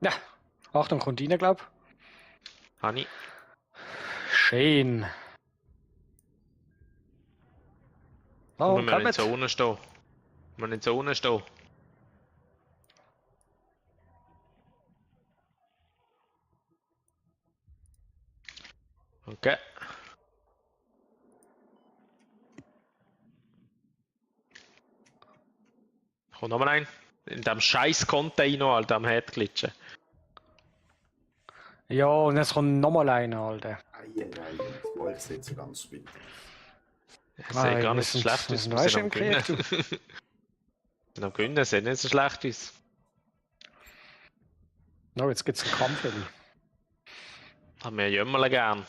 Ja, Achtung, kommt rein, glaub. Habe ich. Schön. Oh, Wir müssen in kommt. Zone stehen. Wir müssen in Zone stehen. Okay. Kommt nochmal ein. In dem scheiß Container, Alter, am Head glitschen. Ja, und jetzt kommt nochmal einer, Alter. Eieiei, Jungs, bei euch sieht es ganz spät aus. Ich sehe gar wir nicht so sind, schlecht wir aus. sind Wir weißt sind du am im Gewinnen. Krieg, du. Wir sind am Gewinnen, sieht nicht so schlecht aus. No, jetzt gibt's einen Kampf, Eli. Haben wir Jümmerle gern.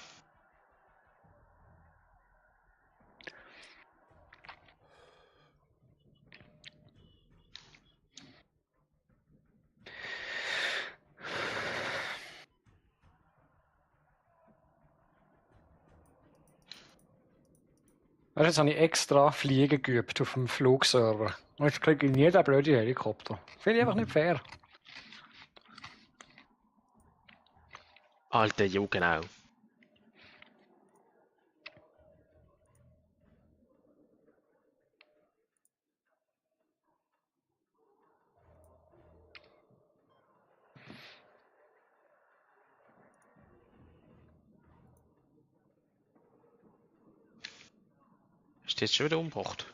Weißt du, jetzt habe ich extra Fliegen geübt auf dem Flugserver. Und jetzt kriege ich nie den blöden Helikopter. Finde ich einfach nicht fair. Alter, ja genau. Ist jetzt schon wieder umgebracht?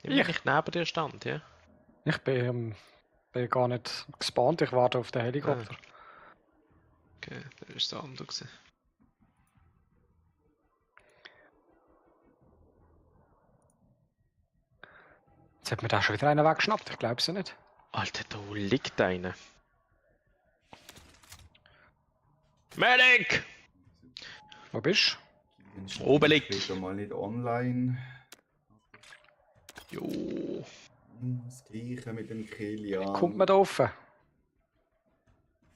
Immer Ich? nicht neben dir stand, ja? Ich bin gar nicht gespawnt, ich warte auf den Helikopter. Okay, das ist der andere gewesen. Jetzt hat mir da schon wieder einer weggeschnappt, ich glaube es ja nicht. Alter, da liegt einer. Medic! Wo bist Menschen Oben sind liegt. später mal nicht online. Jo. Das gleiche mit dem Kilian. du? Kommt man da offen?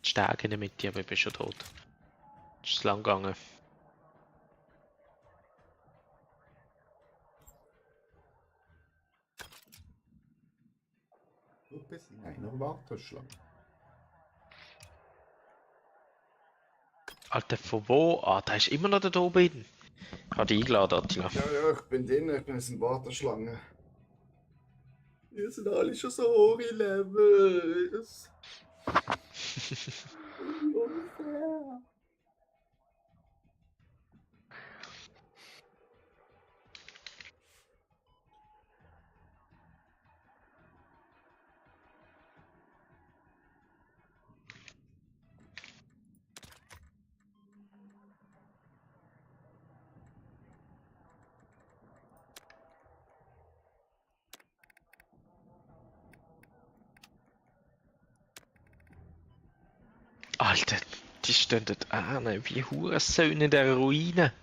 Die Stege nicht mit dir, aber ich bin schon tot. Ist lang gegangen. Ups, in einer Warteschlange. Alter, von wo? Ah, da ist immer noch da oben. Ich habe dich eingeladen, Attila. Ja, ich bin drin, ich bin jetzt in Warteschlange. Wir sind alle schon so hohe Levels. Wie unfair. Alter, die stehen dort an, wie Hurensöhne in der Ruine.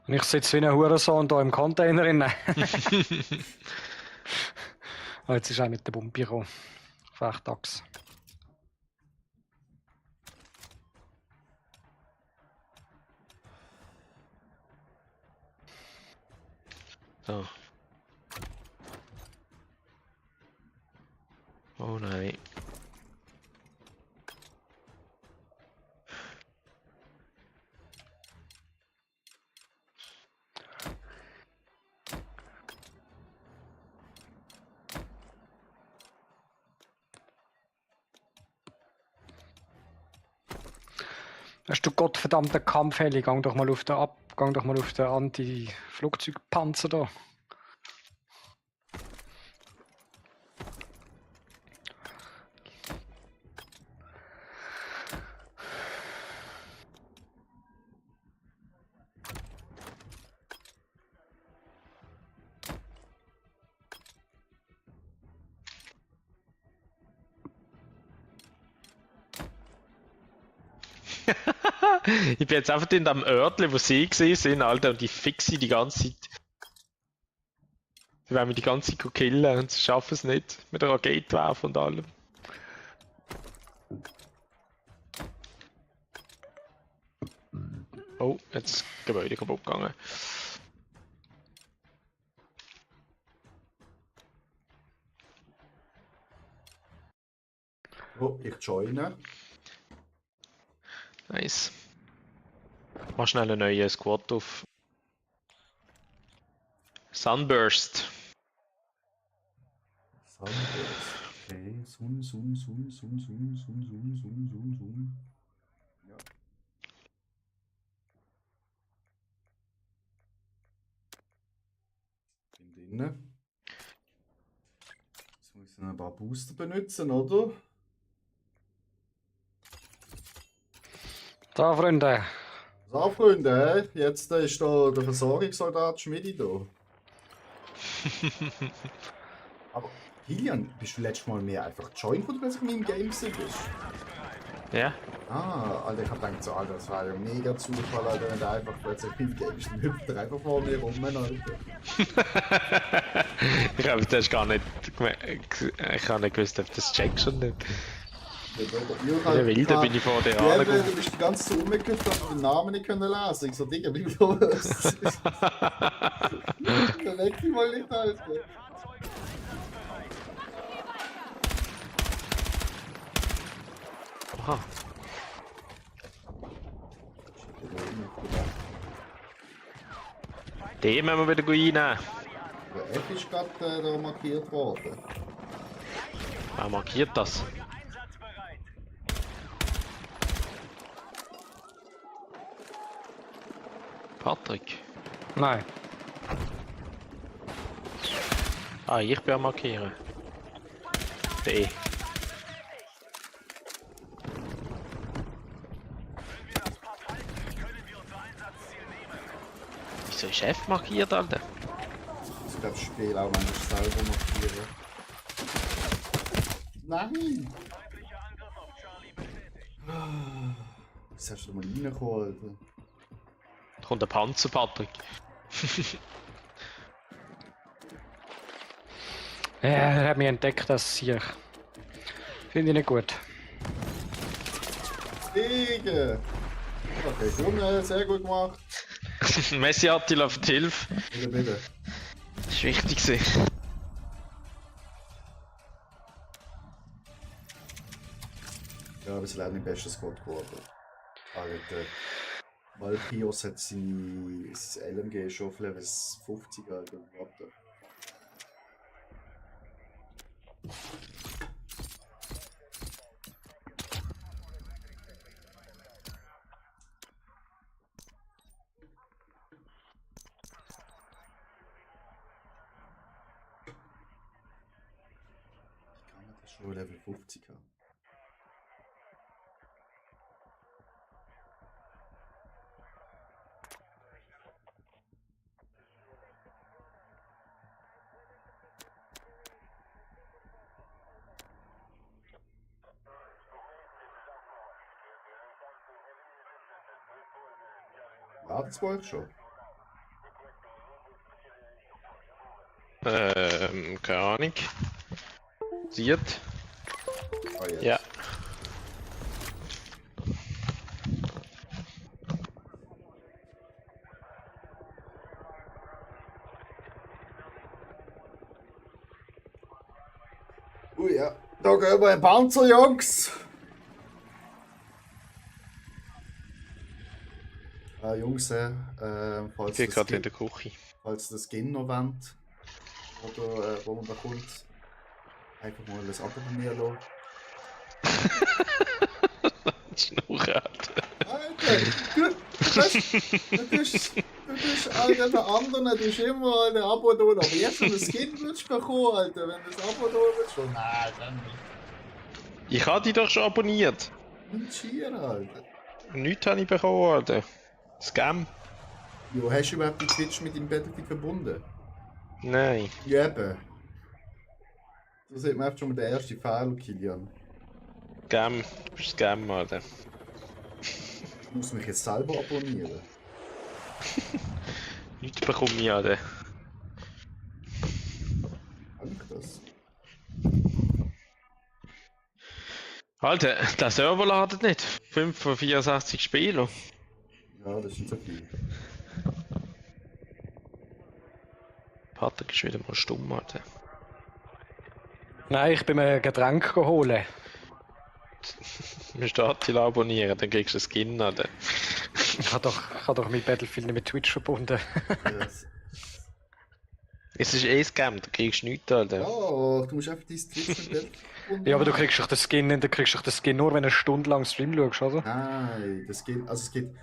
Und ich sitze wie ein Hurensohn da im Container drin. Oh, jetzt ist auch nicht der Bumpi gekommen. Frechtax. So. Oh nein. Hast du gottverdammten Kampfheli? Gang doch mal auf den Anti-Flugzeugpanzer da. Ich bin jetzt einfach in dem Örtchen, wo sie gesehen sind, Alter, und die fixe die ganze Zeit. Die wollen mich die ganze Zeit killen und sie schaffen es nicht. Mit der Raketenwerfer und allem. Oh, jetzt ist das Gebäude kaputt gegangen. Oh, ich joine. Nice. Mach schnell einen neuen Squad auf. Sunburst. Sunburst. Okay, Sun. Ja. Bin drinnen. Jetzt muss ich noch ein paar Booster benutzen, oder? Da, Freunde. So, Freunde, jetzt ist da der Versorgungssoldat Schmidi da. Aber Kilian, bist du letztes Mal mehr einfach joint, wo du plötzlich in meinem Game bist? Ja. Ah, Alter, ich hab gedacht, so, Alter, das war ja mega Zufall, Alter, wenn der einfach plötzlich im Game ist, dann hüpft er einfach vor mir rum, Alter. Ich habe das gar nicht ich habe nicht gewusst, ob du das checkst und nicht. Der Wilde bin ich vor dir Ja, angekommen. du bist die ganze Zeit rumgehüpft, dass du den Namen nicht lesen konnte. Ich so, Digga, wie los? Dann weg die mal nicht, Alter. Aha. Den müssen wir wieder reinnehmen. Der F ist gerade da markiert worden. Wer markiert das? Patrick. Nein. Ah, ich bin am Markieren. D. Wieso ist F markiert, Alter? Ich glaube, das Spiel auch manchmal selber markieren. Nein! Was hast du mal reingekommen, Alter? Da kommt der Panzer, Patrick. Ja, er hat mich entdeckt, das hier. Finde ich nicht gut. Digga! Okay, gewonnen, sehr gut gemacht. Messi Attila für die Hilfe. Bitte, bitte. Das ist wichtig gewesen. Ja, aber es ist leider nicht bestes Squad geworden. Alter. Valkyros hat sein LMG schon auf Level 50, Alter. Warte. Wie kann man das schon Level 50 haben? Wartet es bei euch schon? Keine Ahnung. Sieht. Ah, jetzt. Ja. Ja. Da gehen wir in den Panzer, Jungs! Jungs, falls Ich bin das gerade in Skin, der Küche. falls das Skin noch wollt, oder wo man da kommt, einfach mal ein Abo bei mir lassen. Schnurren, Alter. Alter, du tust Alter, den anderen, du hast immer ein Abo da, aber jetzt schon ein Skin würdest du bekommen, Alter, wenn du ein Abo da willst, schon, nein, dann nicht. Ich habe die doch schon abonniert. Nicht schier, Alter. Nichts habe ich bekommen, Alter. Scam? Jo, hast du überhaupt die Twitch mit dem Battlefield verbunden? Nein. Ja, eben. Das sieht man einfach schon mal der erste Fehler, Kilian. Scam. Du bist Scam, Alter. Ich muss mich jetzt selber abonnieren. Nichts bekomme ich, Alter. Kann ich das? Alter, der Server ladet nicht. 5 von 64 Spielen. Ja, das ist nicht so viel. Patrick ist wieder mal stumm, Alter. Nein, ich bin mir ein Getränk holen. musst du Attila abonnieren, dann kriegst du einen Skin, oder? Ich habe doch mit Battlefield nicht mit Twitch verbunden. Yes. Es ist eh Scam, da kriegst du nichts, Alter. Oh, du musst einfach dein Twitch mit Ja, aber du kriegst doch den Skin nur, wenn du eine Stunde lang Stream schaust, oder? Nein, das geht. Also es gibt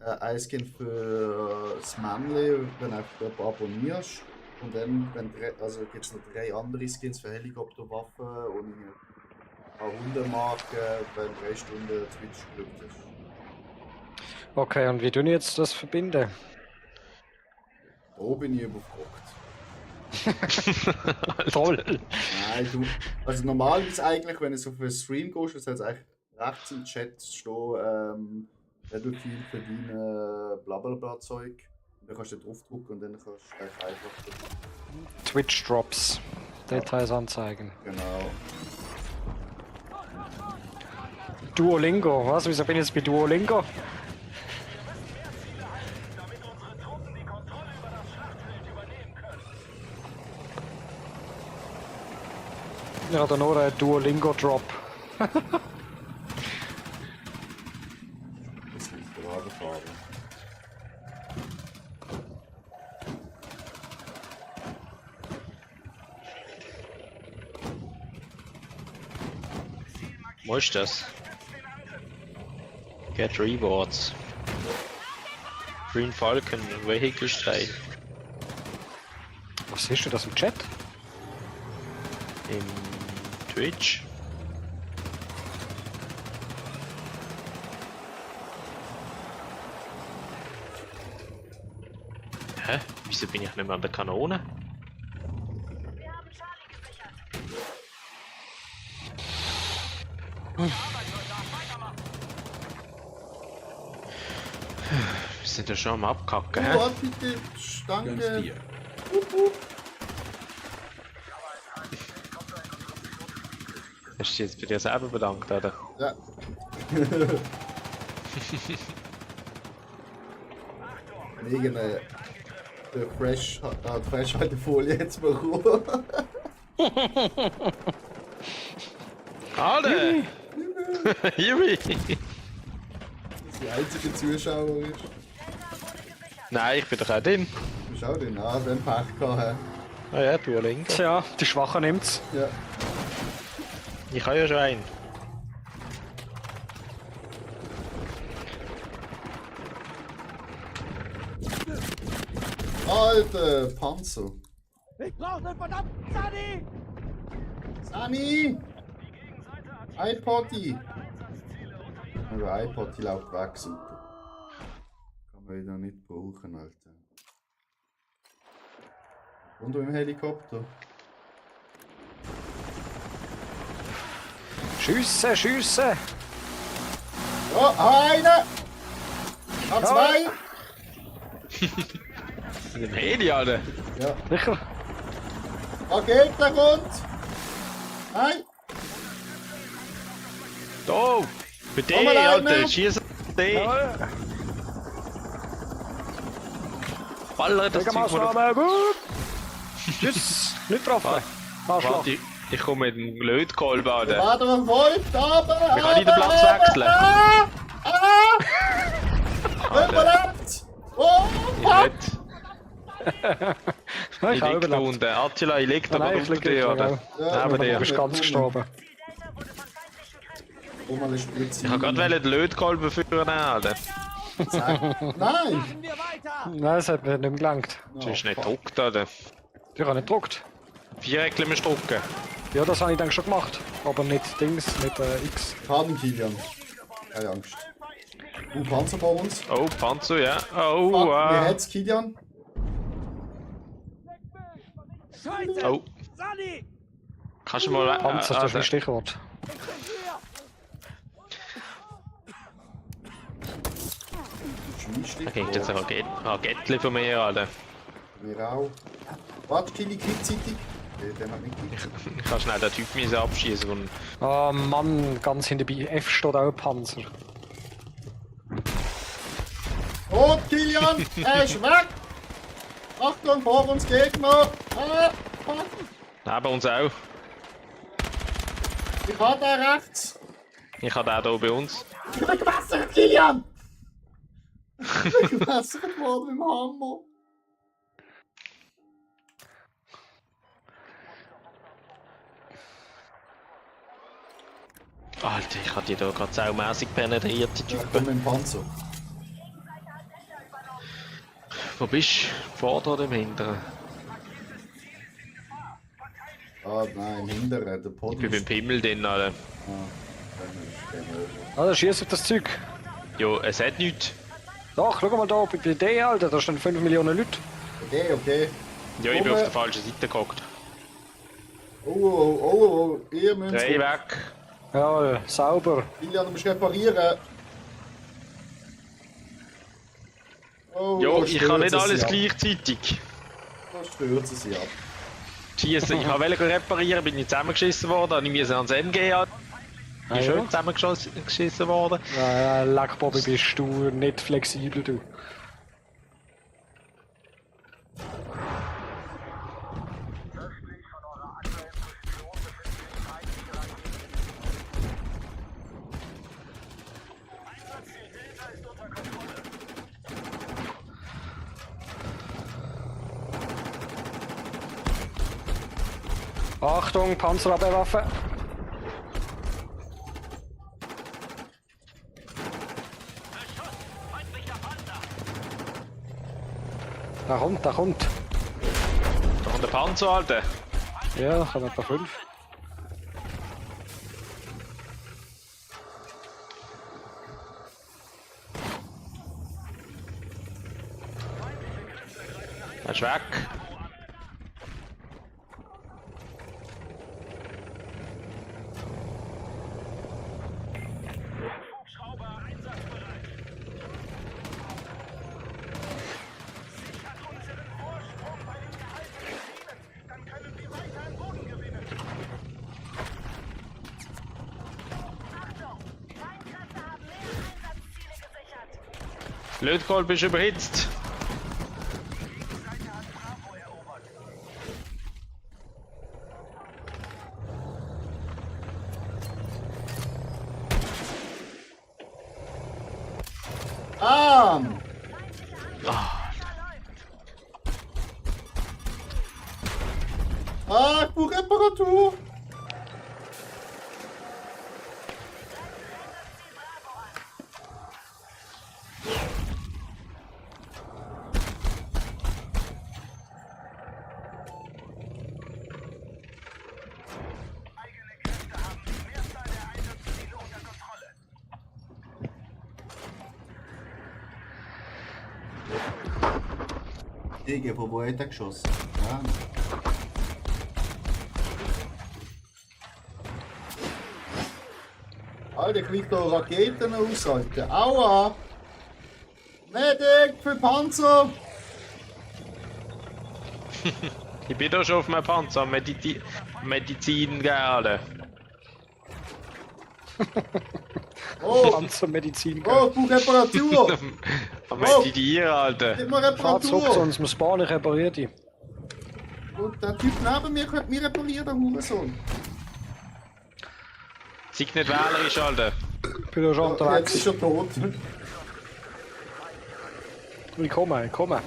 ein Skin für das Männli, wenn du einfach jemanden abonnierst. Und dann gibt es noch 3 andere Skins für Helikopterwaffen und ein paar Hundemarken, wenn 3 Stunden Twitch gedrückt ist. Okay, und wie tun ich jetzt das verbinden? Da bin ich überfragt. Toll! Nein, du. Also normalerweise eigentlich, wenn du auf einen Stream gehst, soll es eigentlich rechts im Chat stehen, wenn du viel verdienen, blablabla Zeug. Dann kannst du da draufdrücken und dann kannst du einfach Twitch Drops. Details anzeigen. genau. Duolingo, was? Wieso bin ich jetzt bei Duolingo? Ja, dann nur ein Duolingo-Drop. Das liegt gerade fahren. Wo ist das? Get Rewards. Green Falcon Vehicle Style. Was siehst du das im Chat? Im Twitch. Hä? Wieso bin ich nicht mehr an der Kanone? Wir sind ja schon am Abkacken, hä? Warte bitte, danke. Hast du dich jetzt bei dir selber bedankt, oder? Ja. Irgendeine Freshhaltefolie jetzt bekommen. Alter! Juri! Die einzige Zuschauer ist. Nein, ich bin doch auch drin. Du schau den an, wenn Pech gehabt. Ah ja, Duolingo. Tja, die Schwachen nimmt's. Ja. Ich habe ja schon einen. Alter, Panzer. Ich brauch den verdammten Sunny! Sani! iPotty! Aber iPotty läuft weg, super. Kann man wieder nicht brauchen, Alter. Und im Helikopter. Schiessen, schiessen! Oh, eine! Hab 2! Mit dem Heli, Alter. Ja. Sicher? Rakete kommt! Nein! Da! Bei Komm mal dir, rein, Alter! ne? Schieß auf dich! Baller das Zeug mal auf. Maßnahme, gut! Tschüss! Nicht getroffen! Arschloch! Warte, ich komme mit dem Lötkolben, Alter. Warte mal, Freund! Aber! Wir können nicht den Platz wechseln. Überlebt! Oh! Ich Ich lieg habe da überlebt. unten. Attila, ich lieg da Nein, mal ich unter lieg dir, nicht, oder? ja. Neben Du dir. bist ganz gestorben. Oh, mal eine Spritze. Ich hab grad den Lötkolben führen, Alter. Nein! Machen wir weiter! Nein, es hat mir nicht mehr gelangt. Das ist nicht gedruckt, Alter. Ich habe nicht gedruckt. 4 Eckchen müssen drucken. Ja, das habe ich dann schon gemacht. Aber nicht Dings, nicht X. Faden, Kilian. Keine Angst. Panzer vor uns. Oh, Panzer, ja. Oh, Wer hat's, Kilian? Scheiße! Oh. Sunny! Kannst du mal... Panzer, das ist ein Stichwort. Schmiesstich. Da kriegt jetzt ein Rakettli von mir, Alter. Mir auch. Warte, Kili, gleichzeitig. Den hat nicht gekriegt. Ich kann schnell den Typ abschießen und... Oh Mann, ganz hinter bei F steht auch ein Panzer. Oh, Kilian! Er ist weg! Achtung, vor uns Gegner! Neben uns auch. Ich hab da rechts! Ich habe den hier bei uns. Ich bin gewässert, Kilian! Ich bin gewässert worden mit dem Hammer. Alter, ich habe die hier gerade saumässig penetriert, die Ja, Typen. komm mit dem Panzer. Wo bist du? Vorne oder im Hinteren? Ah, nein, im Hinteren, der Ich bin Podium. beim Pimmel drin, Alter. Alter, schieß auf das Zeug. Jo, es hat nichts. Doch, schau mal da, bei dir, Alter, da stehen 5 Millionen Leute. Okay, okay. Ja, ich bin auf der falschen Seite gehockt. Oh, ihr müsst... Dreh weg. Ja, sauber. Kilian, du musst reparieren. Oh, Jo, da ich kann nicht stürzen alles sie ab. gleichzeitig. Da stürzen sie ab. Schiessen, ich wollte reparieren, bin ich zusammengeschissen worden, ich musste ans MG an. Ich bin schon zusammengeschissen worden. Ja, leck, Bobby, bist du nicht flexibel, du. Achtung, Panzerabwehrwaffe. Da kommt, da kommt. Da kommt der Panzer, Alter. Ja, da kommen etwa 5. Er ist weg. Lötkolb ist überhitzt. Ah, ich brauche Reparatur. Digga, von wo hat er geschossen? Ja. Alter, ich krieg da Raketen aus, Alter. Aua! Medic für Panzer! Ich bin da schon auf meinem Panzer, Medizin gerne. Oh! Panzermedizin. Oh, ich brauche Reparatur! Am Meditieren, Alter. Gib mir Fahr zurück zu Reparatur! uns, wir spawnen, ich repariere die. Und der Typ neben mir könnte mir reparieren, der Hurensohn. Sei nicht wählerisch, Alter. Ich bin ja schon Ja, jetzt ist unterwegs. er tot. Ich komme, ich komme.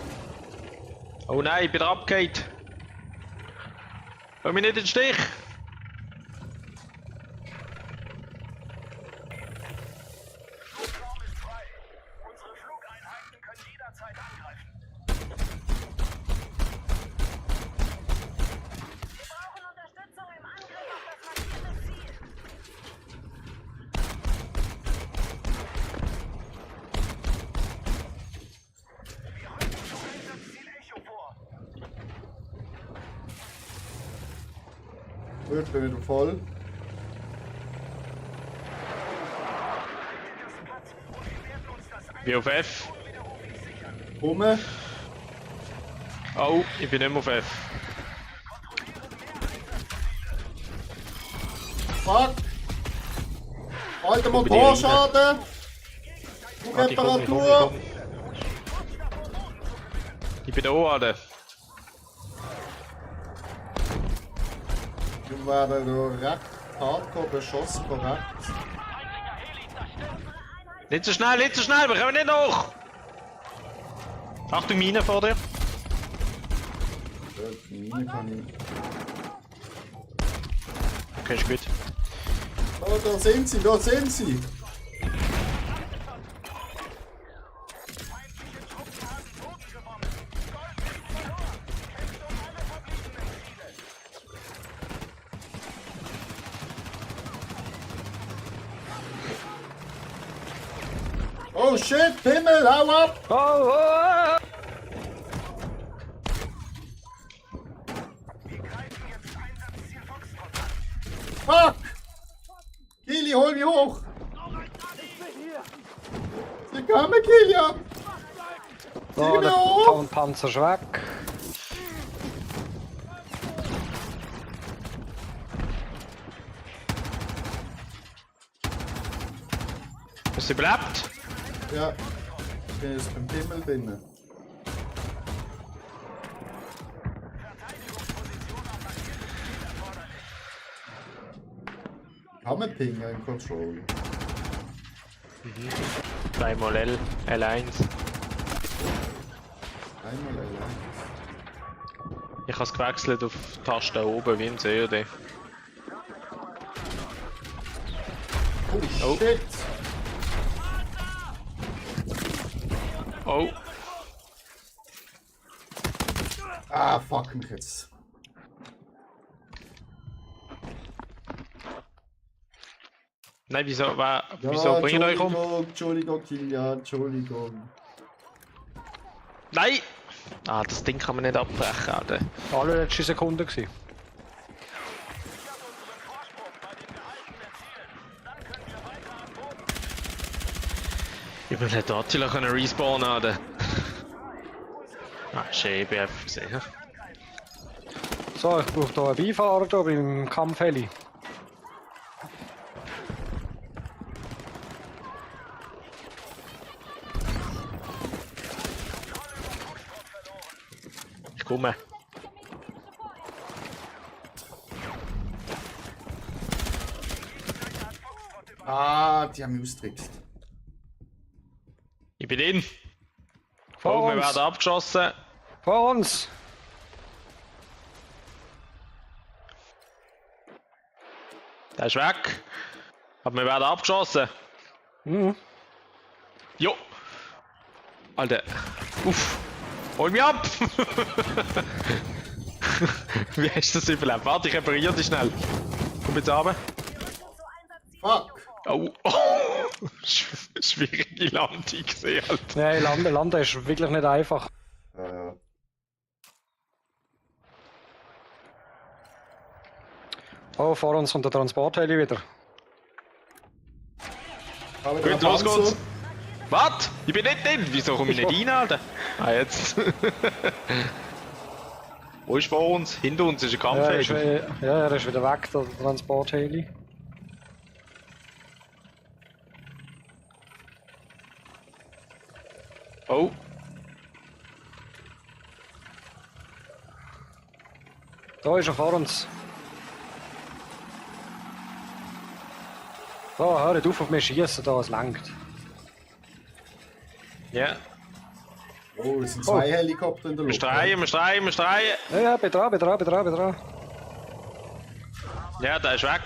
Oh nein, ich bin abgehauen. Lass mich nicht in den Stich. Gut, ich bin wieder voll. Bin auf F. Komme. Oh, ich bin nicht mehr auf F. Fuck! Alter Komm bei dir Motorschaden! Und Warte, ich komm, ich komm, ich Reparatur! komm. Ich bin da oben, Alter. Wir werden da recht hardcore beschossen von rechts. Nicht so schnell, wir kommen nicht hoch! Achtung, Mine vor dir. Die Mine kann ich. Okay, ist gut. Oh, da sind sie, da sind sie! Oh shit, Himmel, hau ab! Oh, oh, oh. Fuck! Kili, hol mich hoch! Sie kommen, Kilian! Oh, mir der hoch! Panzer ist weg. Hast du überlebt? Ja, ich bin jetzt beim Himmel drinnen. Kann man pingen im Control? Zweimal L, L1. Einmal allein. Ich habe es gewechselt auf die Taste oben wie im COD. Oh, Oh. shit! Oh, Ah, fuck mich jetzt. nein, wieso bringen euch um? Entschuldigung, Kilian, Entschuldigung. Nein! Ah, das Ding kann man nicht abbrechen, Alter. Allerletzte Sekunde gewesen. Ich bin nicht Attila können respawnen, Alter. Ah, schön, BF gesehen. So, ich brauche hier einen Beifahrer hier beim Kampfheli. Ich komme. Ah, die haben mich ausgetrickst. Ich bin in. Vor Oh, wir uns. werden abgeschossen. Vor uns! Der ist weg. Aber wir werden abgeschossen. Mhm. Jo. Alter. Uff. Hol mich ab! Wie hast du das überlebt? Warte, ich repariere dich schnell. Komm jetzt runter. Fuck! Oh. Schwierige Landung gesehen, Alter. Nein, landen ist wirklich nicht einfach. Ja. Oh, vor uns kommt der Transportheli wieder. Aber Gut, los geht's. Was? Ich bin nicht drin. Wieso komme ich nicht rein, Alter? Ah, jetzt. Wo ist vor uns? Hinter uns ist ein Ja, er ist, Kampfheli. er ist wieder weg, der Transportheli. Oh. Da ist er vor uns. Oh, hör nicht auf mich schießen, da, es langt. Ja. Oh, es sind zwei Helikopter in der Wir Luft. streien. Ja, ja, bin dran. Ja, der ist weg.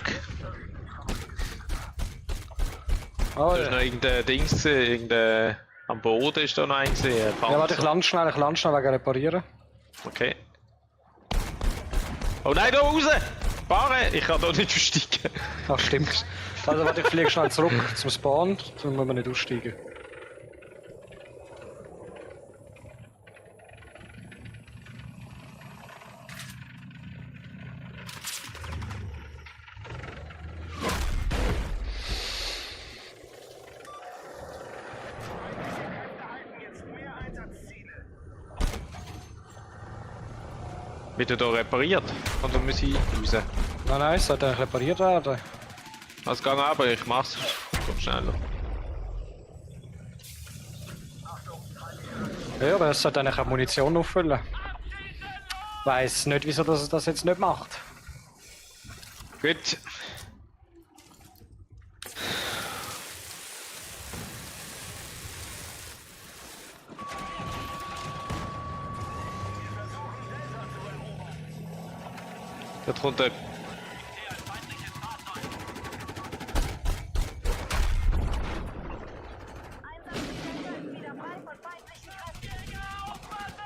Oh, Da ist ja. noch irgendein Dings gesehen, irgendein... Am Boden ist da noch ein gesehen. Ja, warte, ich lande schnell wegen reparieren. Okay. Oh nein, da raus! Fahren! Ich kann da nicht aussteigen. Ach, stimmt. Also warte, ich fliege schnell zurück zum Spawn, dann müssen wir nicht aussteigen. Wird er da repariert? Und dann muss ich raus. Nein, es sollte eigentlich repariert werden. Also gang aber, ich mach's. Komm schneller. Ja, aber es sollte eigentlich auch Munition auffüllen. Weiß nicht, wieso das das jetzt nicht macht. Gut. Da drunter.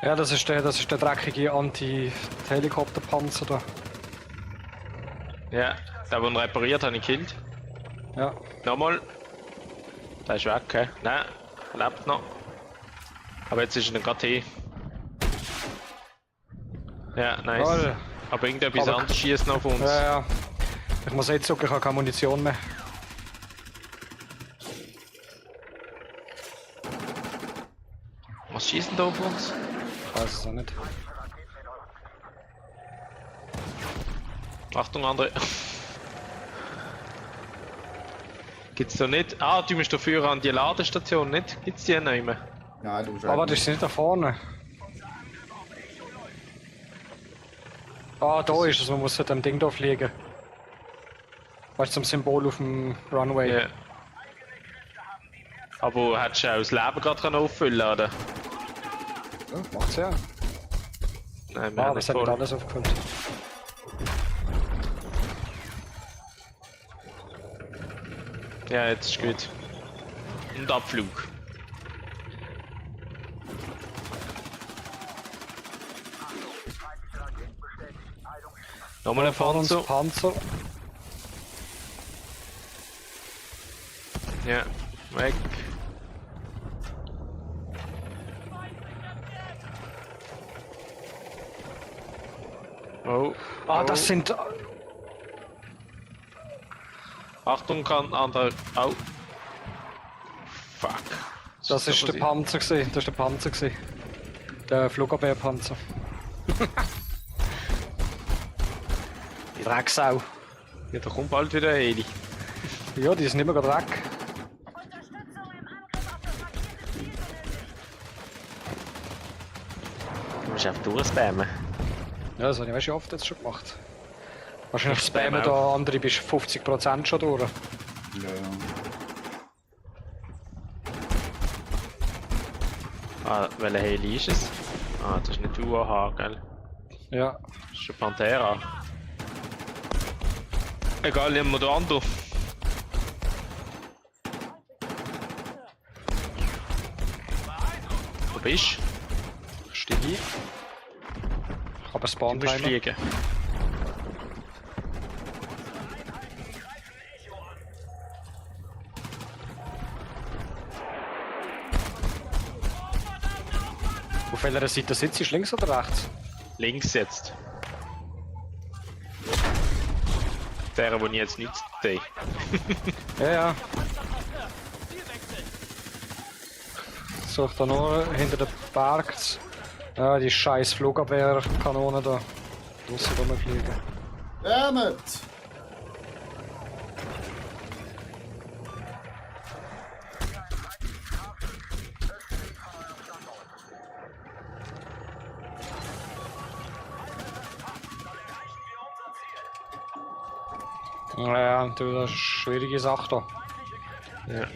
Ja, das ist der dreckige Anti-Helikopterpanzer da. Ja, der, der ihn repariert, habe ich gekillt. Ja. Nochmal. Der ist weg, hä? Nein, er lebt noch. Aber jetzt ist er gerade hier. Ja, nice. Jawohl. Aber irgendetwas Aber- anderes schießt noch auf uns. Ja, ja. Ich muss jetzt sagen, ich habe keine Munition mehr. Was schießt denn da auf uns? Ich weiß es auch nicht. Achtung, andere. Gibt's da nicht? Ah, du musst dafür an die Ladestation, nicht? Gibt's die nicht mehr? Nein, du musst Aber einfach- das ist nicht da vorne. Ah, da ist es, man muss mit dem Ding da fliegen. Weißt du, zum Symbol auf dem Runway. Ja. Aber hättest du auch das Leben gerade auffüllen können, oder? Ja, macht's ja. Nein, wir Ah, haben das nicht hat nicht voll. alles aufgefüllt. Ja, jetzt ist gut. Und Abflug. Nochmal ein Fahren uns Panzer. Panzer. Ja, weg. Oh. Ah, oh. das sind. Achtung, kann andere. Au. Fuck. Das ist der Panzer gewesen. Das ist der Panzer gewesen. Der Flugabwehrpanzer. Die Drecksau. Ja, da kommt bald wieder ein Heli. Ja, die sind immer gerade weg. Du musst einfach durchspammen. Ja, das habe ich schon oft jetzt schon gemacht. Wahrscheinlich Ich spamme spammen da andere bis 50% schon durch. Ja, ja. Ah, welcher Heli ist es? Ah, das ist nicht UAH, gell? Ja. Das ist ein Pantera. Egal, nehmen wir den anderen. Wo bist du? Ich stehe hier. Ich habe einen Du musst Spawn-Timer. fliegen. Auf welcher Seite sitzt du? Links oder rechts? Links jetzt. Der, den ich jetzt nicht sehe. Ja, ja. Such da nur hinter den Berg. Ja, die scheiß Flugabwehrkanone da. Draussen rumfliegen. Damit! Ja, du, das ist eine schwierige Sache da. Ja.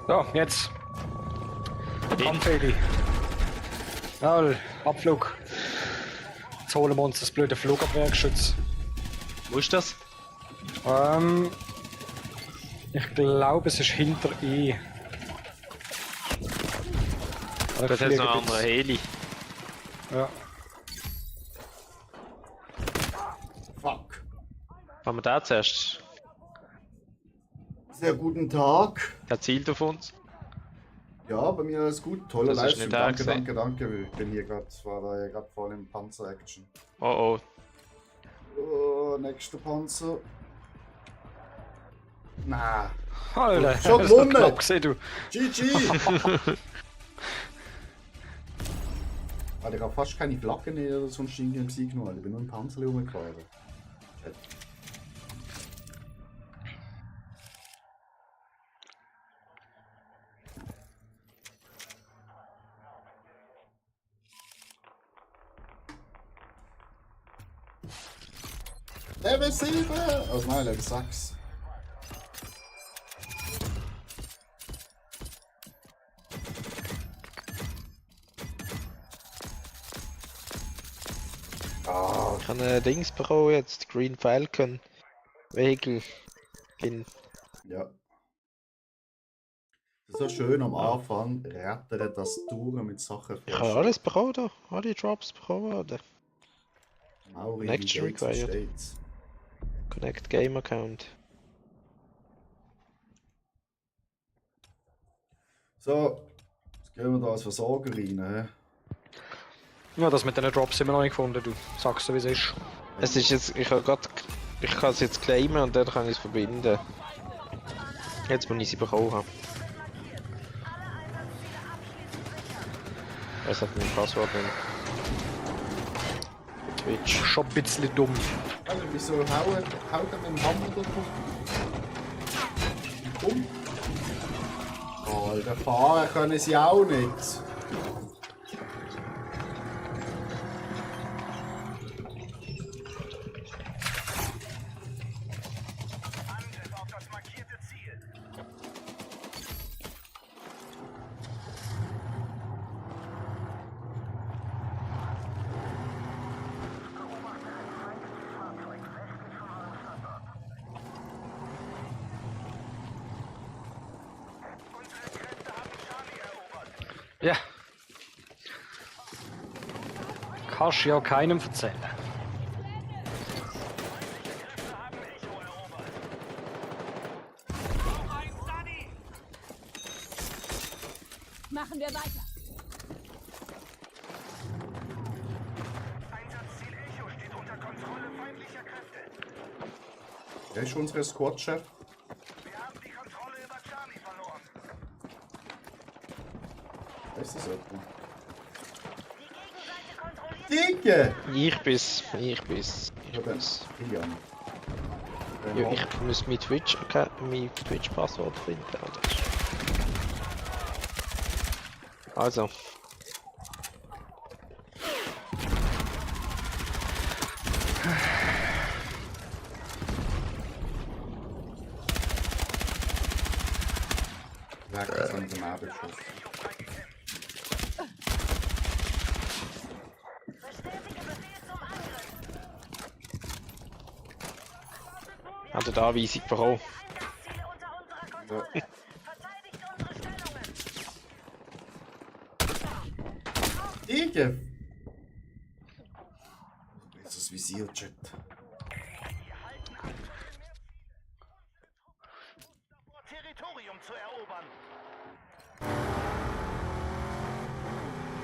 So, jetzt. In. Kampfheli. Jawohl, Abflug. Jetzt holen wir uns das blöde Flugabwehrgeschütz. Wo ist das? Ich glaube, es ist hinter E. Aber Das ich ist noch fliege ein anderer jetzt- Heli. Ja. Fuck. Haben wir den zuerst? Sehr guten Tag. Der zielt auf uns. Ja, bei mir alles gut. Tolle Das ist Leistung. nicht da Danke, gewesen. danke. Ich bin hier gerade, war da ja gerade voll im Panzer-Action. Oh oh. Oh, nächster Panzer. Na, Alter, Schon hast du gewonnen. knapp gesehen, du. GG! Alter, ich hab fast keine Flaggen mehr oder sonst irgendwie im Sieg genommen. Ich bin nur im Panzer rumgefahren. Shit. Level 7! Also nein, Level 6. Ah, Ich habe ein Dings bekommen jetzt, Green Falcon. Vehicle. ja. Das ist so schön am Anfang, rattert das durch mit Sachen Ich habe alles bekommen da. Alle Drops bekommen, oder? Mauri Next Gates required. States. Connect Game Account. So, jetzt gehen wir da als Versorger rein. Ja, das mit den Drops haben wir noch nicht gefunden, du. Sagst du, wie es ist. Es ist jetzt, ich kann es jetzt claimen und dann kann ich es verbinden. Jetzt, wo ich sie bekommen habe. Was hat mein Passwort denn? Twitch. Schon ein bisschen dumm. Also, wieso haut er den Hammer da drauf? Komm. Alter, fahren können sie auch nicht. Ja. Kannst ja keinem erzählen. Machen wir weiter. Einsatzziel Echo steht unter Kontrolle feindlicher Kräfte. Wer ist unser Squad-Chef? Wir haben die Kontrolle über Charlie verloren. Ist das jemand? Dicke! Ich bin's. Kilian. Ja, ich muss mein Twitch-Passwort finden. Oder? Also. Weg von dem Abelschuss. Hat er da Anweisung bekommen? Ja. Dicke! Ist das Visier-Chat? Territorium zu erobern.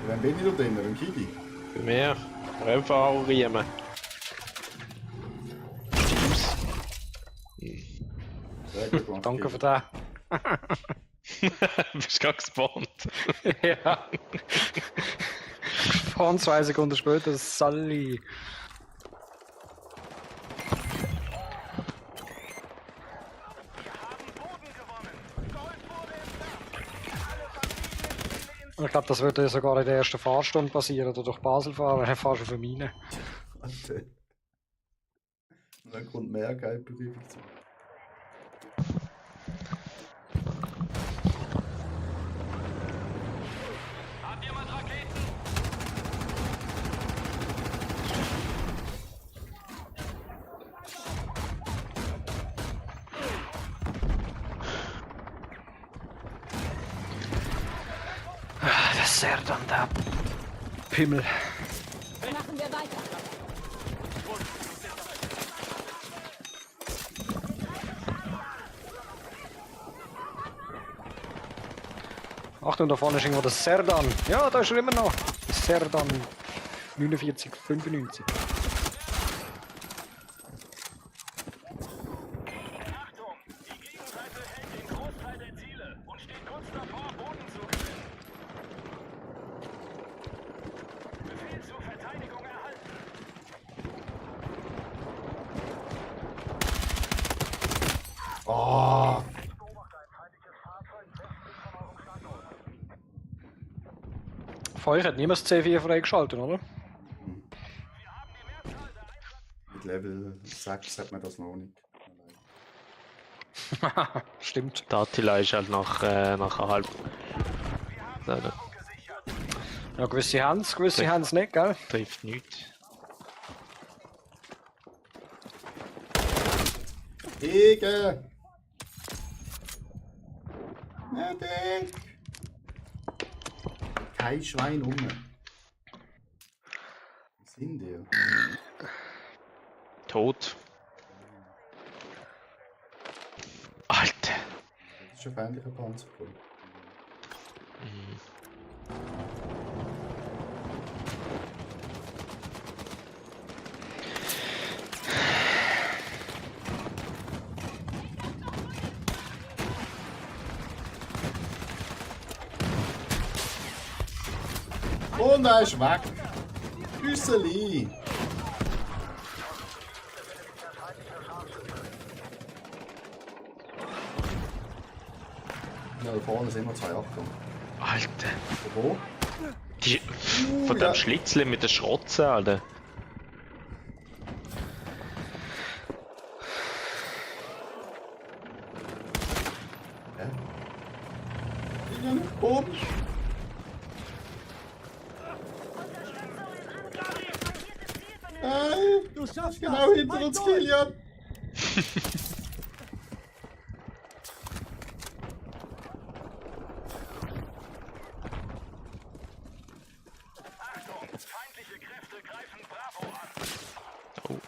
Wen bin ich da drin? Beim Kidi? Bei mir. Rennfahrer riemen. Sehr gut gemacht, Danke Kidi. für das. Bist gerade gespawnt. Ja. Von 2 Sekunden später, Sally. Und ich glaube, das würde sogar in der ersten Fahrstunde passieren, oder durch Basel fahren, dann fahrst du für meine. Warte. Und dann kommt mehr Geilbegriffe zu. Habt ihr mal Raketen? Das ist sehr dann der Pimmel. Machen wir weiter. Achtung, da vorne ist irgendwo der Serdan. Ja, da ist er immer noch. Der Serdan 4995. Achtung! Die Gegenseite hält den Großteil der Ziele und steht kurz davor, Boden zu gewinnen. Befehl zur Verteidigung erhalten. Oh! Von euch hat niemand das C4 freigeschaltet, oder? Mit Level 6 hat man das noch nicht. Stimmt. Der Attila ist halt nach einer halben. Ja, gewisse haben es nicht, gell? Trifft nichts. Ege! Medic! Kein Schwein rum. Wo sind die? Tot. Alter. Das ist ein feindlicher Panzer. Und er ist weg. Büsseli. Ja, da vorne sind noch zwei Achtung. Alter. Wo? Die, von dem ja. Schlitzle mit der Schrotze, Alter. Ja. Ja, oben. Du schaffst Genau das! hinter Halt uns, durch! Kilian. Achtung, feindliche Kräfte greifen Bravo an.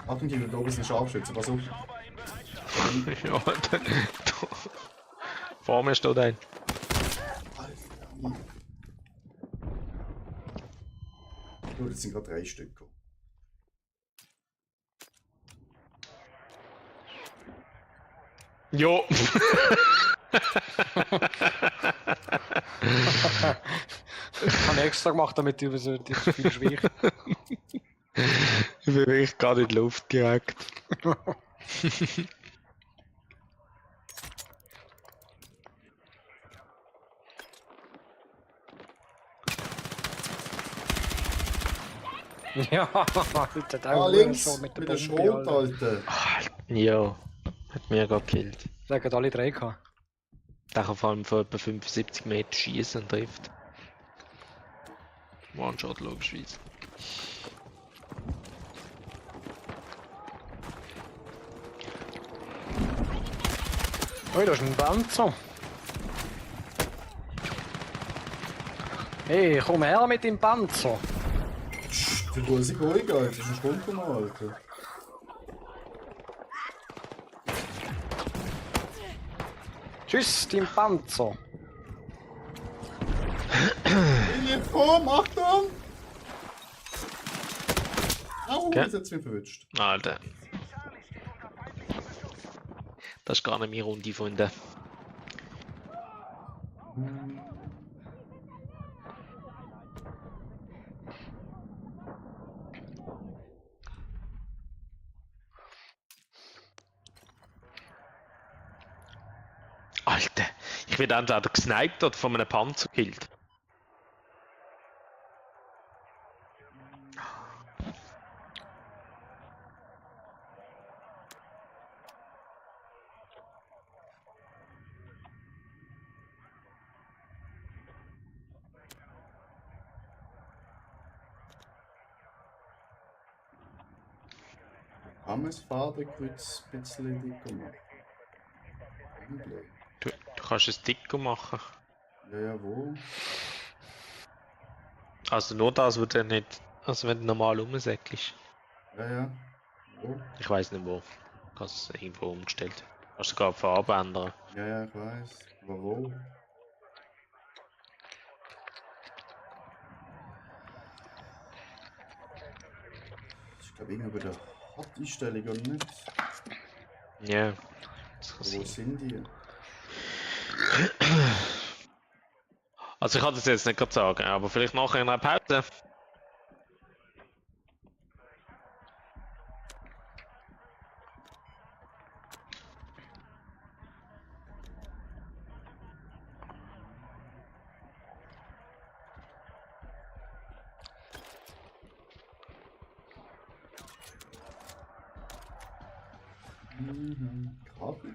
Achtung, Kilian, da oben ist ein Scharfschütze. Pass auf. Sauber in Bereitschaft. Ja, Alter. Vor mir steht ein. Gut, jetzt sind gerade 3 Stück gekommen. Jo. Ich habe extra gemacht, damit du so die viel schwierig. Ich bin wirklich gerade in die Luft gejagt. Ja, Alter, der Ah, Hurensohn links, mit der mit der Bombe, Schrot, Alter. Alter. Ja. Hat mir gerade gekillt. Der hat alle 3 gehabt. Der kann vor allem von etwa 75 Meter schießen und trifft. One-Shot logischerweise. Oh, da ist ein Panzer. Hey, komm her mit dem Panzer. Du musst dich ruhig, Alter. Das ist ein Stunde mal, Alter. Tschüss, dein Panzer. Kilian, komm, Achtung! Au, Okay. das hat's mich verwünscht. Alter. Das ist gar nicht meine Runde, Freunde. Alter, ich werde entweder gesniped oder von einem Panzer gekillt. Kann man das Fadenkreuz ein bisschen dicker machen? Eigentlich. Du kannst es dicker machen. Ja, ja, wo? Also nur das, was du nicht. Also wenn du normal rumsäckelst. Ja, ja. Wo? Ich weiß nicht wo. Du hast es irgendwo umgestellt. Kannst du sogar die Farbe ändern. Ja, ja, ich weiß. Aber wo? Das ist, glaube ich, irgendwie bei der Haupteinstellung, oder nicht? Ja. Das kann Oder wo sein. sind die? Also ich kann das jetzt nicht gerade sagen, aber vielleicht nachher in einer Pause. Kabel?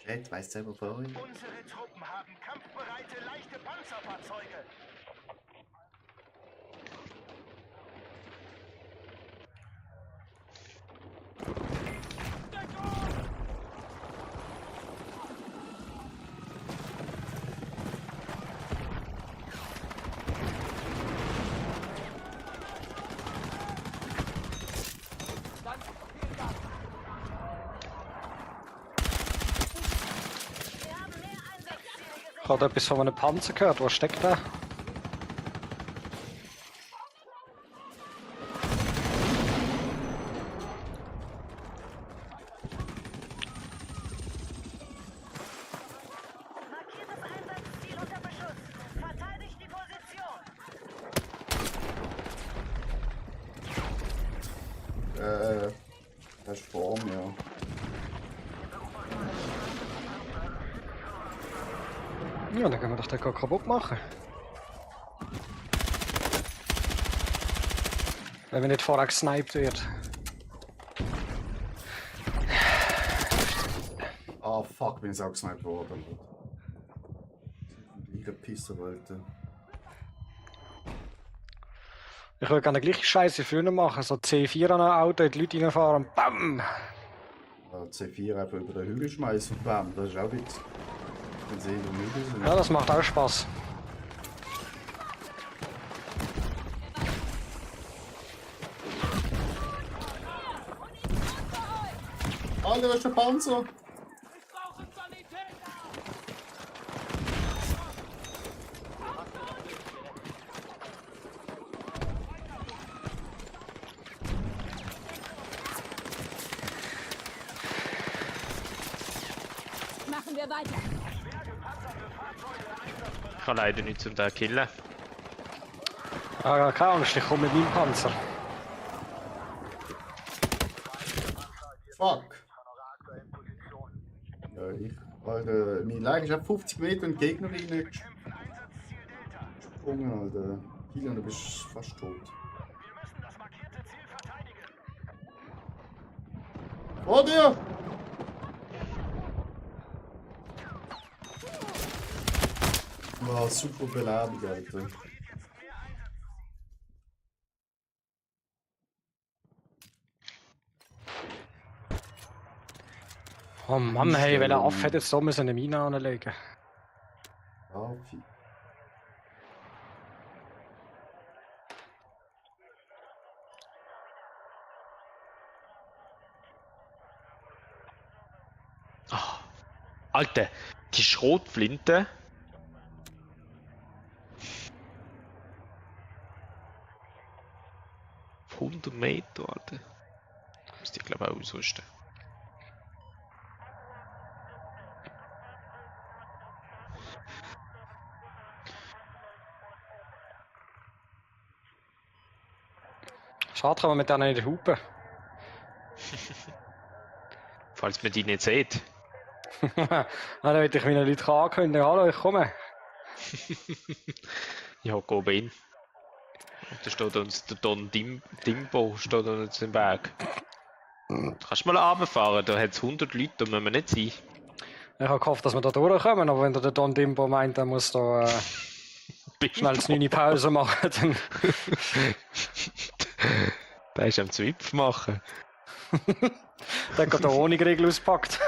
Red weiß selber vorhin. Unsere Truppen haben kampfbereite leichte Panzerfahrzeuge. Ich habe etwas von einem Panzer gehört. Wo steckt der? Markiertes Einsatzziel unter Beschuss. Verteidigt die Position. Das ist vor mir. Ja, dann können wir doch den kaputt machen. Wenn wir nicht vorher gesniped wird. Ah, fuck, bin ich auch gesniped worden. Liga Pisser wollte. Ich würde gerne die gleiche Scheiße früher machen. So C4 an ein Auto, in die Leute reinfahren und BAM! C4 einfach über den Hügel schmeißen und bam, das ist auch witzig. Wenn sie in den Hügel sind. Ja, das macht auch Spaß. Alter, das ist der Panzer! Ich brauche Sanitäter! Machen wir weiter. Ich kann leider nicht zum den killen. Ah, keine Angst, ich komme mit meinem Panzer. Fuck! Ja, Alter, mein Lager ist auf 50 Meter in den Gegner reingesprungen, Alter. Kilian, du bist fast tot. Wir müssen das markierte Ziel verteidigen. Vor dir! Wow, super Beladung, Alter. Oh Mann, hey, welcher Affe hätte jetzt so müssen eine Mine anlegen? Ja, viel. Alter, die Schrotflinte. Auf 100 Meter, Alter. Müsste ich glaube auch ausrüsten. Schade, kann man mit denen nicht hupen. Falls man die nicht sieht. Dann würde ich meine Leute ankündigen, hallo, ich komme. Ich hocke oben hin. Und da steht uns der Don Dimbo steht uns im Weg. Kannst du mal runterfahren? Da hat es 100 Leute, da müssen wir nicht sein. Ich habe gehofft, dass wir da durchkommen, aber wenn der Don Dimbo meint, er muss da schnell eine 9 Pause machen, dann... Der ist am Zwipf machen. Der hat da ohne Regel auspackt.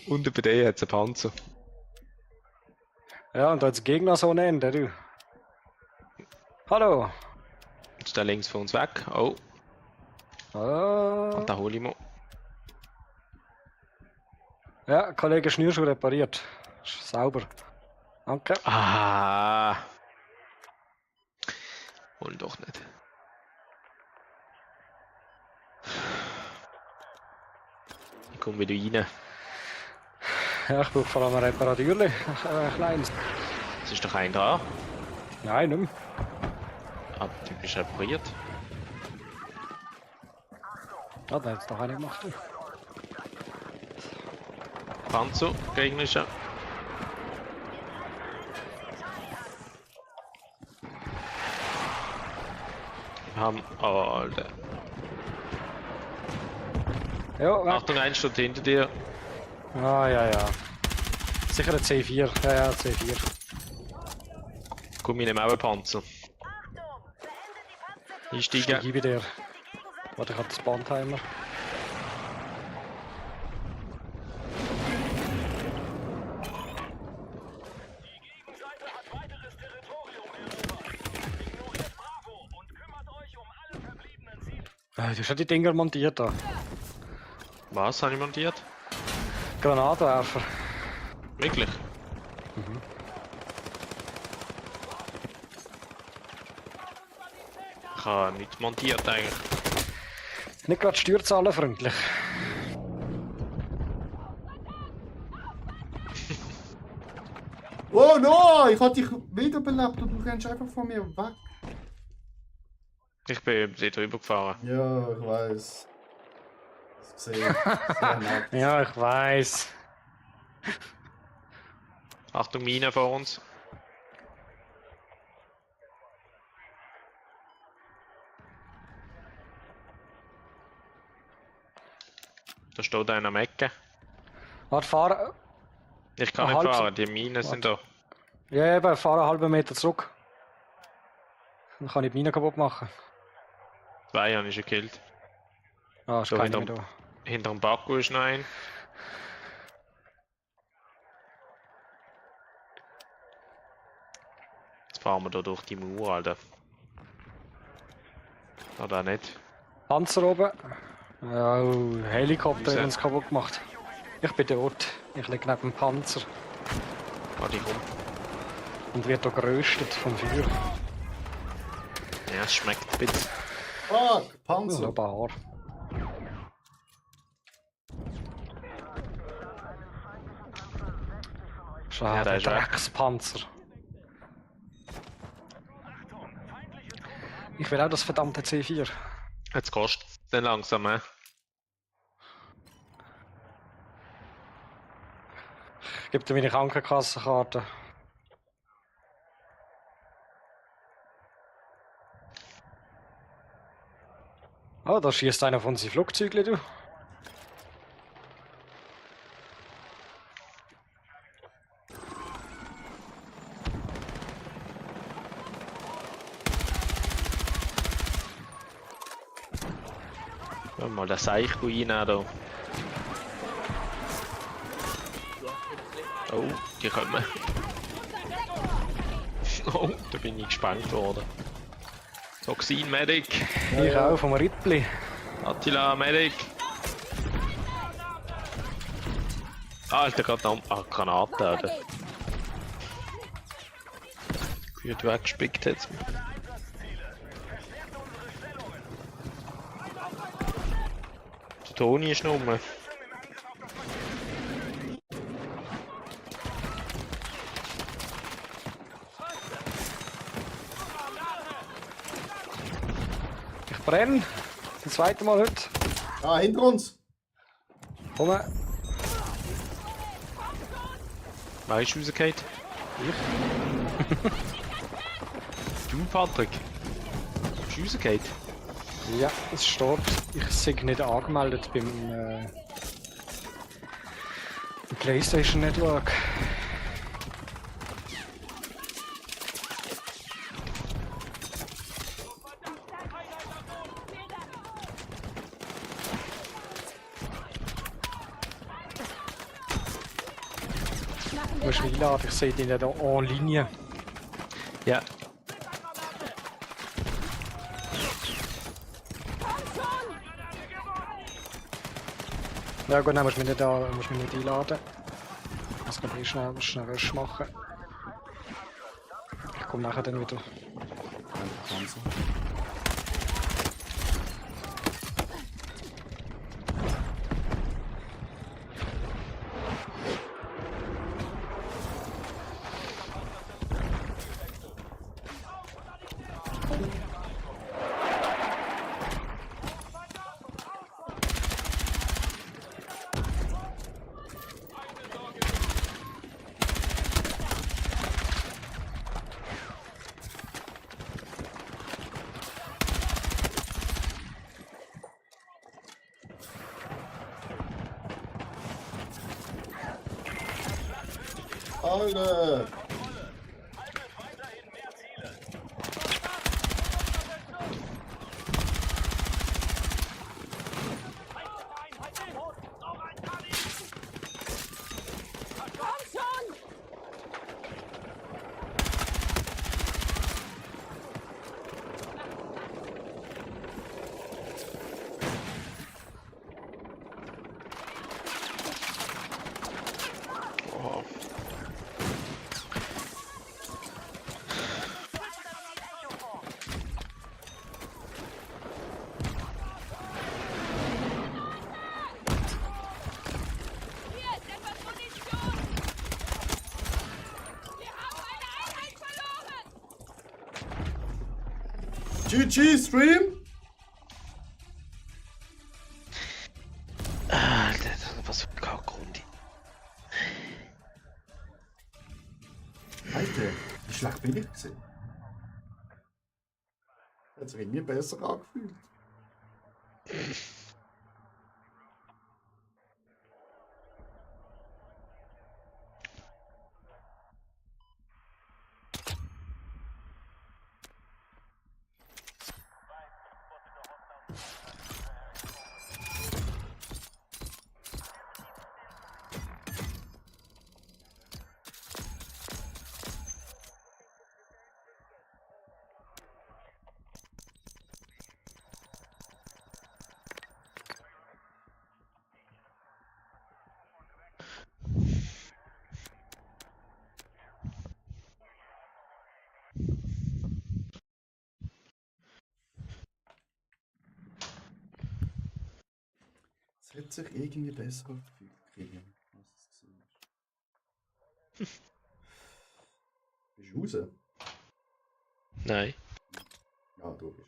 Und über den hat es einen Panzer. Ja, und da hat der Gegner so ein Ende, du. Hallo. Jetzt ist der links von uns weg. Oh, Ah, und da hole ich mal. ja, Kollege Schnürschuh repariert. Ist sauber. Danke. Ah. Hol doch nicht. Ich komme wieder rein. Ja, ich brauche vor allem ein Reparatürli. Kleines. Es ist doch ein dran. Nein, nicht mehr. Ah, du bist repariert. Ja, der hat es doch auch nicht gemacht. Du. Panzer, gegnerischer. Wir haben. Oh, Alter. Ja, weg. Achtung, ein steht hinter dir. Ah, ja, ja. Sicher ein C4. Ja, ja, C4. Komm, ich nehme auch einen Panzer. Einsteigen. Steig bei dir. Warte, ich hab das Bandtimer. Gegenseite hat weiteres Territorium erobert. Ignoriert Bravo und kümmert euch um alle verbliebenen Ziele. Du hast ja die Dinger montiert da. Was habe ich montiert? Granatwerfer. Wirklich? Ich habe nichts montiert eigentlich. Nicht gerade steuerzahlenfreundlich. Oh no! Ich hab dich wiederbelebt und du rennst einfach von mir weg. Ich bin über sie drüber gefahren. Ja, ich weiß. Das gesehen. Sehr nett. Ja, ich weiß. Achtung, Mine vor uns. Da steht einer am Ecke. Warte, fahren. Ich kann Eine nicht halbe fahren, die Minen sind da. Ja, eben, fahren einen halben Meter zurück. Dann kann ich die Mine kaputt machen. 2 habe ich schon gekillt. Ah, ist So, keiner mehr hinterm- da. Hinter dem Baku ist noch ein. Jetzt fahren wir da durch die Mauer, Alter. Oder nicht? Panzer oben. Ja, Helikopter Wieso? haben uns kaputt gemacht. Ich bin dort. Ich liege neben dem Panzer Warte, ich komm. und wird da geröstet vom Feuer. Ja, es schmeckt ein bisschen. Fuck! So Panzer! ein paar. Ja, Schade, der ist weg. Dreckspanzer. Ich will auch das verdammte C4. Jetzt kostet es dann langsam, hä? Gib dir meine Krankenkassenkarte. Oh, da schießt einer von seinen Flugzeugen, du. Mal den Seich reinnehmen da. Oh, die kommen. Oh, da bin ich gespannt worden. Toxin Medic. Ich auch, vom Rippli. Attila Medic. Alter, gerade noch. Ah, Granate, Alter. Wird weggespickt jetzt. Der Toni ist noch rum. Ich brenne. Das zweite Mal heute. Ah, hinter uns! Komm. Wer ist rausgefallen? Du, Patrick. Bist du rausgefallen? Ja, es steht. Ich sei nicht angemeldet beim PlayStation Network. Du musst mich einladen, ich sehe dich nicht en Linie. Ja. Ja gut, dann musst du mich nicht einladen. Das kann ich schnell Rush machen. Ich komme nachher dann wieder. Panzer. Alter! Haltet weiterhin mehr Ziele. Komm schon! Oh. Hier ist etwas Munition! Wir haben eine Einheit verloren! GG, Stream! Alter, was für ein Kackrunde. Alter, wie schlecht bin ich gewesen? Hat sich irgendwie besser angefühlt. Es hat sich irgendwie besser angefühlt, kriegen, als es war. Bist du raus? Nein. Ja, du bist.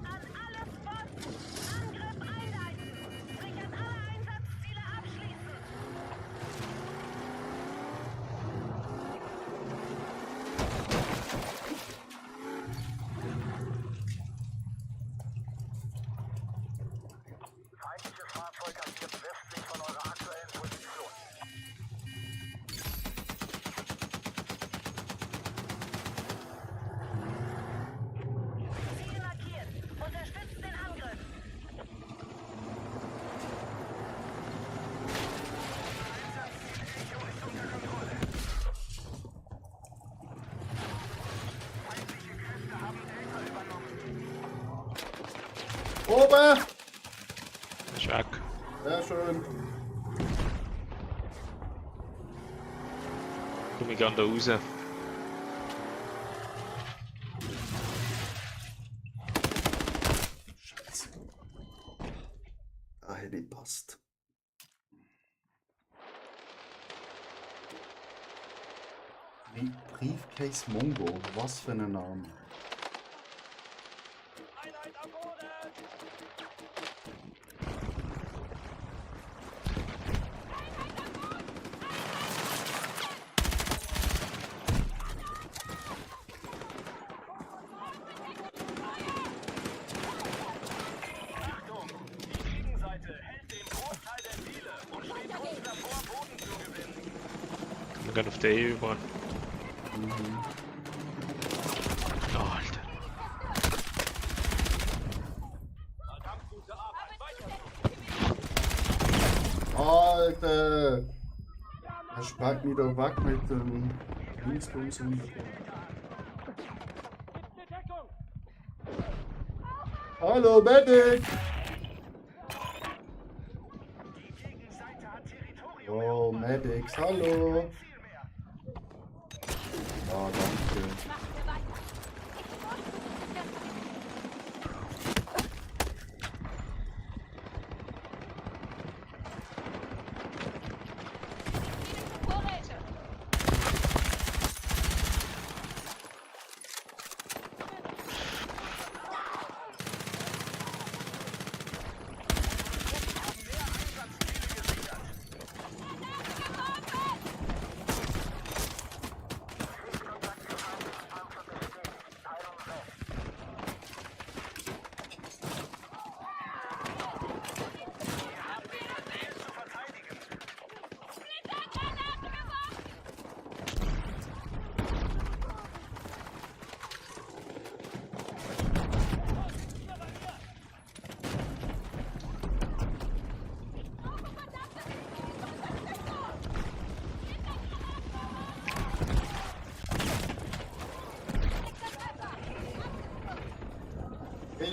An alle Spots! Angriff einleiten! Sichert alle Einsatzziele abschließen! Feindliches Fahrzeug agiert westlich von eurer aktuellen Position. Ziel markiert. Unterstützt den Angriff. Oben! Ist weg. Sehr schön. Komm ich gerne da raus. Scheiße. Ah, hätte nicht passt. Briefcase Mongo, was für ein Name. Einheit am Boden! Achtung! Die Gegenseite hält den Großteil der Ziele und steht kurz davor, Boden zu gewinnen. Wir gehen auf die über. Oh, Alter. Verdammt gute Arbeit! Weiter so! Alter! Er springt mich da weg mit dem Linksbums und Gibt's eine Deckung! Hallo, Medic! Die Gegenseite hat Territorium. Oh, Medics, hallo! Ah, danke. Machen wir weiter! Vorräte!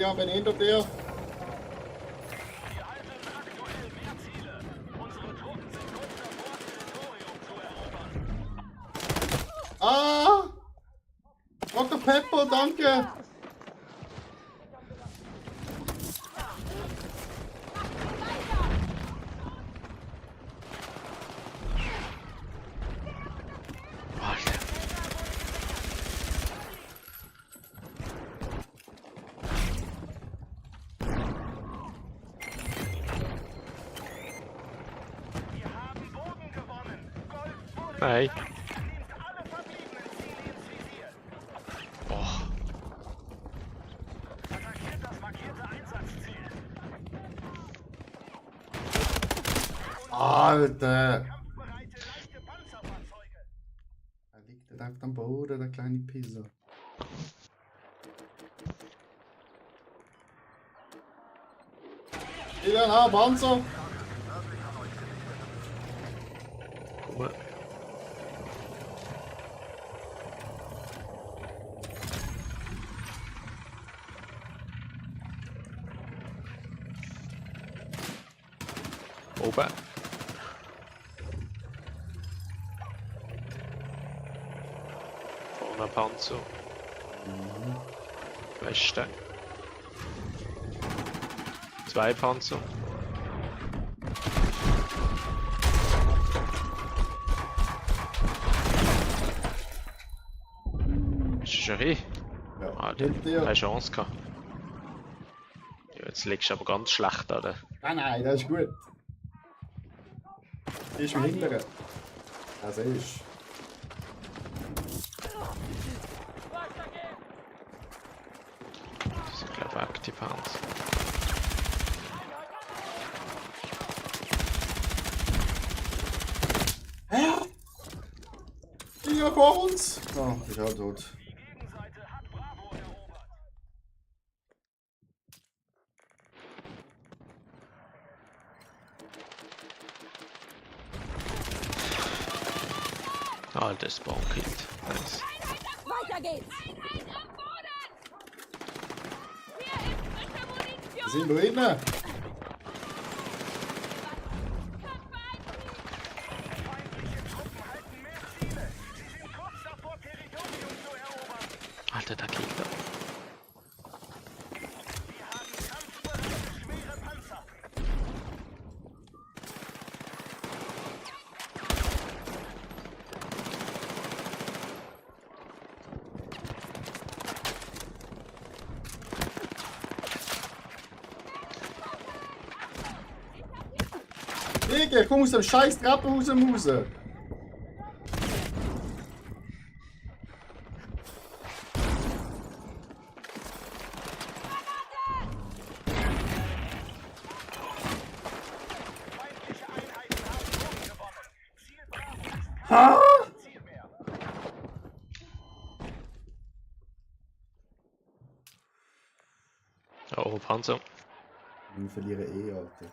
Kilian, bin hinter dir. Wir halten aktuell mehr Ziele. Unsere Truppen sind kurz davor, Territorium zu erobern. Ah! Dr. Pepper, danke! Alter. Wir haben Boden gewonnen. Golf wurde Nein. nimmt alle verbliebenen Ziele ins Visier. Boah. Attackiert das markierte Einsatzziel. Alter! Kampfbereite leichte Panzerfahrzeuge. Er liegt dort einfach am Boden, der kleine Pisser. Kilian, Panzer! Komm. Oben. Vorne Panzer. Weste. 2 Panzer. Ist schon hin? Ja, Ah, hinter dir. keine Chance gehabt. Ja, jetzt liegst du aber ganz schlecht an der. Nein, das ist gut. Die ist mir hinterher. Das ist. Das sind, glaube ich, Active Panzer. Kilian vor uns! Oh, ich bin auch tot. Die Gegenseite hat Bravo erobert. Alter Spawn-Kit. Nice. Weiter geht's! Einheit am Boden! Hier ist frische Munition! Sind wir drinnen? Feindliche Truppen halten mehr Ziele. Sie sind kurz davor, Territorium zu erobern. Alter, der Gegner. Wir haben kampfbereite schwere Panzer. Digga, komm aus dem scheiß Treppenhaus raus! Feindliche Einheiten haben Boden gewonnen. Ziel Bravo ist Ha? kein Ziel mehr. Oh, Panzer. Wir verlieren eh, Alter.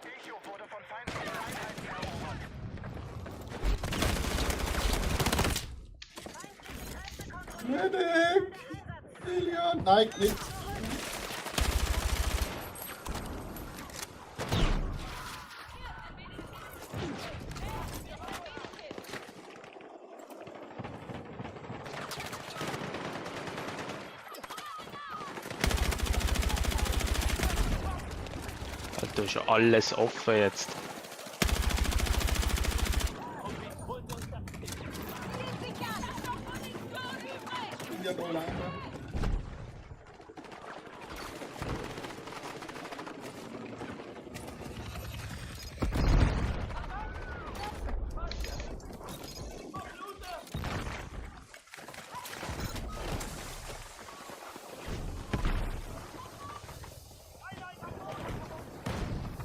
Echo wurde von feindlichen Einheiten erobert. Medic! Kilian! Nein, nicht! Alter, ist ja alles offen jetzt. Kilian, wo lang?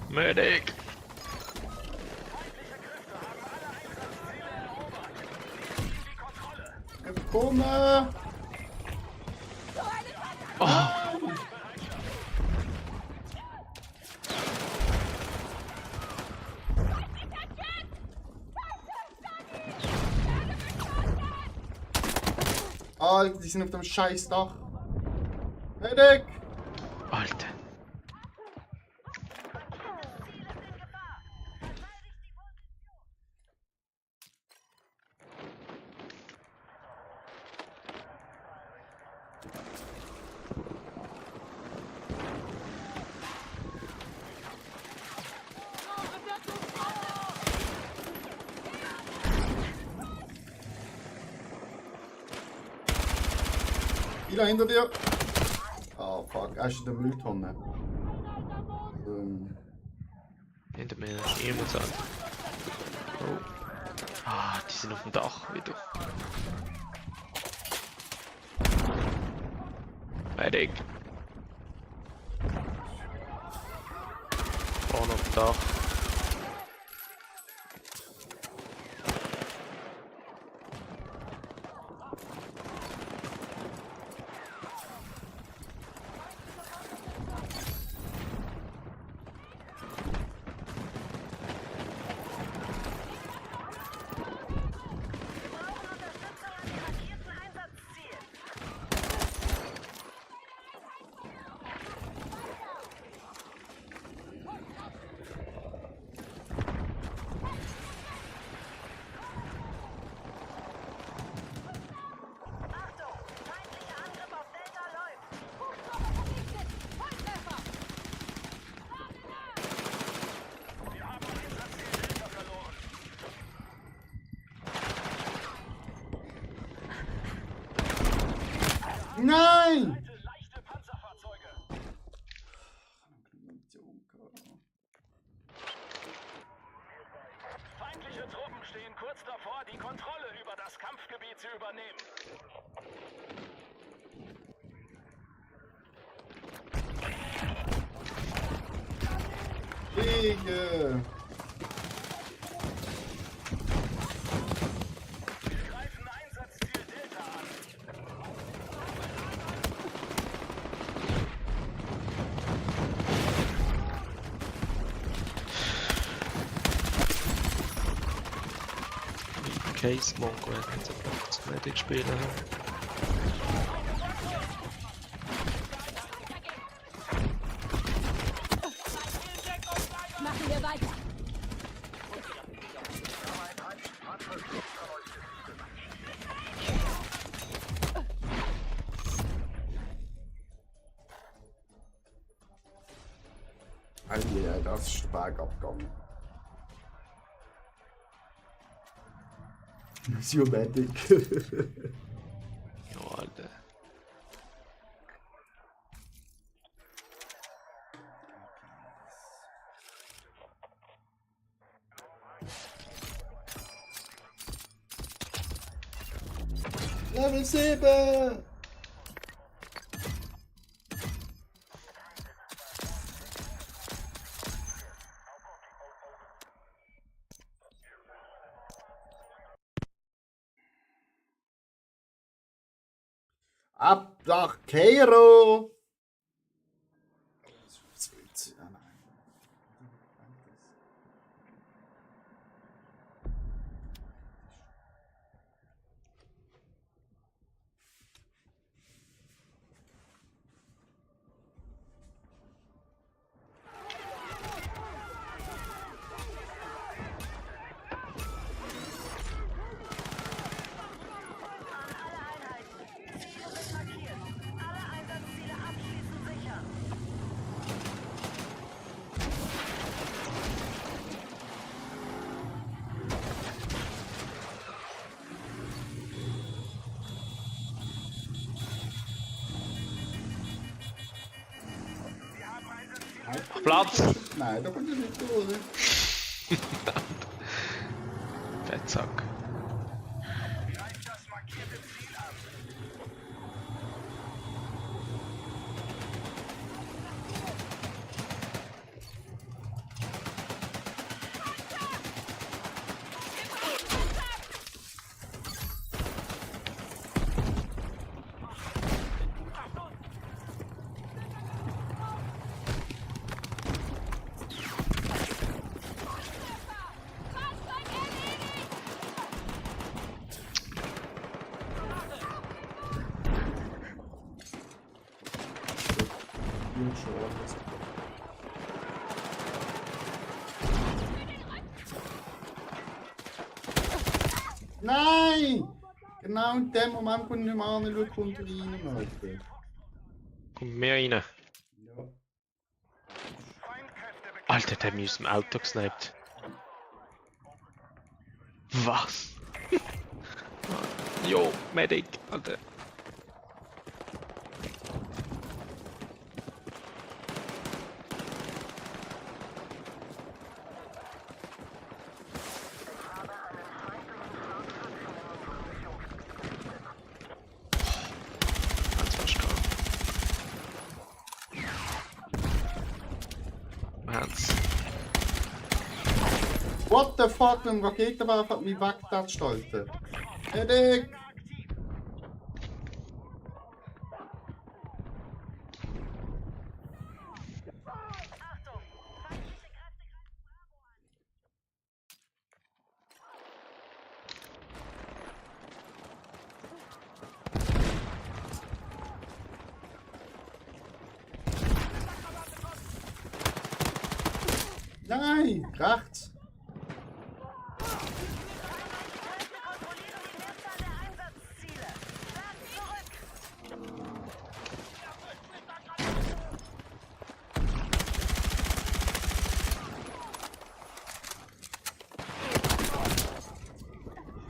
Medic! Komm! Alter, die sind auf dem scheiß Dach. Medic! Alter. Ila hinter dir! Oh fuck, er ist in der Mülltonne. Hinter mir jemand sagt. Oh. Ah, die sind auf dem Dach wieder. Medic. Vorne auf dem Dach. Nein! Leichte Panzerfahrzeuge. Feindliche Truppen stehen kurz davor, die Kontrolle über das Kampfgebiet zu übernehmen. Wege! Wir greifen Einsatzziel Delta an. Case Mongo hat jetzt einfach das Medic spielen. Machen wir weiter. Alter, das ist stark abgegangen. Siomatic. Ja, Alter. Level 7! Ab nach Cairo! Was willst du? Ah, nein. Platz! Nein, da bin ich nicht durch. Fettsack. Greift das markierte Ziel an. Fahrzeug erledigt! Nein! Genau in dem Moment, wo ich nicht mehr anschaue, kommt er rein, Alter. Kommt mehr rein. Ja. Alter, der hat mich aus dem Auto gesniped. Was? Jo, Medic, Alter. Ganz fast gehabt. Hans. What the fuck, ein Raketenwerfer hat mich weggetatscht, Alter. Medic! Nein! Rechts!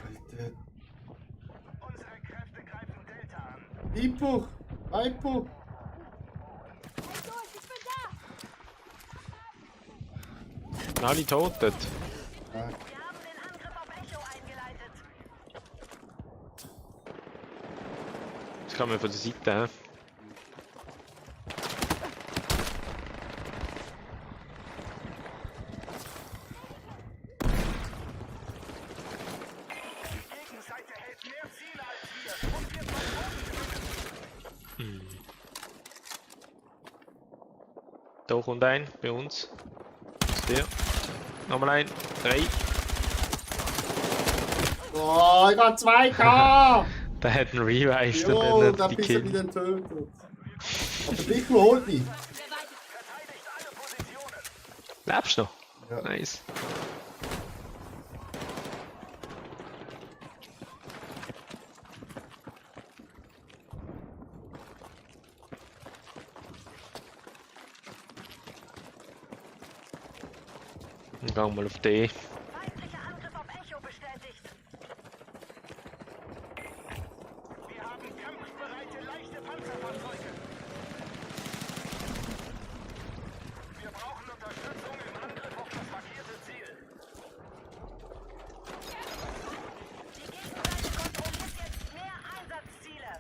Alter. Unsere Kräfte greifen Delta an. Einbruch! Einbruch! Durch, ich bin da! Alle tot dort. Ah, Wir haben den Angriff auf Echo eingeleitet. Das kann man von der Seite, hä? Die Gegenseite hält mehr Ziele als wir. Und wir versuchen Da kommt ein, bei uns. Ist der. Nochmal ein. 3. Oh, ich hab 2K! Der hat einen Revive, der Jo, hat da nicht die bist du Kill. wieder getötet. Aber dich holt mich. verteidigt alle Positionen. Lebst du noch? Ja. Nice. Dann gehen wir mal auf D. Feindlicher Angriff auf Echo bestätigt. Wir haben kampfbereite leichte Panzerfahrzeuge. Wir brauchen Unterstützung im Angriff auf das markierte Ziel. Die Gegenseite kontrolliert jetzt mehr Einsatzziele.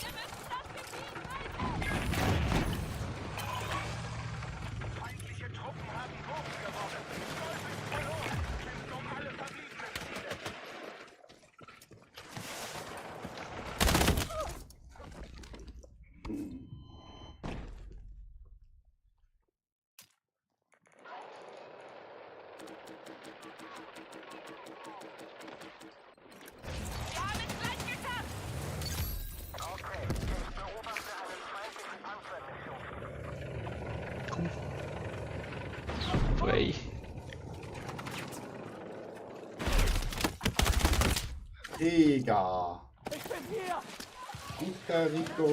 Wir müssen das Gebiet halten! Feindliche Truppen haben Bogen gewonnen. Golf ist verloren. Kämpfen um alle verbliebenen Ziele. Wir haben es gleich geschafft! Okay, ich beobachte einen feindlichen Panzermission. Frei. Digga. Danke, Rico.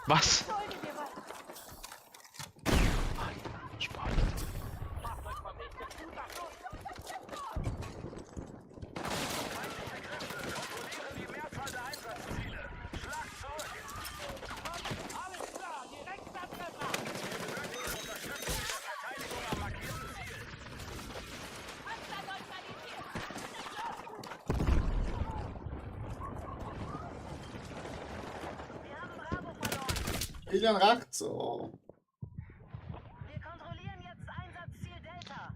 Was? Kontrollieren die Mehrzahl der Einsatzziele. Schlag zurück. Alles klar, direkt Abtreffer! Wir benötigen Unterstützung in der Verteidigung am markierten Ziel. Panzer neutralisiert! Wir haben Bravo verloren. Kilian rechts. Oh. Wir kontrollieren jetzt Einsatzziel Delta.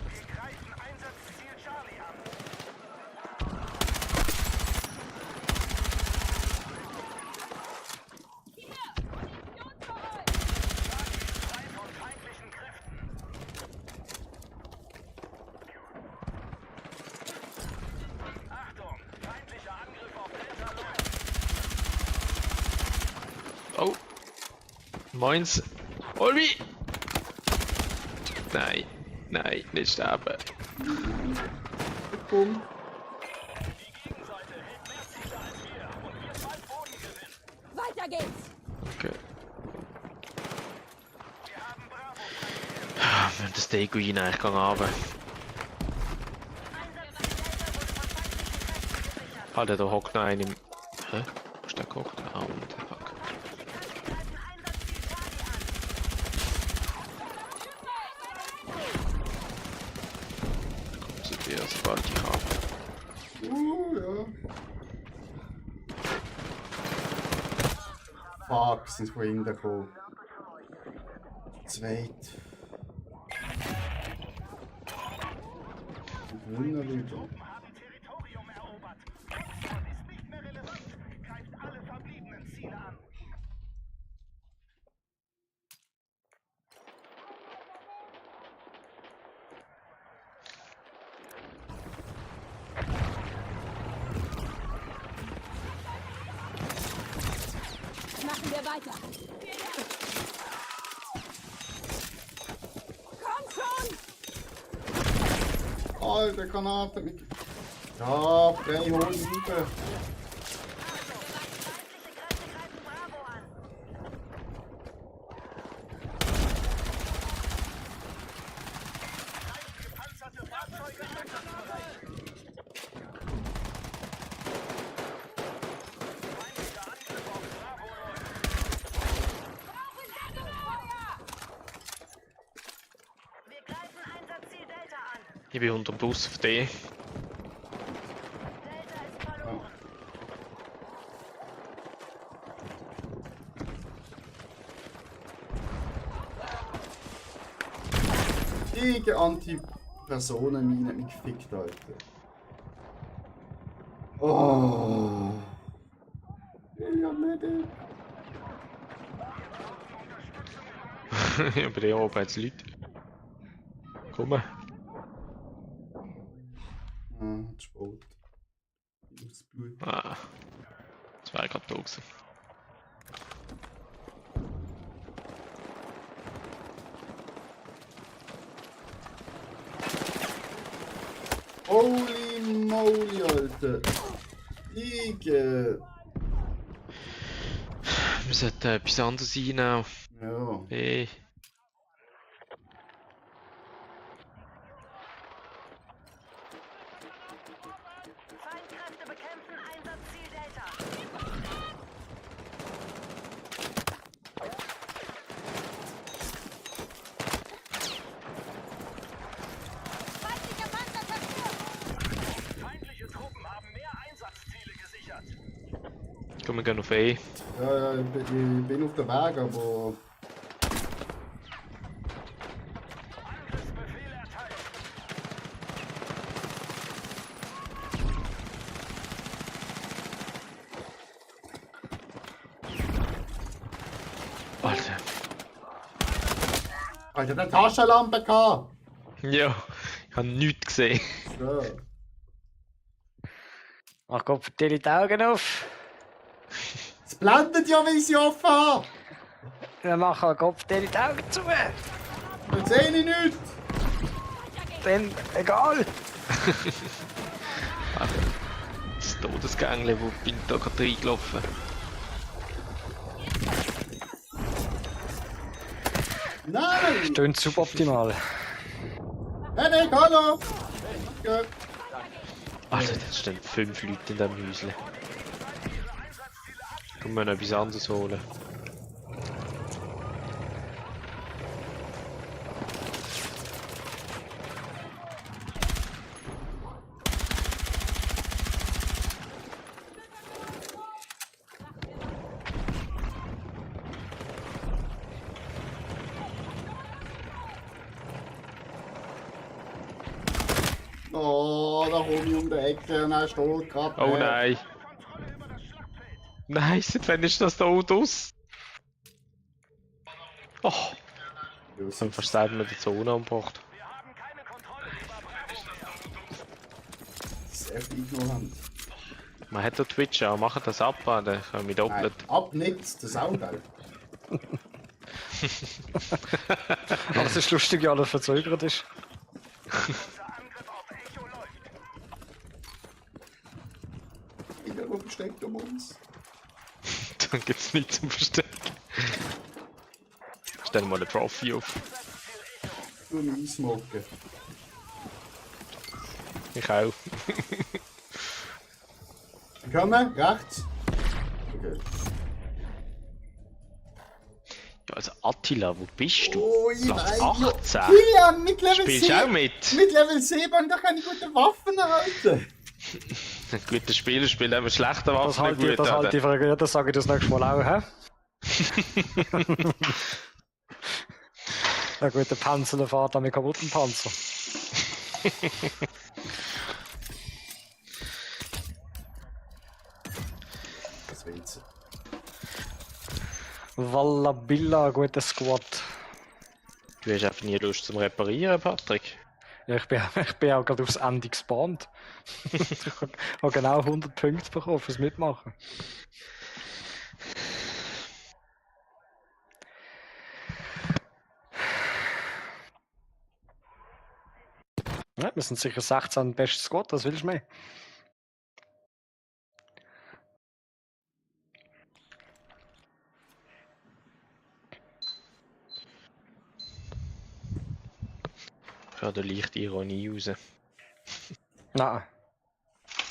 Wir greifen Einsatzziel Charlie an. Hier! Munition für euch! Charlie ist frei von feindlichen Kräften. Oh! Meins! Hol mich! Nein! Nein, nicht sterben! Bumm. Weiter geht's! Okay. Ah, wir haben das Deko rein, ich gehe runter. Alter, da hockt noch einer im... Hä? Wo ist der gehockt? Ah, und der Fuck. Komm zu dir, sobald ich kann. Ja. Fuck, sind von hinten gekommen. Zweit. Grüner Leute. Haben Territorium erobert. Oxford ist nicht mehr relevant. Greift alle verbliebenen Ziele an. Machen wir weiter! Komm schon! Alter, Granate mit. Ja, frei holen rüber. Gepanzerte Fahrzeuge einsatzbereit. Feindlicher Angriff auf Bravo läuft. Wir greifen Einsatzziel Delta an. Ich bin unter dem Bus auf D. Delta ist verloren. Riesige Anti-Personen-Mine mich gefickt, Alter. Oh. Ja, nicht. Ja, bei der oben hat's Leute. Komm. Ah, hat Sport. Das Blut. Ah. Das war gerade da gewesen. Holy moly, Alter. Riesige. Wir sollten etwas anderes reinnehmen. Ja. Hey. Feindkräfte bekämpfen Einsatzziel Delta. Feindliche Panzer zerstört! Feindliche Truppen haben mehr Einsatzziele gesichert. Komm, wir gehen auf E. Ja, ich bin auf der Weg, aber. Angriffsbefehl erteilt. Alter. Alter, eine Taschenlampe gehabt! Ja, ich habe nichts gesehen. Ja. Mach Gott vertelle die Augen auf. Es blendet ja, wenn ich sie offen habe! Dann mach halt Gott vertelle die Augen zu. Dann sehe ich nichts! Dann egal. Das Todesgängle, wo bin ich da gerade reingelaufen? Nein! Stöhnt suboptimal. Hey, hallo! Ja. Alter, da stehen 5 Leute in diesem Häuschen. Können wir noch etwas anderes holen? Oh, da komme ich um die Ecke und er steht gerade. Oh nein! Nein, seit wann ist das da aus? Oh, dann versteht man die Zone angebracht. Wir haben keine Kontrolle über Bravo. Das ist echt ignorant. Man hat da Twitch auch, machen das ab, dann können wir Nein, doppelt. ab nicht, das ist auch geil. Aber es ist lustig, wie alles verzögert ist. Irgendwo versteckt um uns. Dann gibt's nichts zum Verstecken. Stell mal eine Trophy auf. Du mich einsmoken. Ich auch. Wir kommen, rechts. Okay. Ja, also Attila, wo bist du? Oh, ich Platz weiß. 18. Kilian, mit Level Spielst 7. du auch mit? Mit Level 7, da kann ich gute Waffen erhalten. Ein guter Spieler spielt einfach schlechte Waffen. Das halte gut, ich, das Alter. halte ich für gut, das sage ich das nächste Mal auch, hä? Ein guter Panzer fährt mit kaputten Panzer. Das willst du. Wallabilla, guter Squad. Du hast einfach nie Lust zum Reparieren, Patrick. Ja, ich bin auch gerade aufs Ende gespawnt. Ich habe genau 100 Punkte bekommen fürs Mitmachen. Ja, wir sind sicher 16 bestes Squad, was willst du mehr? Ich habe da leicht Ironie raus. Nein.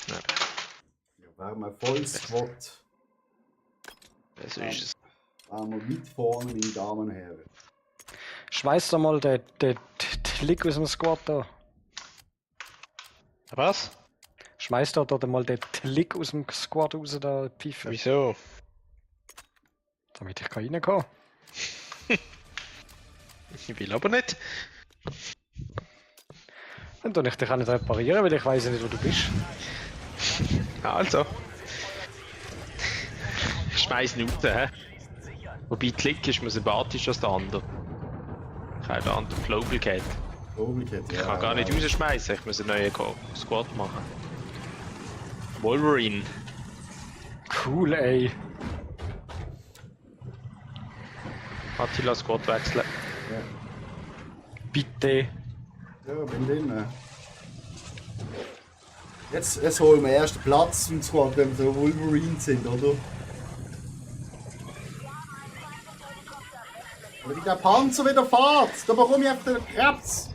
Ja, wären wir voll Squad. So ist es. Wären wir mit vorne, meine Damen und Herren. Schmeiß doch mal den Lick aus dem Squad da. Was? Schmeiß da mal den Lick aus dem Squad raus, da Pfeife. Wieso? Damit ich reinkommen kann. Ich will aber nicht. Dann tue ich dich auch nicht reparieren, weil ich weiss nicht, wo du bist. Also. Ich schmeiß ihn raus, hä? Wobei Klick ist mir sympathischer als der andere. Ich habe den anderen Global gehabt. Ich kann gar nicht rausschmeißen, ich muss einen neuen Squad machen. Wolverine. Cool, ey. Attila Squad wechseln. Bitte. Ja, bin drin. Jetzt holen wir erst den Platz im Squad, wenn wir so Wolverine sind, oder? Aber wie der Panzer wieder fährt, da bekomme ich einfach den Krebs.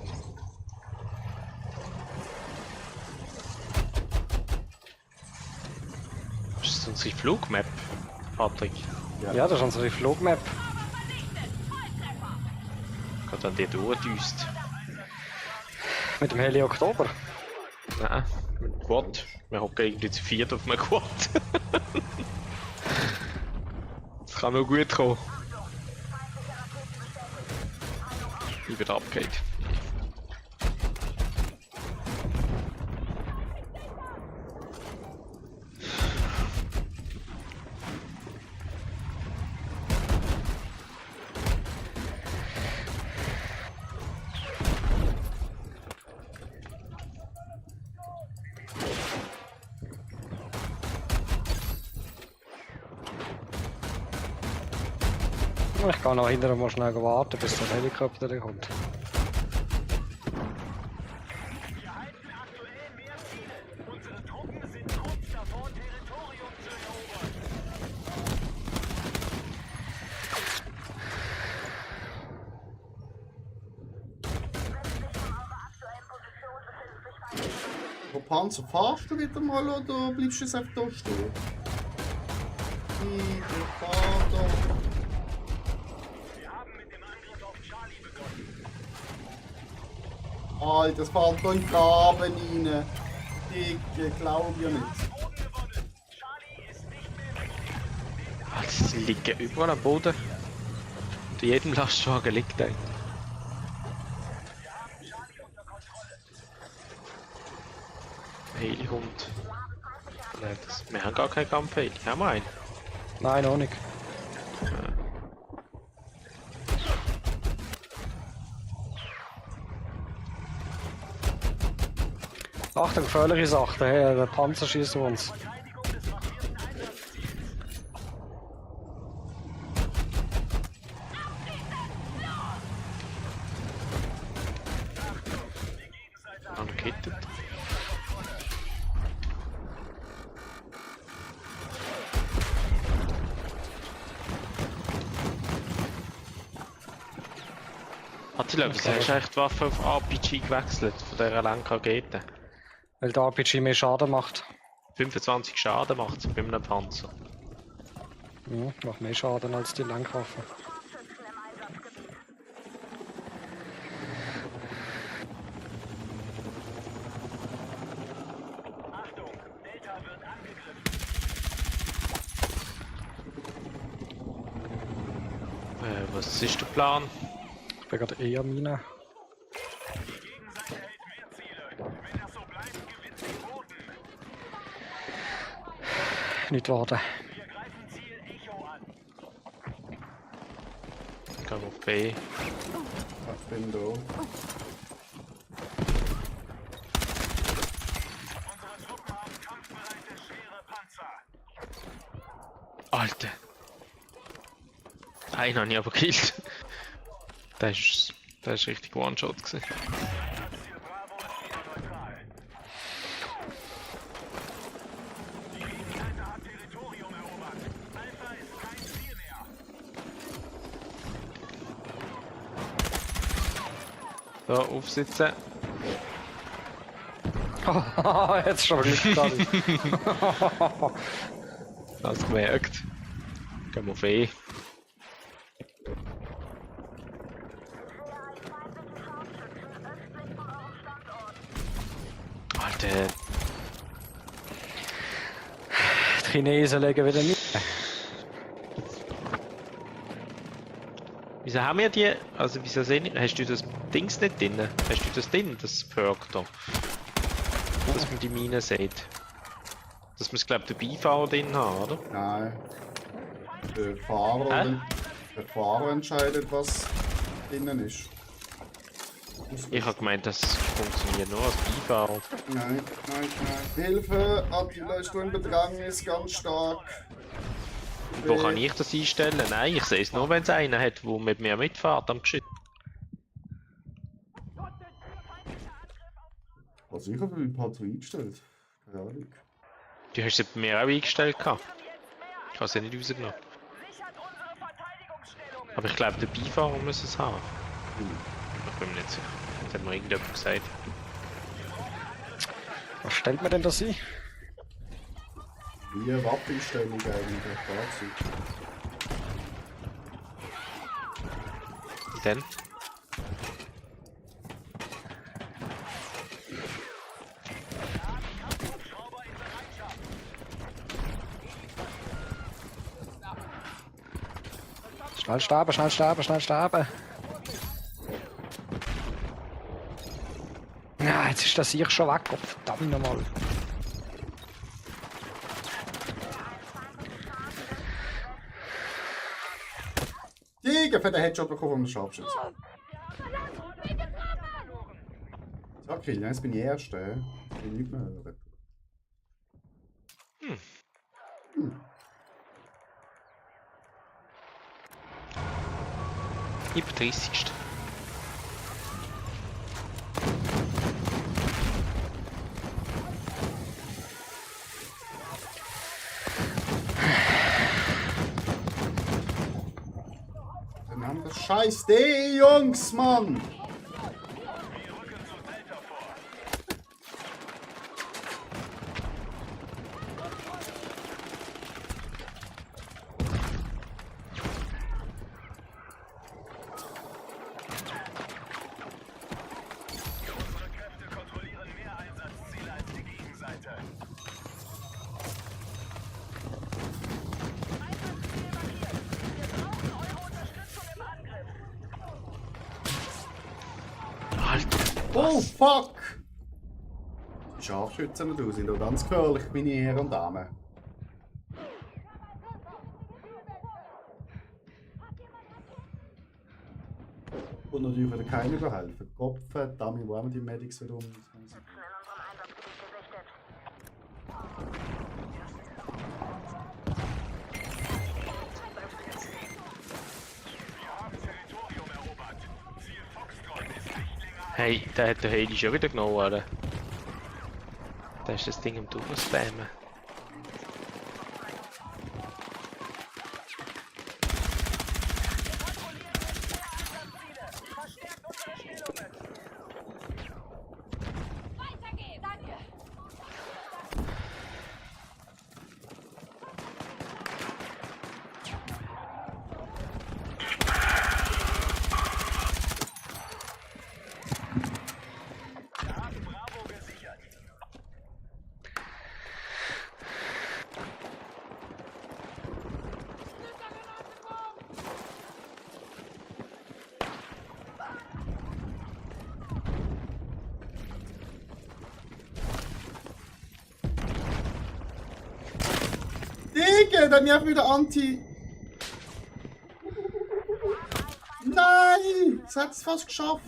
Ist das unsere Flugmap, Patrick? Ja, das ist unsere Flugmap. Geht an die durchdüst. Mit dem Heli Oktober. Nein, mit dem Quad. Wir hocken irgendwie zu viert auf einem Quad. Das kann noch gut kommen. Wie wieder abgeht. Ich kann noch hinterher mal schnell warten, bis der Helikopter da kommt. Wir halten aktuell mehr Ziele. Unsere Truppen sind kurz davor, Territorium zu erobern. Wo Panzer, fahrst du wieder mal oder bleibst du jetzt einfach da stehen? Ich fahr da. Wir haben mit dem Angriff auf Charlie begonnen. Alter, das fährt da in den Graben rein. Ich glaube ja nicht. Boden gewonnen. Charlie ist nicht mehr weg. Sie liegen überall am Boden. Zu jedem Lastwagen liegt ein. Heli-Hund. Nein, wir haben gar keinen Kampfheli. Haben wir einen? Nein, noch nicht. Achtung, gefährliche Sache, der Panzer schießt auf uns. Verteidigung des Attila, wieso hast du eigentlich die Waffe auf RPG gewechselt, von dieser Lenkrakete? Weil der RPG mehr Schaden macht. 25 Schaden macht sie bei einem Panzer. Ja, macht mehr Schaden als die Lenkwaffe. Achtung, Delta wird angegriffen. Was ist der Plan? Ich bin gerade eher Mine. Die Gegenseite hält mehr Ziele. Wenn das so bleibt, gewinnt sie Boden. Nicht warten. Wir greifen Ziel Echo an. Gehen wir auf B. Ich bin da. Unsere Truppen haben kampfbereite schwere Panzer. Alter! Einen habe ich aber gekillt. Das ist richtig One-Shot gewesen. Ziel Bravo ist wieder neutral. Die Gegenseite hat Territorium erobert. Alpha ist kein Ziel mehr. So, aufsitzen. Jetzt schon Glück gehabt. Hast gemerkt. Gehen wir auf E. Alter, Die Chinesen legen wieder nicht. wieso haben wir die? Also, wieso sehen wir? Hast du das Dings nicht drin? Hast du das drin, das Perk da? Dass man die Mine sieht. Dass wir es, glaube ich, den Beifahrer drin haben, oder? Nein. Der Fahrer, der Fahrer entscheidet, was drinnen ist. Ich habe gemeint, das funktioniert nur als Beifahrer. Nein. Hilfe! Attila ist in Bedrängnis, ganz stark. Wo kann ich das einstellen? Nein, ich sehe es nur, wenn es einen hat, der mit mir mitfährt am Geschütz. Also ich habe ein paar zu eingestellt. Keine Ahnung. Du hast sie bei mir auch eingestellt gehabt. Ich habe sie nicht rausgenommen. Sichert unsere Verteidigungsstellungen. Aber ich glaube, der Beifahrer muss es haben. Ich bin mir nicht sicher. Das hat mir irgendjemand gesagt. Was stellt man denn da ein? Wie eine Waffenstellung eigentlich. Fahrzeug. Wie denn? Hubschrauber in Bereitschaft. Schnell sterben, schnell sterben, schnell sterben. Ja, jetzt ist das hier schon weg. Oh, verdammt nochmal. Tiger für den Headshot bekommen vom Scharfschützen. So, okay, jetzt bin ich Erster. Ich bin nicht mehr hören. Ich bin 30. Dann haben wir Scheiß D, Jungs, Mann! Unsere Kräfte kontrollieren mehr Einsatzziele als die Gegenseite. Einsatzziel markiert. Wir brauchen eure Unterstützung im Angriff. Alter, Oh, fuck! Die Scharfschützen da sind doch ganz gefährlich, meine Herren und Damen. Und natürlich wieder keiner überhelfen. Kopf, Dummy, wo haben wir die Medics wieder um? Territorium erobert. Ziel Foxtrot ist nicht länger. hey, der hat der Heli schon wieder genommen, oder? Da ist das Ding im Durchspammen. Verstärkt unsere der hat mich einfach wieder anti... Nein! Es hat es fast geschafft.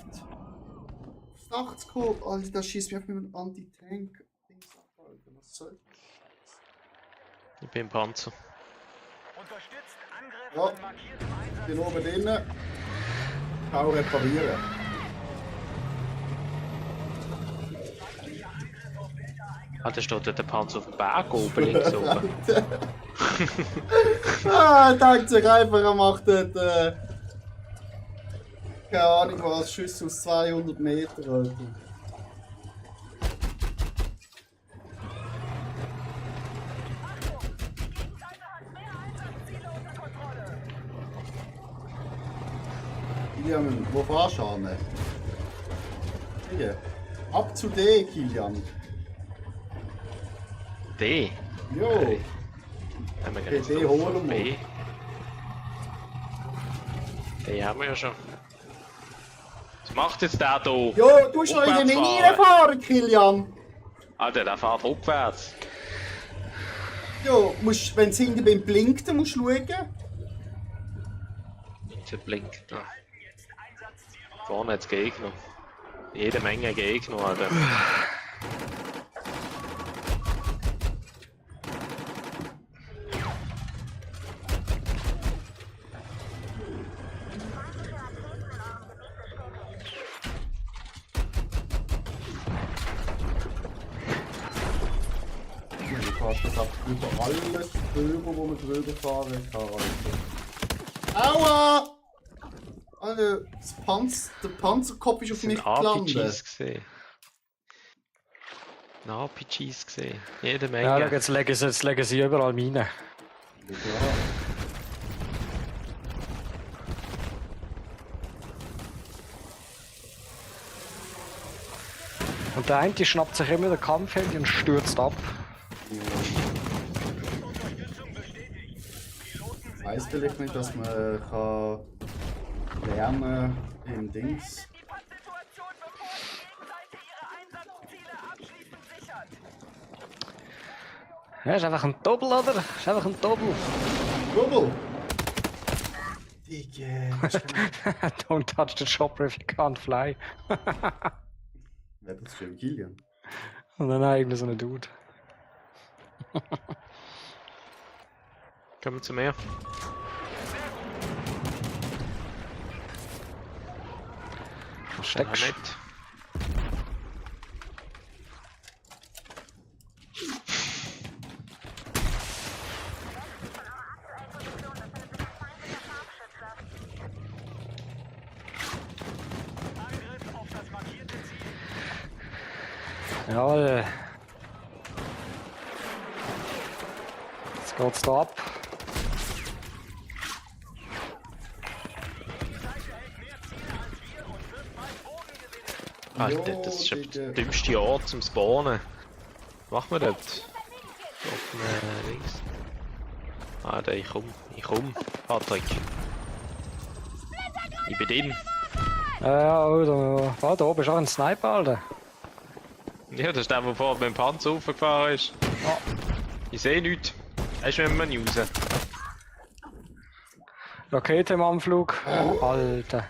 Aufs Dach zu kommen. Alter, das schießt mich einfach mit einem Anti-Tank-Dings ab, Alter. Was soll das? Ich bin im Panzer. Unterstützt Angriff Ja. an markiertem Einsatz. Bin oben drinnen. Kann auch reparieren. Ah, da steht ja der Panzer auf dem Berg oben links oben. Ah, denkt sich einfach, er macht dort, keine Ahnung was, Schüsse aus 200 Meter, Alter. Kilian, wo fahrst du an? Hier. Ab zu D, Kilian. D. Jo. Haben wir Okay, jetzt D drauf. holen wir. B. D haben wir ja schon. Was macht jetzt der hier? Jo, du musst noch in den Rückwärts Mine fahren, Kilian. Alter, der fährt rückwärts. Jo, musst, wenn es hinten beim blinkt, musst du schauen. Jetzt blinkt er. Vorne hat's Gegner. Jede Menge Gegner, Alter. Du fährst das über alles drüber, wo man drüber fahren kann. Alter. Aua! Alter, der Panzerkopf ist auf Das mich sind gelandet. RPGs gesehen. RPGs gesehen. Jede Menge. Ja, jetzt legen sie überall Minen. Ja. Und der eine schnappt sich immer den Kampfheld und stürzt ab. Ich weiss vielleicht nicht, dass man kann lernen im Dings. Die Pattsituation, bevor die Gegenseite ihre Einsatzziele abschließend sichert. Ja, ist einfach ein Doppel, oder? Ist einfach ein Doppel. Double! Digga, Don't touch the chopper if you can't fly. wer das schon Kilian? Und dann irgendwie so ein Dude. Kommen wir zu mir. Was Ja, steckst nicht. Angriff auf das markierte Ziel. Jawohl. Jetzt geht's da ab. Alter, das ist ja der dümmste Ort zum Spawnen. Was machen wir dort? Offene links. Alter, ich komm, Patrick. Ich bin drin. Ja, oh, da oben ist auch ein Sniper, Alter. Ja, das ist der, der vorher mit dem Panzer raufgefahren ist. Ja. Ich sehe nichts. Er ist mit mir nicht raus. Rakete im Anflug. Alter.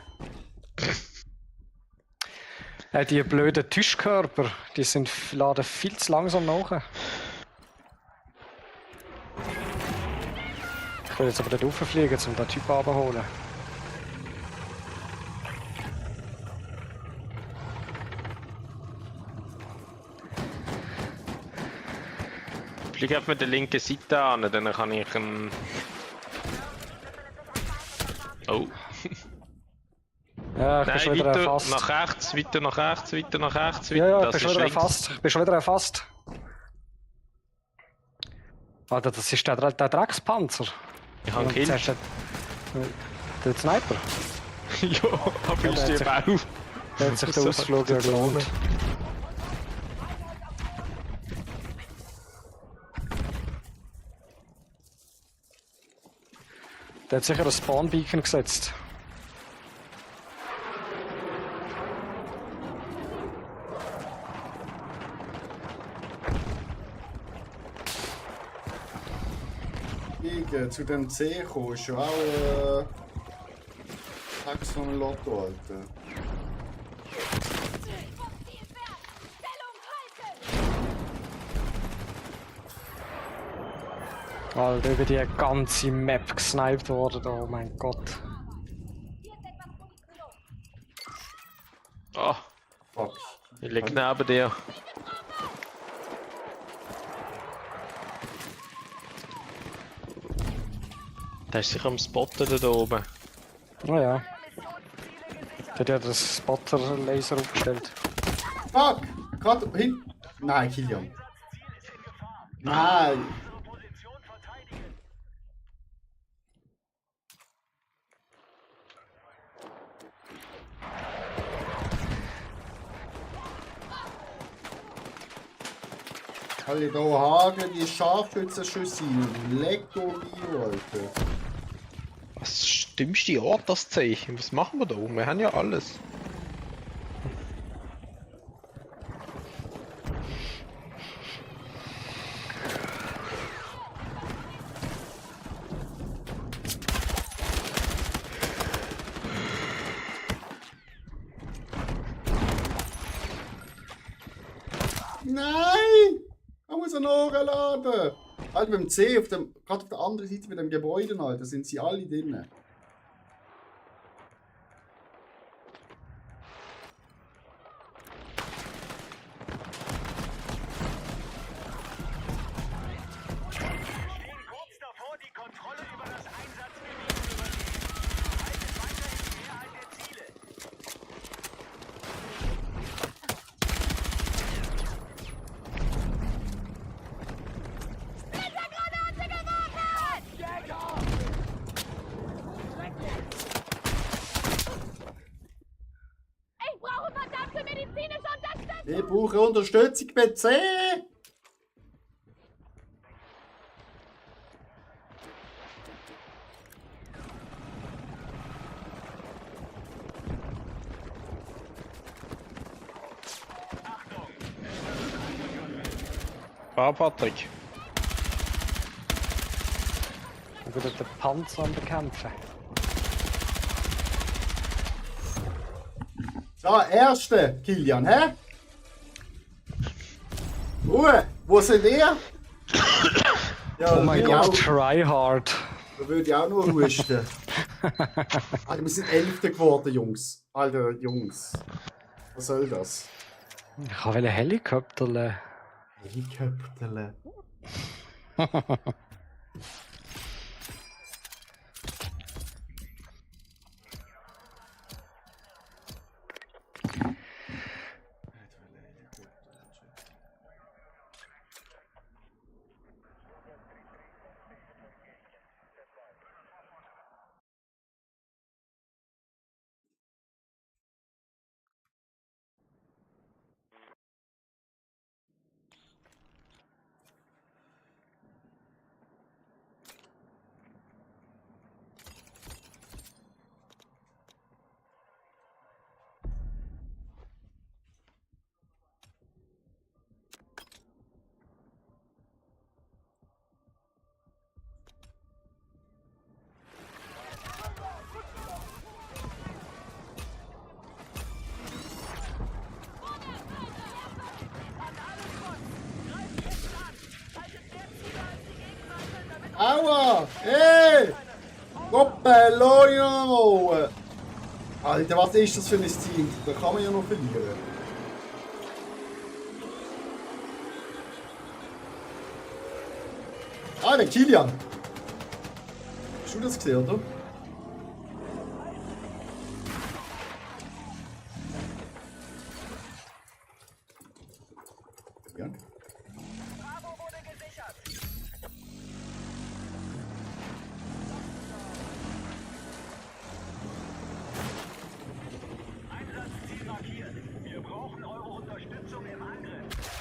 Die blöden Tischkörper, die laden viel zu langsam nach. Ich will jetzt aber nicht rauffliegen, um den Typ abzuholen. Flieg auf mit der linken Seite an, dann kann ich ihn... Oh. Ja, ich bin Nein, schon wieder weiter erfasst. nach rechts, weiter nach rechts, weiter nach rechts, weiter. Ja, ja, ich das bin schon ist wieder links. erfasst. Ich bin schon wieder erfasst. Alter, das ist der Dreckspanzer. Ich habe Und ihn zuerst gekillt. der Sniper. Ja, aber ich der stehe hat auf. Der hat sich So der Ausflug ja gelohnt. Der hat sicher ein Spawn-Beacon gesetzt. Hey zu dem C gekommen, ist ja auch Hex vom Lotto, Alter. Stellung halten! Alter, über die ganze Map gesniped worden, oh mein Gott. Hier ist etwas Munition. Ah, Fuck. ich lieg neben dir. Der ist sicher am Spotten da oben. Naja. Der hat ja das Spotter-Laser aufgestellt. Fuck! Gerade hin. Nein, Kilian. Nein! Unsere Position verteidigen. Alle da Hagen, die Scharfschützenschüsse. Lego Mio, Alter. Was dümmste Ort das Zeichen? Was machen wir da? Wir haben ja alles. Nein! Man muss ihn nachladen! Alter, beim C, gerade auf der anderen Seite bei dem Gebäude, Alter, sind sie alle drinnen. Wir stehen kurz davor, die Kontrolle über das Einsatzgebiet zu übernehmen. Haltet weiterhin Mehrheit der Ziele. Granate geworfen! Ich brauche verdammte medizinische Unterstützung! Ich brauche Unterstützung bei C! Patrick. Und wieder den Panzer am Bekämpfen. So, erste, Kilian, hä? Ruhe, wo sind ihr? Ja, Oh mein Gott, try hard. Da würde ich auch noch husten. Alter, wir sind 11. geworden, Jungs. Alter, Jungs. Was soll das? Ich habe Helikopterle. Helikopterle. Aua! Hey! Goppeloni nochmal! Alter, was ist das für ein Team? Da kann man ja noch verlieren. Ah, der Kilian! Hast du das gesehen, oder? Ja. Bravo wurde gesichert. Einsatzziel markiert. Wir brauchen eure Unterstützung im Angriff.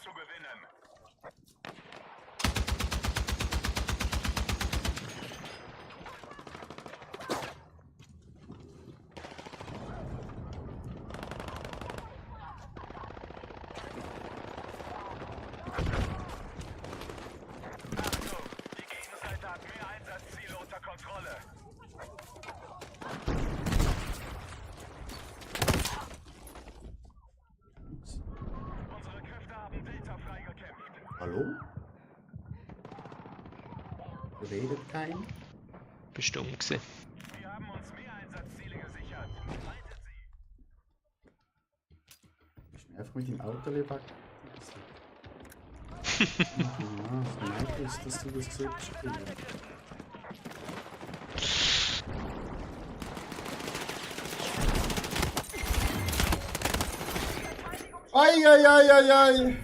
zu gewinnen. Achtung, die Gegenseite hat mehr Einsatzziele unter Kontrolle. Unsere Kräfte haben Delta freigekämpft. Hallo? Redet kein? Bist dumm gewesen. Wir haben uns mehr Einsatzziele gesichert. Haltet sie! Ist mir einfach mit dem Auto weg. Ja, das meinte ist, dass du das gesehen hast. Ei.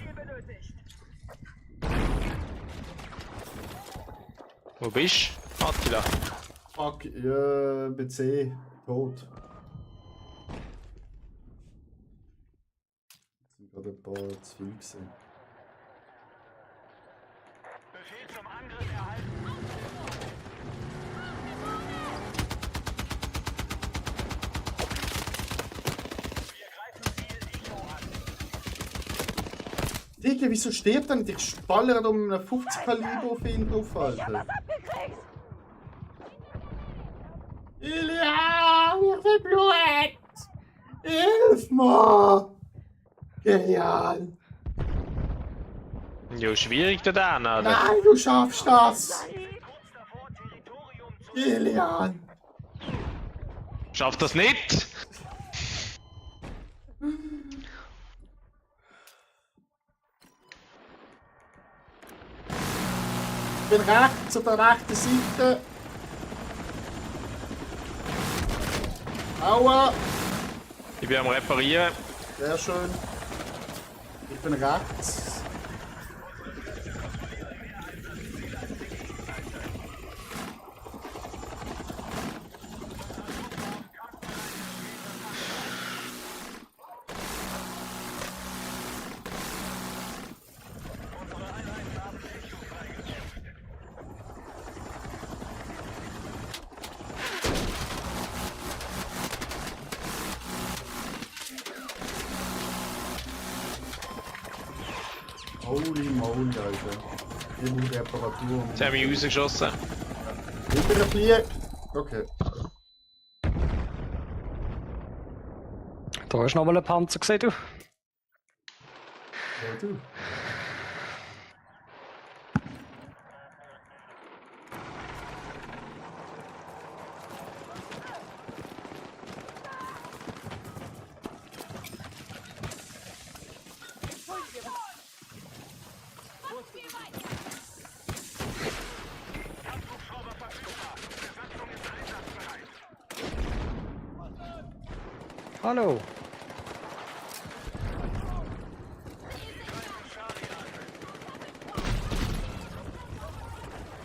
Wo bist du? Attila. Fuck, ja, BC, tot. Das sind gerade ein paar zu viel gewesen. Befehl zum Angriff erhalten. Wir greifen Ziel Echo an. Digga, wieso stirbt er nicht? Ich ballere um einen 50 Kaliber auf ihn drauf, Alter. Ilian, ich will Blut! Hilf mir! Ilian! Ja, schwierig da dann, oder? Nein, du schaffst das! Kurz davor, Territorium zu Ilian! Schafft das nicht? Ich bin rechts auf der rechten Seite. Aua! Ich bin am Reparieren. Sehr schön. Ich bin rechts. Holy moly, Alter. Ich brauche Reparatur. Sie haben mich rausgeschossen. Ich bin ein Flieg. Okay. Da hast du nochmal einen Panzer gesehen, du. Ja, du. Kampfhubschrauber verfügbar. Besatzung ist einsatzbereit. Hallo.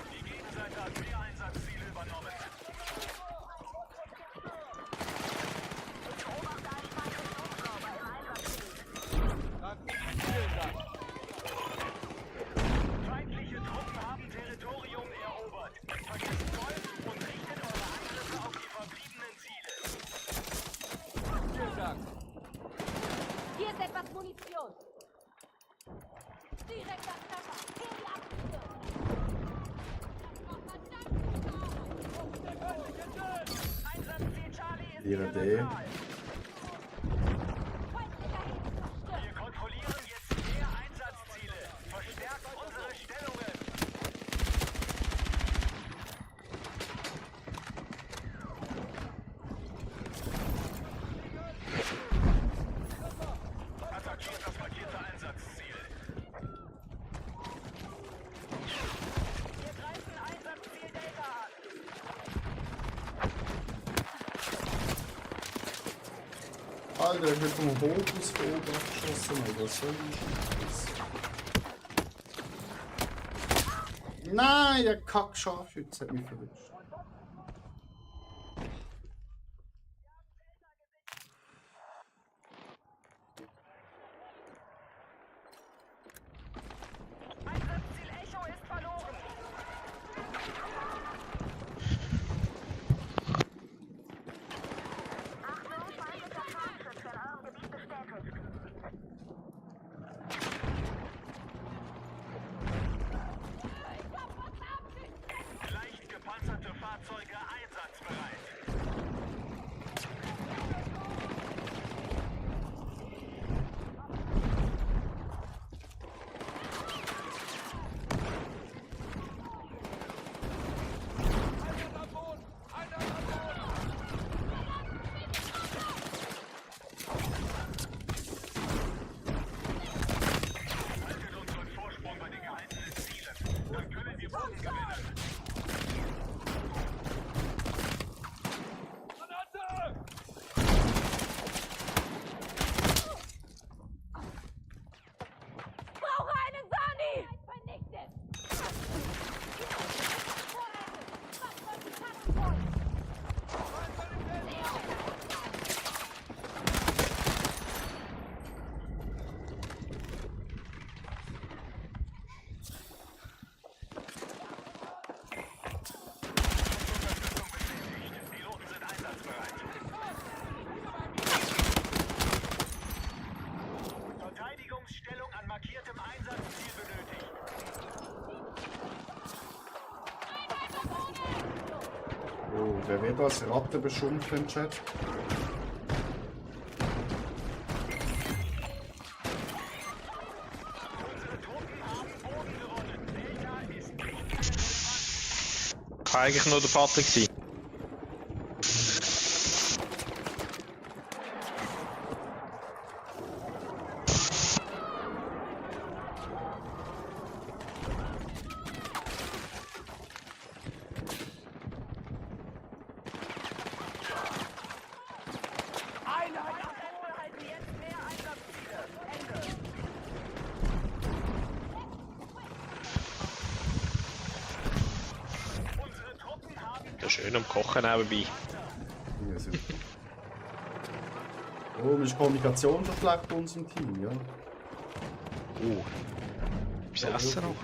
Die Gegenseite hat mehr Einsatzziele übernommen. Feindliche Truppen haben Territorium erobert. Vergesst Wolf und richtet eure Angriffe auf die verbliebenen Ziele. Hier ist etwas Munition. Direkter Treffer. In die Abschnitte. Einsatzziel Charlie ist Ihre wieder Idee. neutral. Wir kontrollieren jetzt mehr Einsatzziele. Verstärkt unsere Stellungen. Attackiert das markierte Einsatzziel. Wir greifen Einsatzziel Delta an. Alter, ich bin vom Hochhausbogen abgeschossen, Alter. Was soll ich? Nein, der Kack-Scharfschütze hat mich verwischt. Oder als Ratte beschimpft im Chat. Kann eigentlich nur der Patrick sein. Einheit erhalten jetzt mehr Einsatzziele. Ende. Unsere Truppen haben Ja, schön am Kochen nebenbei. Ja, super. Oh, ist Kommunikation so schlecht bei uns im Team, ja? Bis Essen noch.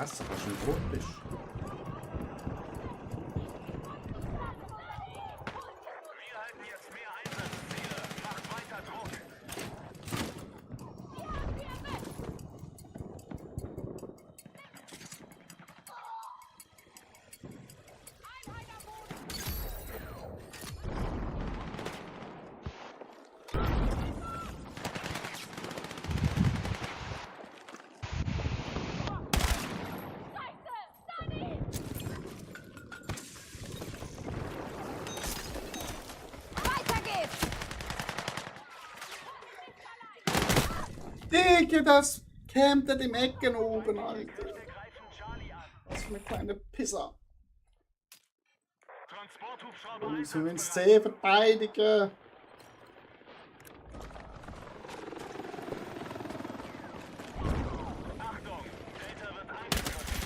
Essen kannst du nicht rot bist. Wir halten jetzt mehr Einsatzziele. Macht weiter Druck. Weiter geht's! Digga, das campt im Ecken oben, Alter. Wir greifen Charlie an. Was für eine kleine Pisser. Transporthubschrauber Und wir müssen C verteidigen. Achtung, Delta wird eingegriffen.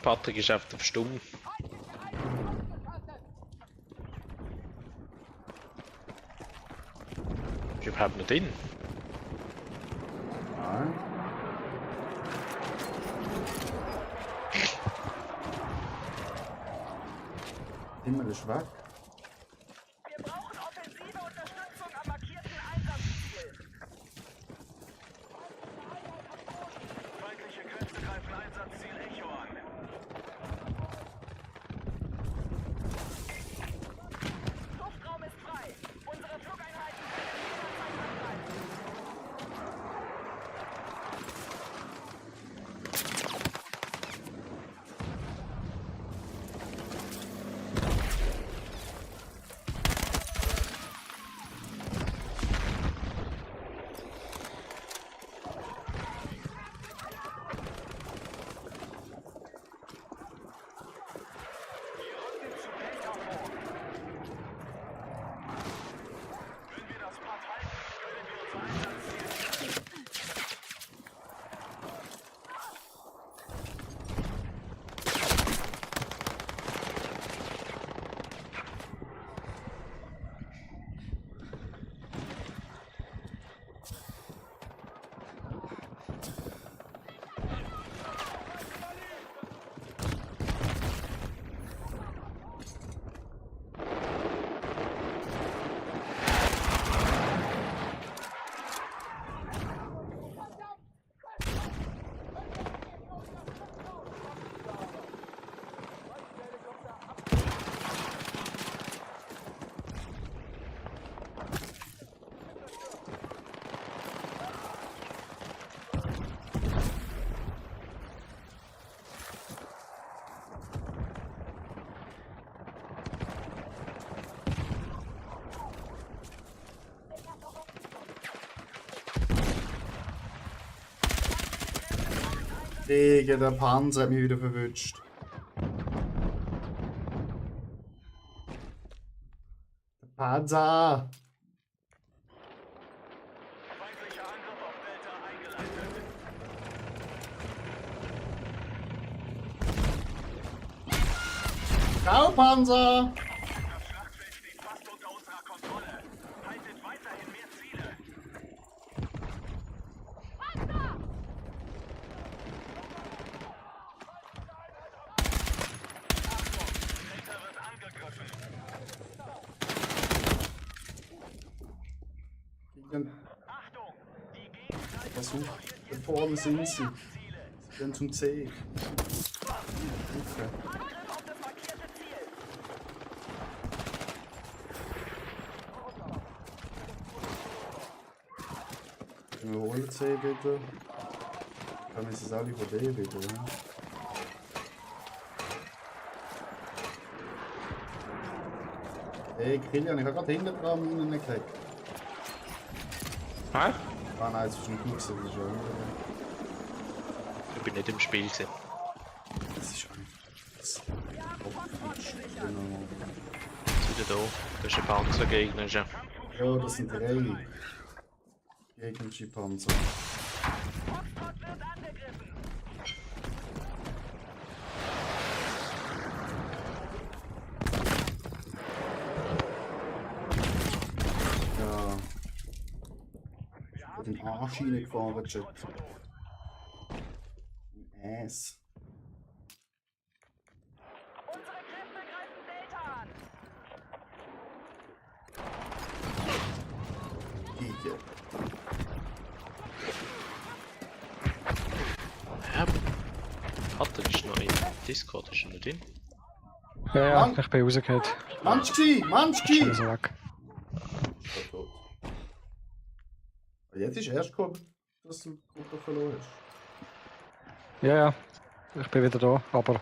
Patrick ist einfach auf stumm. Ist überhaupt noch drin? Nein. Immer ist weg. Wir brauchen offensive Unterstützung am markierten Einsatzziel. Feindliche Kräfte greifen Einsatzziel Echo an. Luftraum ist frei. Unsere Flugeinheiten können jederzeit angreifen. Wenn wir das Pad halten, können wir unser Einsatzziel. Digga, der Panzer hat mich wieder verwünscht. Der Panzer! Feindlicher Angriff auf Delta eingeleitet. Ciao, Panzer! Das Schlachtfeld steht fast unter unserer Kontrolle. Haltet weiterhin mehr Ziele. Achtung, Delta wird angegriffen. Versuch. Da vorne sind sie. Sie gehen zum C. Okay. Wir holen C wieder. Dann ist es alle von D wieder. Ja? Hey Kilian, ich habe gerade hinten dran reingekriegt. Hä? Ah nein, es ist nicht gut gewesen, das ist ja nicht. Ich bin nicht im Spiel gewesen. Das ist einfach. Wieder da. Das ist ein Panzergegner. Ja, das sind 3 gegnerische Panzer. Ja. Ich bin den Arsch reingefahren, Chat. Ein Ass. Unsere Kräfte greifen Delta an. Giga. Ja, Pater ist noch im Discord, ist er nicht drin? Ja, ja, Mann. ich bin rausgehört. Manschki! Manschki! Alles weg. Tot. Jetzt ist erst gekommen, dass du die Gruppe verloren hast. Ja, ja, ich bin wieder da, aber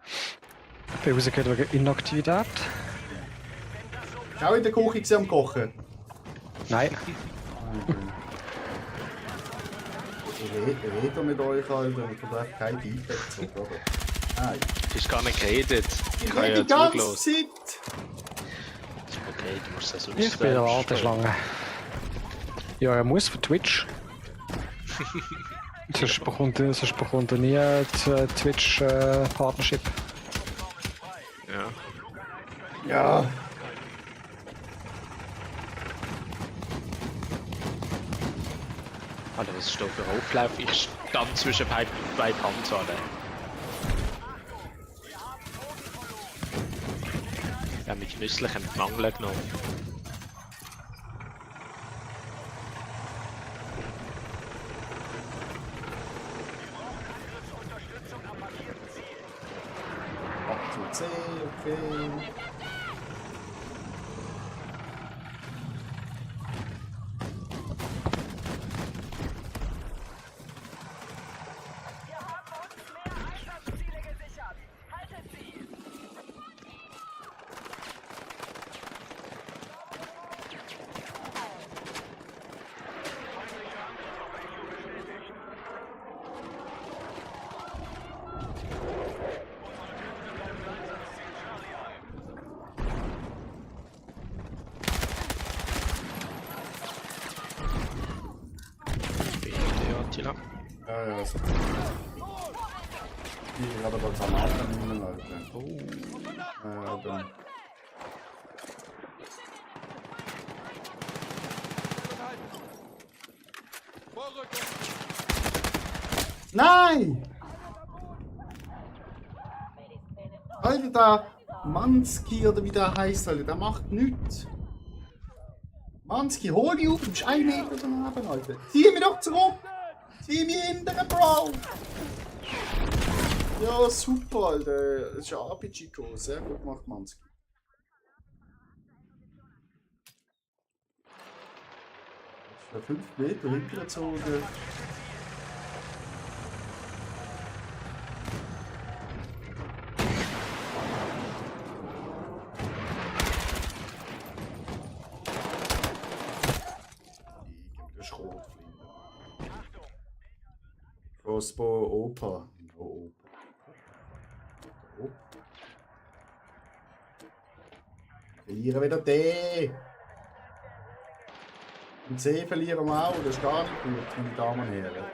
ich bin rausgehört wegen Inaktivität. Bist du auch in der Küche gewesen am Kochen? Nein, Ich rede mit euch, Alter, ich habe einfach kein Feedback zurück, oder? Nein. Du hast gar nicht geredet. Ich Ich habe rede ja die ganze zugelassen. Zeit! Okay, du musst das sonst ich bin in der Warteschlange. Ja, er muss für Twitch. sonst bekommt er nie die Twitch-Partnership. Ja. Ja. Alter, was ist da für Auflauf? Ich stand zwischen zwei Panzer. Ja, mit nützlichem Mangel genommen. Ab zum C, okay. Wir haben uns mehr Einsatzziele gesichert. Haltet sie! Bitte, Attila. Ja, ja, so. Ich bin gerade bei Granaten nehmen, Alter. Dann. Nein! Alter, der Manski oder wie der heißt, Alter, der macht nichts. Manski, hol dich auf, du bist 1 Meter daneben, Alter. Zieh mich doch zurück! Zieh mich hinterher, Bro! Ja, super, Alter. Das ist ein RPG-Go. Sehr gut gemacht, Manski. Das ist 5 Meter hintergezogen. Der Schrotflinte. Crossbow Opa. Oh, Opa. Verlieren wieder D. Und C verlieren wir auch. Das ist gar nicht gut, meine Damen und Herren.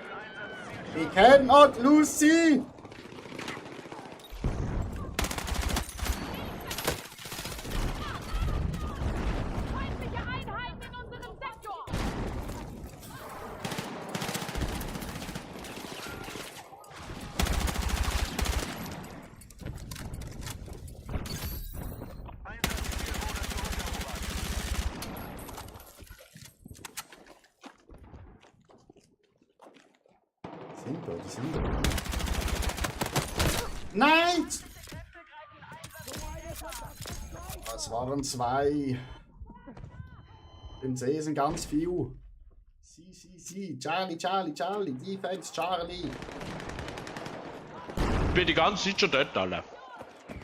We cannot lose C! Feindliche Einheiten in unserem Sektor! sind da, die sind da. Nein! Es waren 2. Im See sind ganz viele. Sie. Charlie. Defense, Charlie. Ich bin die ganze Zeit schon dort alle.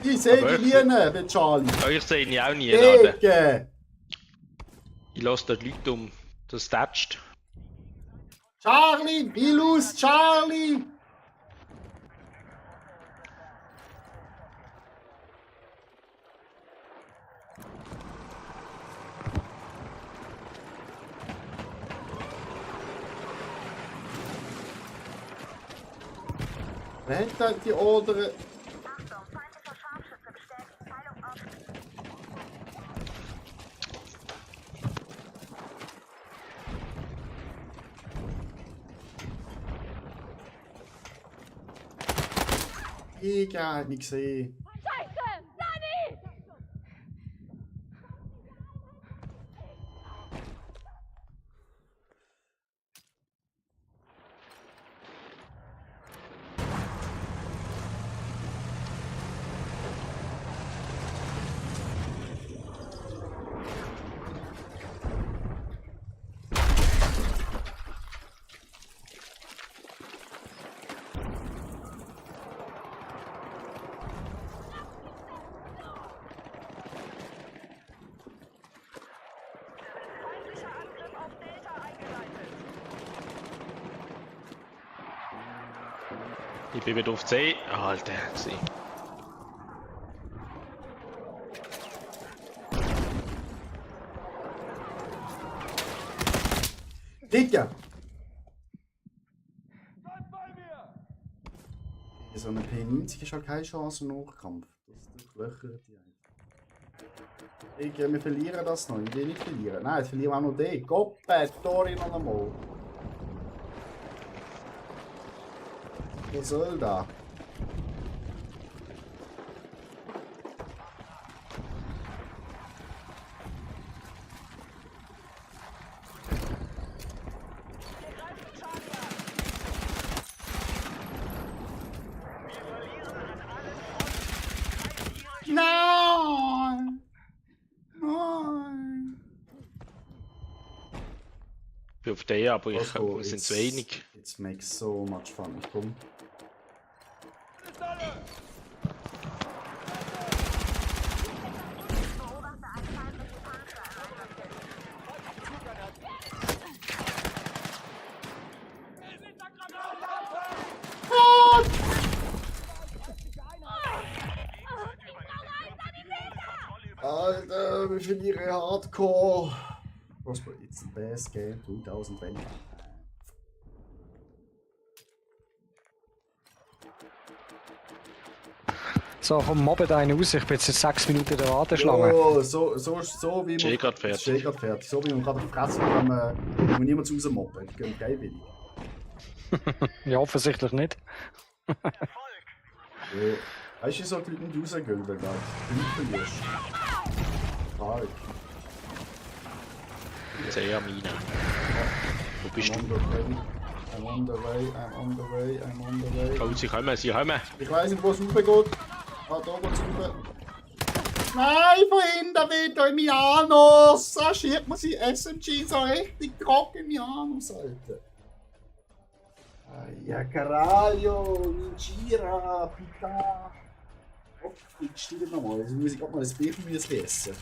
Ich sehe Aber die Linie bei Charlie. Euch sehe ich auch nie. Alter. Gegen! Ich lasse dort Leute um. Das tätscht. Charlie! Vilus, Charlie! Wer hat da die Order? Ich habe nicht gesehen. Scheiße! Nani! Feindlicher Angriff auf Delta eingeleitet. Ich bin wieder auf 10. Alter, gesehen. Digga! Bleib bei mir! So eine P90 ist halt keine Chance im Nachkampf. Das durchlöchert die einfach. Digga, wir verlieren das noch. Ich will nicht verlieren. Nein, jetzt verlieren wir auch noch den. Goppe, Tori noch einmal. Was soll da? Wir greifen Charlie an. Wir verlieren an allen Fronten. Nein! Nein! Ich bin auf der, aber Also, wir sind it's- zu wenig. It makes so much fun. Ich komm. Ist alle! Alter, wir verlieren Hardcore. Prosper, it's the best game 2020. So, komm, mobbt einen raus. Ich bin jetzt seit 6 Minuten in der Warteschlange. Oh, so wie Ist eh grad fertig. Ist eh grad fertig. So wie man gerade auf die Fresse kann, wo niemand rausmobben. Die gehen freiwillig. Ja, offensichtlich nicht. Erfolg. Ja. Weißt du, so die Leute nicht rausgehen, wenn du Leute verlierst. Tarek. Sehr Mina. Wo bist du? I'm on the way. Oh, sie kommen. Ich weiss nicht, wo es raufgeht. Ah, da geht's rauf. Nein, von hinten wieder im Janus! Da schiebt man sein SMG so richtig trocken im Janus, Alter. Ja, Caralho, Ninjira, Pita. Oh, ich stehe nochmal. Jetzt muss ich auch mal das Bild essen.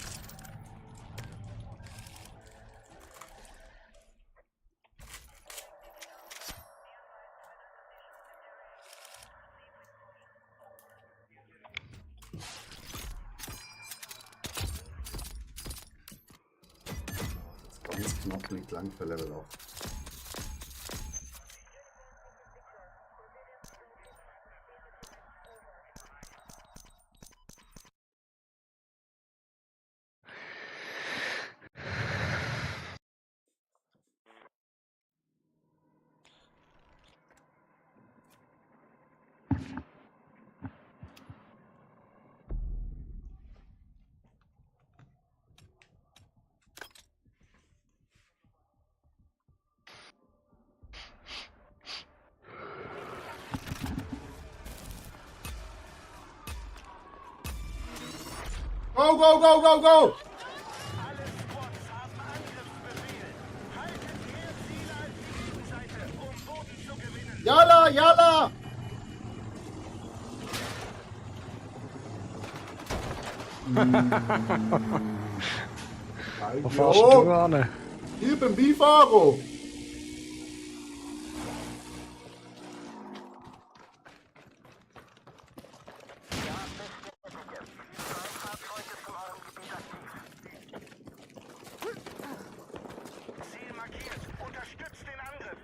Ganz knapp nicht lang für Level 8. Go, go, go, go, go! Alle Squads haben Angriffsbefehl. Haltet mehr Ziele als die Gegenseite, um Boden zu gewinnen. Yalla, yalla! Wo fährst du an? Hier beim Beifahrer! Ziel markiert. Unterstützt den Angriff.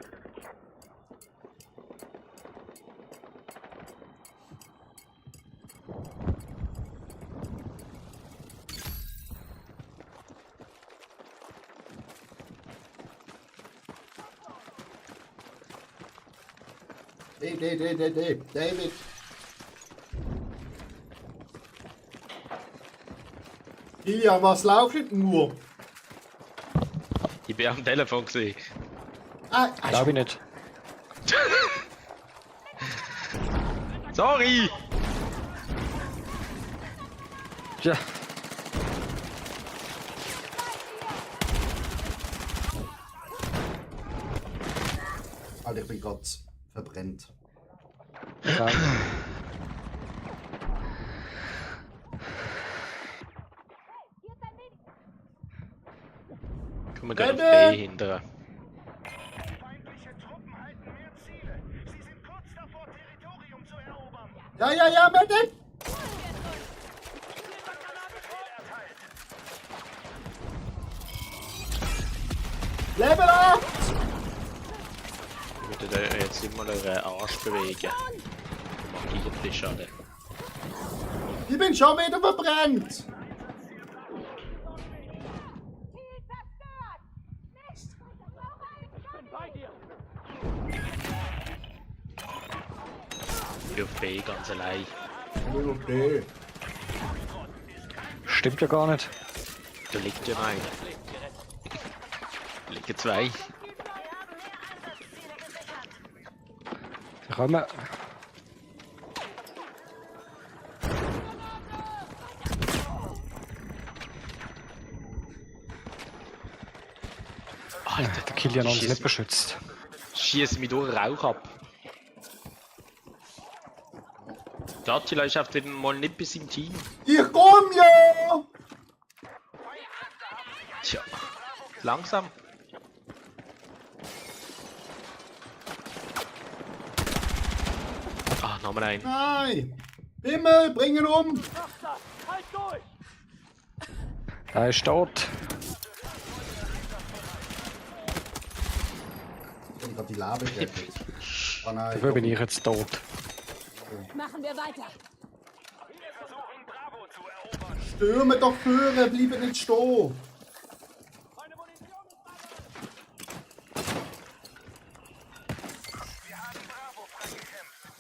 David! Kilian, was läuft denn nur? Ich bin am Telefon gesehen. Glaub ich nicht. Sorry! Ja, Alter, ich bin gerade verbrennt. klar. Komm mal gerade auf Rennen! B hinterher. Feindliche Truppen halten mehr Ziele. Sie sind kurz davor, Territorium zu erobern. Ja, Medic! Level 8! Ich würde da jetzt immer den Arsch bewegen. Macht ich schade. Ich bin schon wieder verbrennt! Ziel zerstört! Nicht! Bei dir! Ich bin auf B ganz allein. Okay. Stimmt ja gar nicht. Da liegt ja noch einer. Da liegen zwei. Da kommen. Alter, Der Kilian hat uns schieß- nicht beschützt. Schieß mich durch den Rauch ab. Der Attila ist auf jeden Mal nicht bis im Team. Ich komm ja! Tja, langsam. Ah, nochmal ein. Nein! Himmel, bring ihn um! Schaffst das! Halt durch! Er ist tot. Ich hab grad die Labe gerettet. Oh nein. Dafür bin ich jetzt tot. Machen wir weiter! Wir versuchen Bravo zu erobern. Stürmen doch führen, bleiben nicht stehen! Meine Munition ist alle! Wir haben Bravo freigekämpft.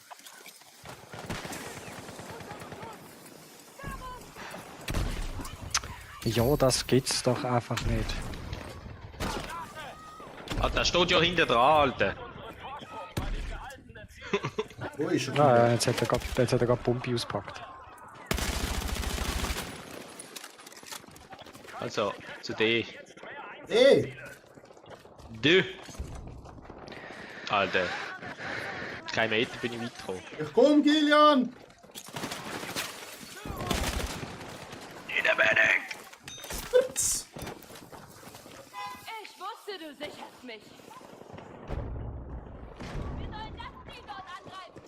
Ja, das gibt's doch einfach nicht. Ah, der steht ja hinter dran, Alter. Wo ist er? Ja, jetzt hat er gerade Pumpe ausgepackt. Also, zu D. Ey! D. Alter. Kein Meter bin ich weit gekommen. Ich komm, Kilian! In der Medic! Ups. Ich wusste, du sicherst mich! Wir sollen das Ziel dort angreifen!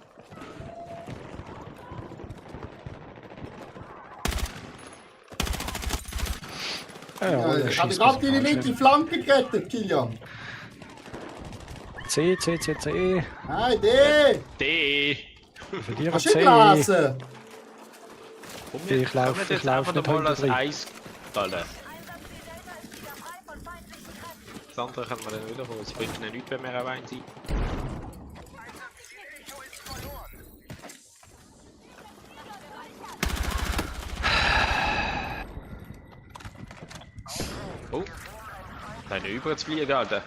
Ja, Ich hab gerade deine linke Flanke gerettet, Kilian! C. Nein, D! D. Verlieren Hast du C. gelesen? Komm, Ich lauf kommen jetzt nicht einfach mal als hinter Eis. Alter. Das andere kann man dann wieder holen. Es bringt ihnen nichts, wenn wir auch ein sind. Oh. Da ist über zu fliegen, Alter.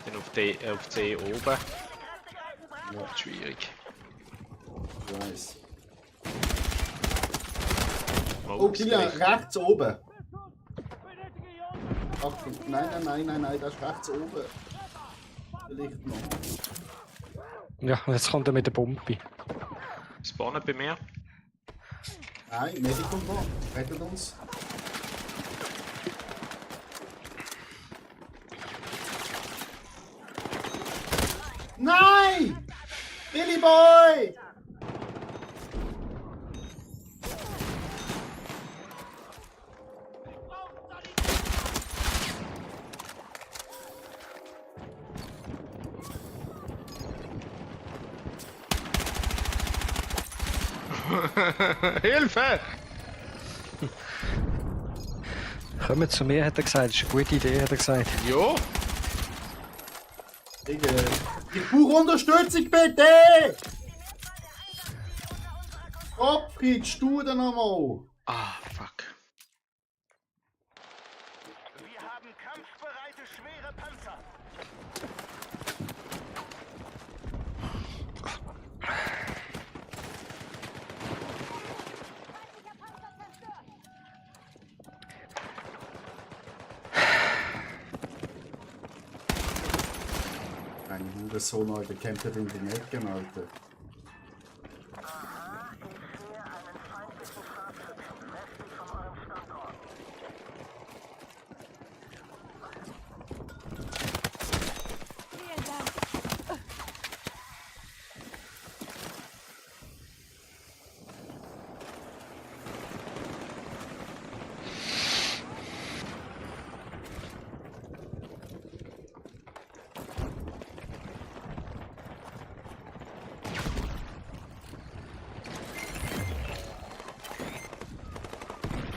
Dann auf C oben. Ja, schwierig. Nice. Oh, Smokes Kilian, gerichtet. rechts oben. Benötige hier unter Achtung, nein, das ist rechts oben. Vielleicht noch. Ja, und jetzt kommt er mit der Bombe. Spawnen bei mir. Nein, Medikum da. Rettet uns. Nein! Billy Boy! Hilfe! Kommen zu mir, hat er gesagt. Das ist eine gute Idee, hat er gesagt. Jo! Ich brauche Unterstützung, bitte! Gottfried, du da nochmal! Ah, fuck. Wir haben kampfbereite schwere Panzer. Ein Hurensohn, Alter, kämpft in den Ecken, Alter. Vielen Dank.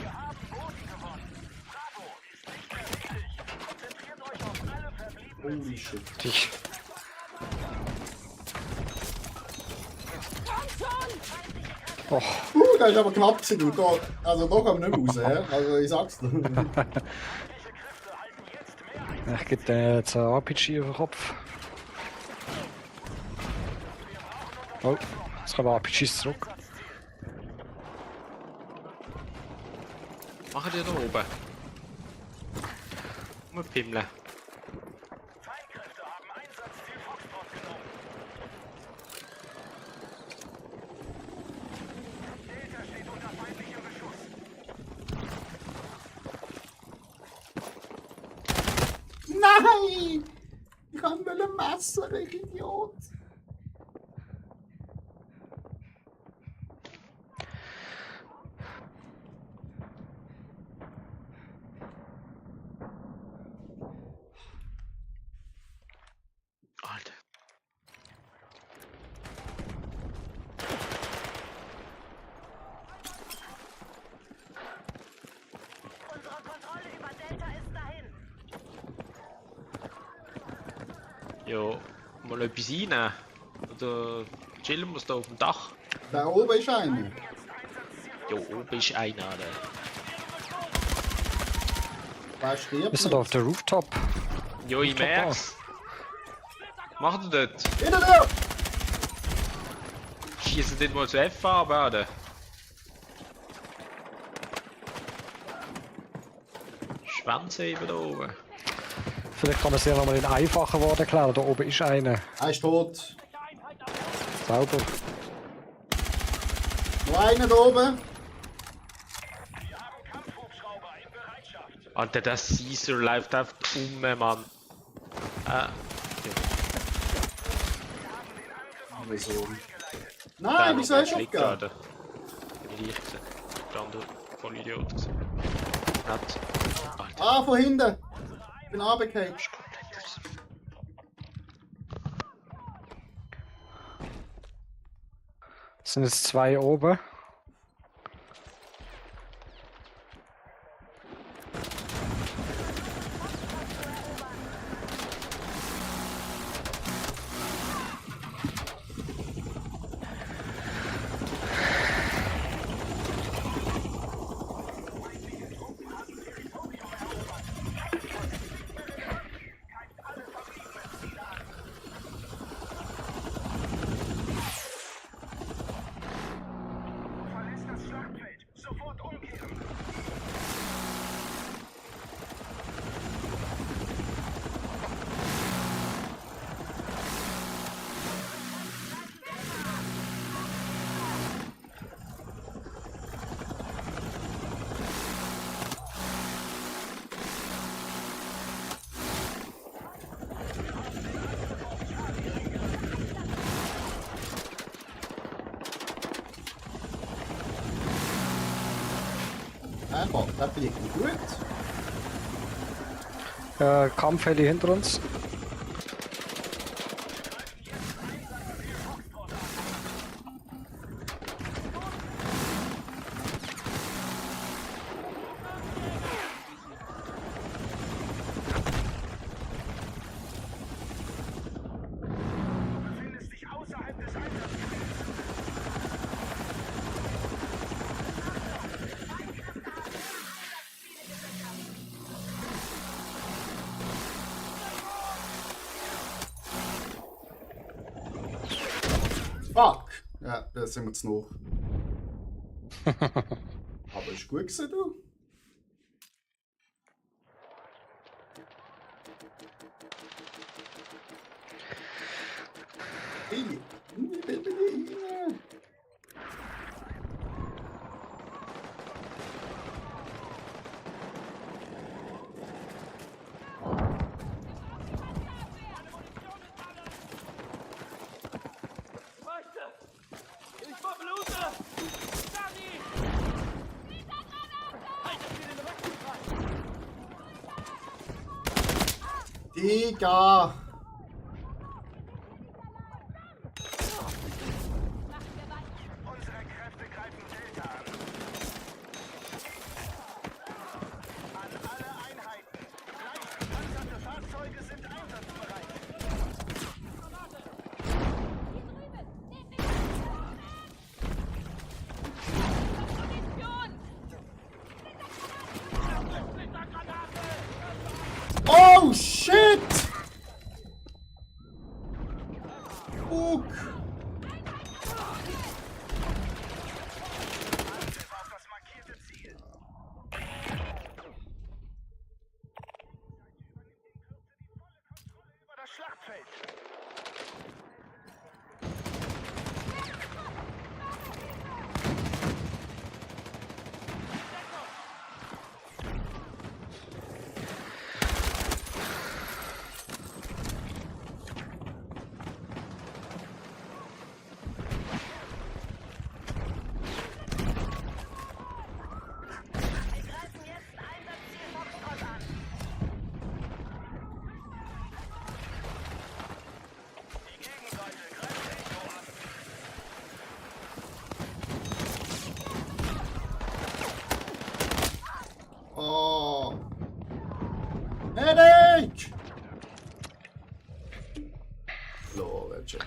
Wir haben Boden gewonnen. Bravo, ist nicht mehr wichtig. Konzentriert euch auf alle verbliebenen Holy shit. Ich. Och, Das ist aber knapp gewesen, du. Da, also da kommen wir nicht mehr raus, hä? Also ich sag's dir. ich gebe dir jetzt ein RPG auf den Kopf. Oh, jetzt kommen RPGs zurück. Machen die da oben? Rumpimmeln. Feindkräfte haben Einsatzziel Foxtrot genommen. Delta steht unter feindlichem Beschuss. Nein! Ich kann will ein Messer, ich Idiot. Alter. Unsere Kontrolle über Delta ist dahin. Ja, mal etwas reinnehmen. Oder chillen wir da auf dem Dach? Da oben ist einer. Ja, oben ist einer. Alter. Wer stirbt? Wir sind auf der Rooftop. Ja, ich merk's. Macht ihr dort? Hinter dir! Schießen dort mal zu F-Farbe, Alter. Schwänze eben da oben. Vielleicht kann man sich ja nochmal den einfachen Worten klären. Da oben ist einer. Er ist tot. Sauber. Noch einer da oben. Kampfhubschrauber in Bereitschaft. Alter, der Caesar läuft einfach Mann. Wieso? Nein, wieso hast du aufgegeben? Alter. Bin ich gesehen. Der andere voll Idiot gewesen. Nett. Alter. Ah, von hinten. Ich bin runtergefallen. Es sind jetzt zwei oben. Der fliegt noch gut. Kampfheli hinter uns. Du befindest dich außerhalb des Einsatzgebiets. Fuck! Ja, da sind wir zu noch. Aber ist gut gewesen, du. Hey, ich will bitte rein. Meister! Ich verblute! Dani! Haltet mir den Rücken frei! Digga! Unsere Kräfte greifen Delta an. An alle Einheiten. Leicht gepanzerte Fahrzeuge sind einsatzbereit. Oh shit! Fuck! Angriff auf das markierte Ziel. Über das Schlachtfeld. Wir greifen jetzt Einsatzziel Foxtrot an. Die Gegenseite greift Echo an. Oh! Medic! Legend.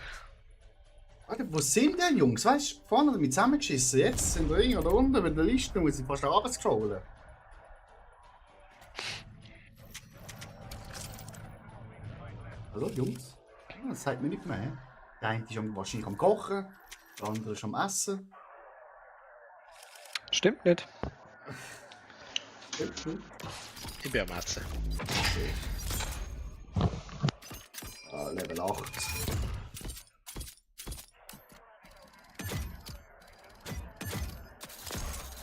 Warte, wo sind denn Jungs? Weißt du, vorne damit zusammengeschissen. Jetzt sind wir irgendwo da unten bei der Liste und sind fast runtergescrollen. Hallo Jungs? Ja, das sagt mir nicht mehr. Der eine ist wahrscheinlich am Kochen, der andere ist am Essen. Stimmt nicht. Ich bin am Essen. Level 8.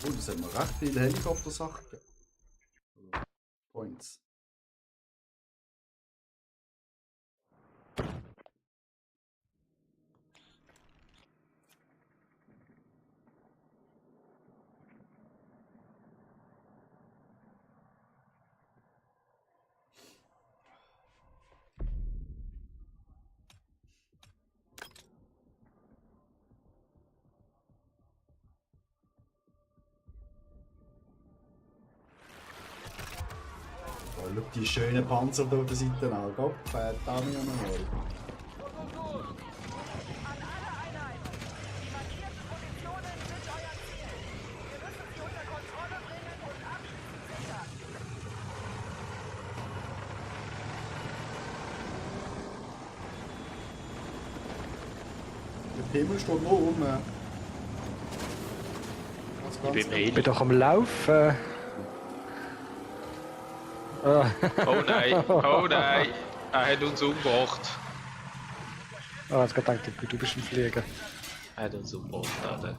Oh, das hat mir recht viele Helikopter-Sachen gegeben. Points. Oh, schau die schönen Panzer da auf der Seite an. Gott, da mir nochmal. An alle Einheiten. Die markierten Positionen sind euer Ziel. Wir müssen sie unter Kontrolle bringen und abschließend sichern. Der Himmel steht noch rum. Ich bin im Ich Heli. bin doch am Laufen. Oh nein, oh nein. Er hat uns umgebracht. Ah, jetzt gedacht, du bist ein Flieger. Er hat uns umgebracht, Alter.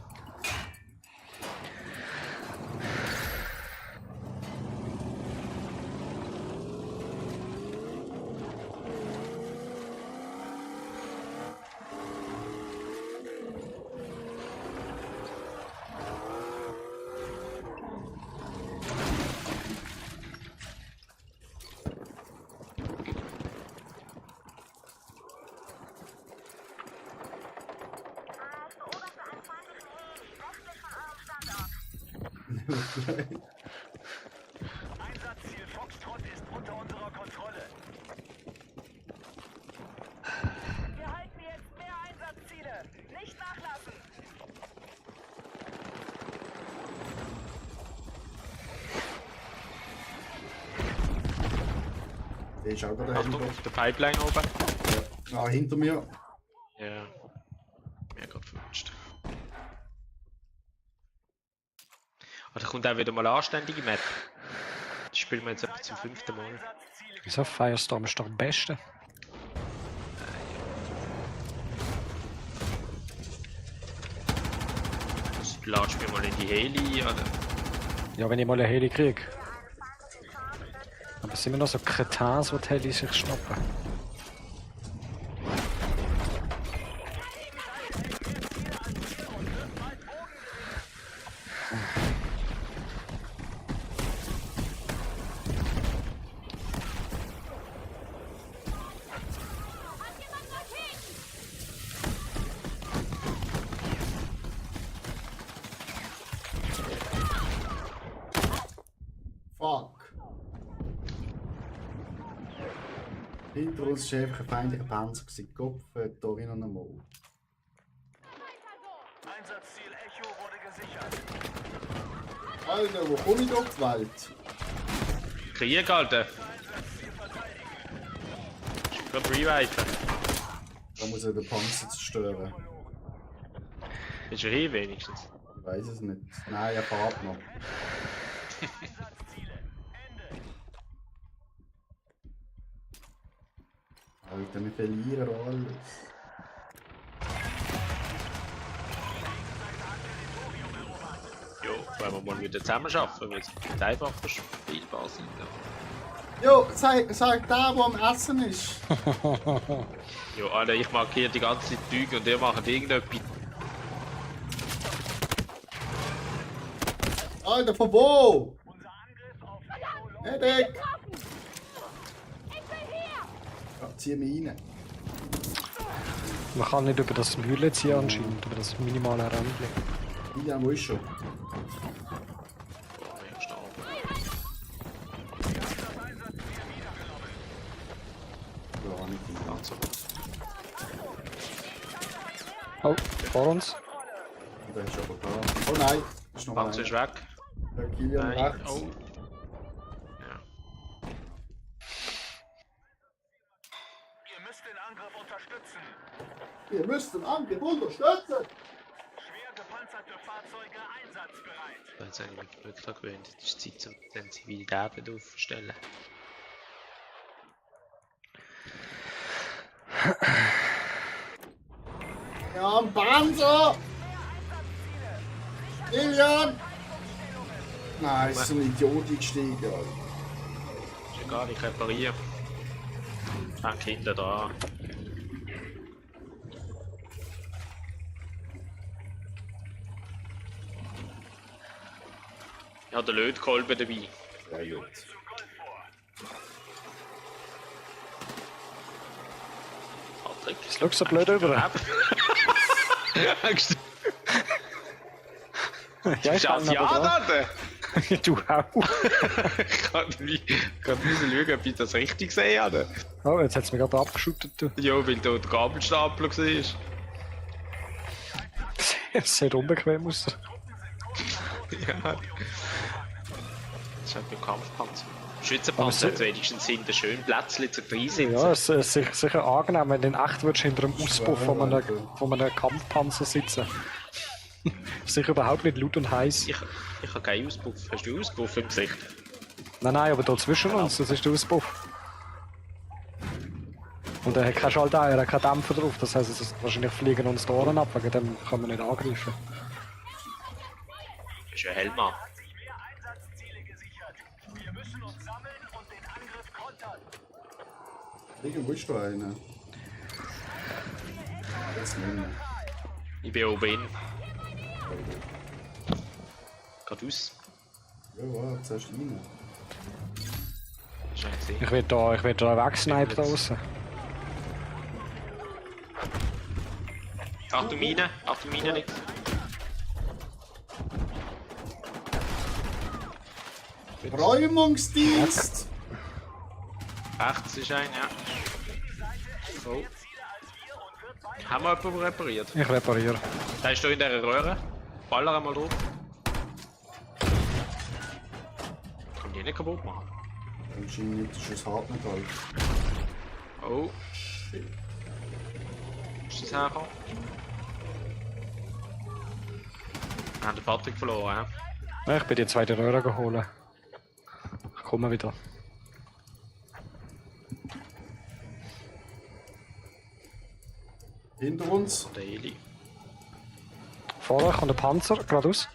Einsatzziel Foxtrot ist unter unserer Kontrolle. Wir halten jetzt mehr Einsatzziele. Nicht nachlassen. Der ist auch gerade Achtung, dahinter. auf der Pipeline oben. Ah, hinter mir. Ja. Mir gerade verwünscht. Aber da kommt auch wieder mal eine anständige Map. Die spielen wir jetzt etwa zum 5. Mal. Wieso Firestorm ist doch am besten? Also, du ladest mir mal in die Heli, oder? Ja, wenn ich mal eine Heli krieg. Aber es sind immer noch so Kretans, die die Heli sich schnappen. Hat jemand Raketen? Fuck. Hinter uns ist einfach ein feindlicher Panzer gewesen. Kopf, Torin und Mo. Einsatzziel Echo wurde gesichert. Alter, wo komme ich doch die Welt? Krieg, Alter! Ich bin gerade reviven. Da muss er den Panzer zerstören. Ist er hier wenigstens? Ich weiß es nicht. Nein, er fährt noch. Alter, wir verlieren alles. Jo, wollen wir mal wieder zusammen arbeiten, weil es nicht einfacher spielbar sind. Jo, sag der, der am Essen ist. Jo, Alter, ich markiere die ganze Zeit Züge und ihr macht irgendetwas. Alter, von wo? Hedek! Ich bin hier! Ja, zieh mich rein. Man kann nicht über das Mühle ziehen anscheinend, über das minimale Rändchen. Ja, wo ist schon? Boah, mega stark. Ja, nicht genau. Also, Oh, vor uns. Der ist aber da. Oh nein, ist noch Panzer ist einer. weg. Der Kilian Nein, rechts. oh. Ja. Ihr müsst den Angriff unterstützen. Ihr müsst den Angriff unterstützen! Schwer gepanzerte Fahrzeuge einsatzbereit. Ich bin jetzt eigentlich wirklich daran gewöhnt, es ist Zeit zum Sensibilität aufzustellen. Ja, am Panzer! Kilian! Nein, ist so ein Idiot gestiegen, Alter. Ist ja gar nicht reparieren. Fängt hinten dran. Ich habe den Lötkolben dabei. Sehr gut. Patrick. Das schaut so blöd über. Ja, Ja, ich kann ja, aber Alter! da. Du auch. Ich kann nicht schauen, ob ich das richtig sehe, Alter. Oh, jetzt hat es mich gerade abgeschüttet. Du. Ja, weil da der Gabelstapler war. Es sieht unbequem aus. Ja. Das ist halt beim Kampfpanzer. Schützenpanzer Aber hat wenigstens hinten schön Plätzchen zu drin sitzen. Ja, es ist sicher angenehm, wenn du in echt würdest hinter einem Auspuff von einem Kampfpanzer sitzen. Sicher überhaupt nicht laut und heiß. Ich habe keinen Auspuff. Hast du Auspuff im Gesicht? Nein, aber da zwischen uns, das ist der Auspuff. Und er hat keine Schalteier, er hat keinen Dämpfer drauf, das heisst, es ist wahrscheinlich fliegen uns die Ohren ab, wegen dem kann man nicht angreifen. Das ist ja Helma. Mehr Einsatzziele gesichert. Wir müssen uns sammeln und den Angriff kontern. Irgendwo ist da einer. Jetzt nicht mehr. Ich bin oben in. Geradeaus. Ja, warte, zuerst rein. Hast du einen gesehen? Ich will da wegsnipen da draussen. Achtung Mine links. Räumungsdienst! Rechts ist ein, ja. Oh. Haben wir jemanden repariert? Ich repariere. Da ist da in dieser Röhre. Baller einmal drauf. Kann die nicht kaputt machen. Anscheinend ist es Hartmetall. Oh. Ist das hergekommen? Wir haben den Patrick verloren, Ja, ich bin die zweite Röhre geholt. Ich komme wieder. Hinter uns. Der Eli. Vorne kommt der Panzer, geradeaus.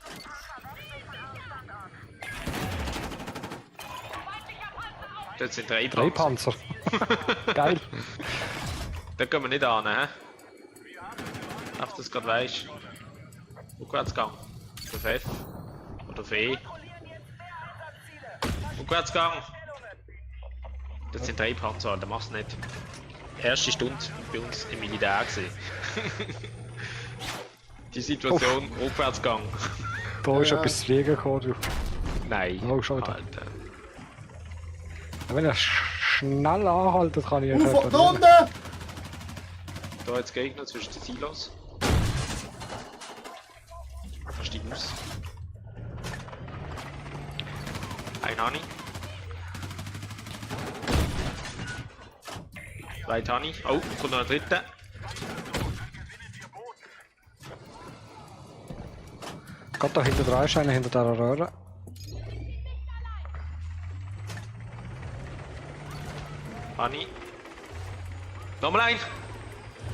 Dort sind 3 3 Panzer. Panzer. Geil. Da gehen wir nicht an, hä? Auf das gerade weisst. Rückwärtsgang. Auf F. Oder auf E. Rückwärtsgang. Das sind 3 Panzer, da machst du nicht. Erste Stunde bei uns im Militär gesehen. Die Situation, Rückwärtsgang. Da ist Ja. etwas zu fliegen gekommen. Du. Nein. Oh, schon wieder. Alter. Wenn er schnell anhaltet, kann ich ihn Da reparieren. unten! Da jetzt Gegner zwischen den Silos. Da steigt aus. Ein Honey. 2 Honey. Oh, kommt noch ein dritter. Gerade da hinter dran ist einer hinter dieser Röhre. Honey. Nochmal ein.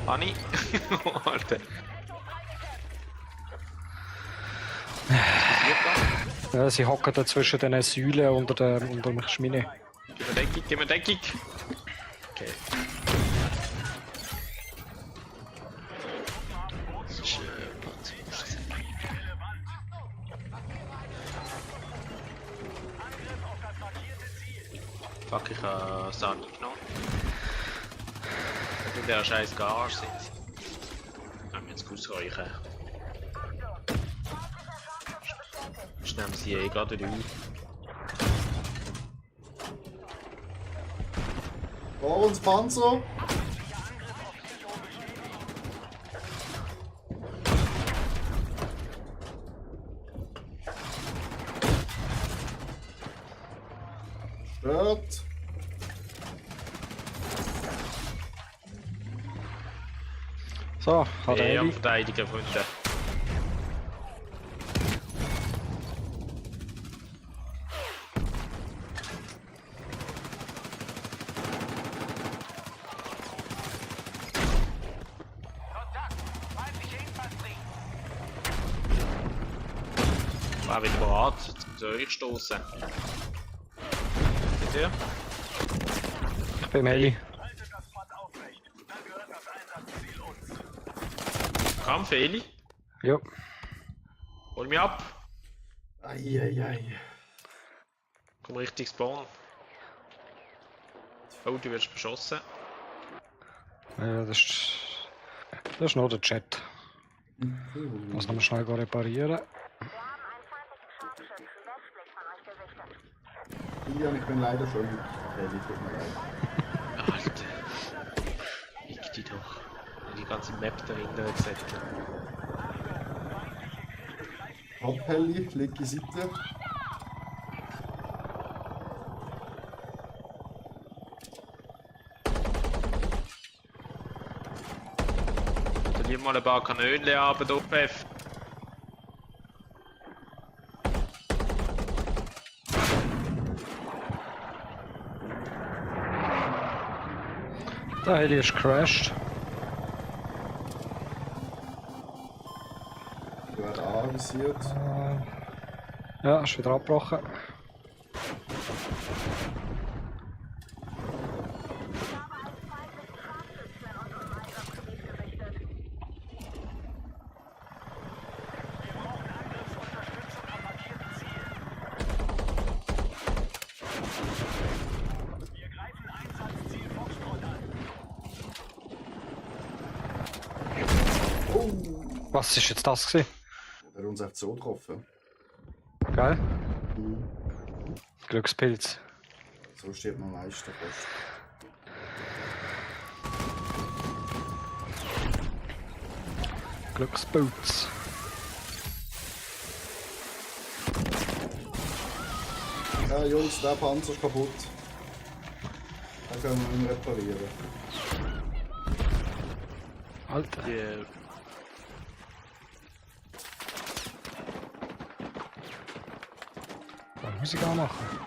Honey. Alter. Was passiert da? Ja, sie hocken da zwischen den Säulen unter dem Schmine. Gib mir Deckung, gib mir Deckung. Okay. Fuck, ich habe Sand genommen. In der scheiß Garage sind sie. Können wir jetzt ausreichen. Ich nehme sie eh gerade rein. Vor uns Panzer! Stört! So, hat er am Eli. Verteidigen, Freunde. War wieder bereit, zu euch stoßen. Seht ihr? Ich bin Eli. Kampf, Eli. Ja. Hol mich ab. Eieiei. Komm richtig Spawn. Oh, du wirst beschossen. Das ist nur der Chat. Muss noch mal schnell reparieren. Ja, ich bin leider schon. Okay, tut mir leid. Alter. Fick die doch. Die ganze Map dahinter gesetzt. Abheli, linke Seite. Dann nimm mal ein paar Kanöle ab, OPF. Der Heli ist crashed. Wird anvisiert. Ja, ist wieder abgebrochen. Was ist jetzt das gewesen? Er hat uns einfach so getroffen. Geil. Glückspilz. So steht man am meisten fest. Glückspilz. Ja, Jungs, der Panzer ist kaputt. Den können wir nicht reparieren. Alter. Yeah. Was muss ich da machen?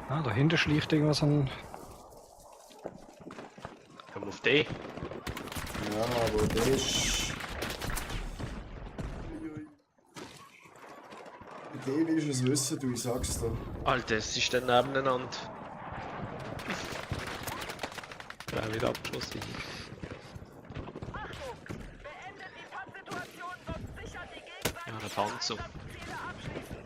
Ah, dahinter schleicht irgendwas an. Komm auf den. Ja, aber der ist... Uiui. Bei dem willst du es wissen, du, ich sag's dir. Alter, es ist dann nebeneinander. Ja, wieder abgeschossen. Achtung! Beendet die Pattsituation, sonst sichert die Gegenseite Ja, der Panzer. Ziele abschließen.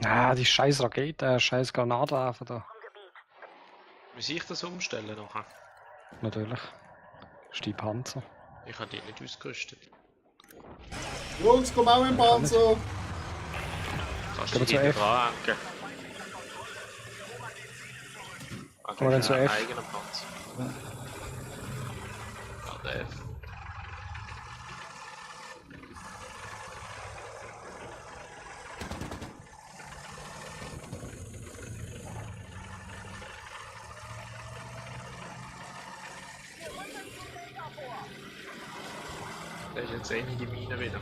Ah, die scheiß Rakete, scheiß Granatenwerfer da. Muss ich das umstellen nachher? Natürlich. Das ist die Panzer. Ich habe die nicht ausgerüstet. Jungs, komm auch im Panzer! Kannst Gehen du wir die zu F. dranhängen? Kommen wir dann zu F? Eigener Panzer. Ja, der F. Da ist jetzt einige Mine wieder.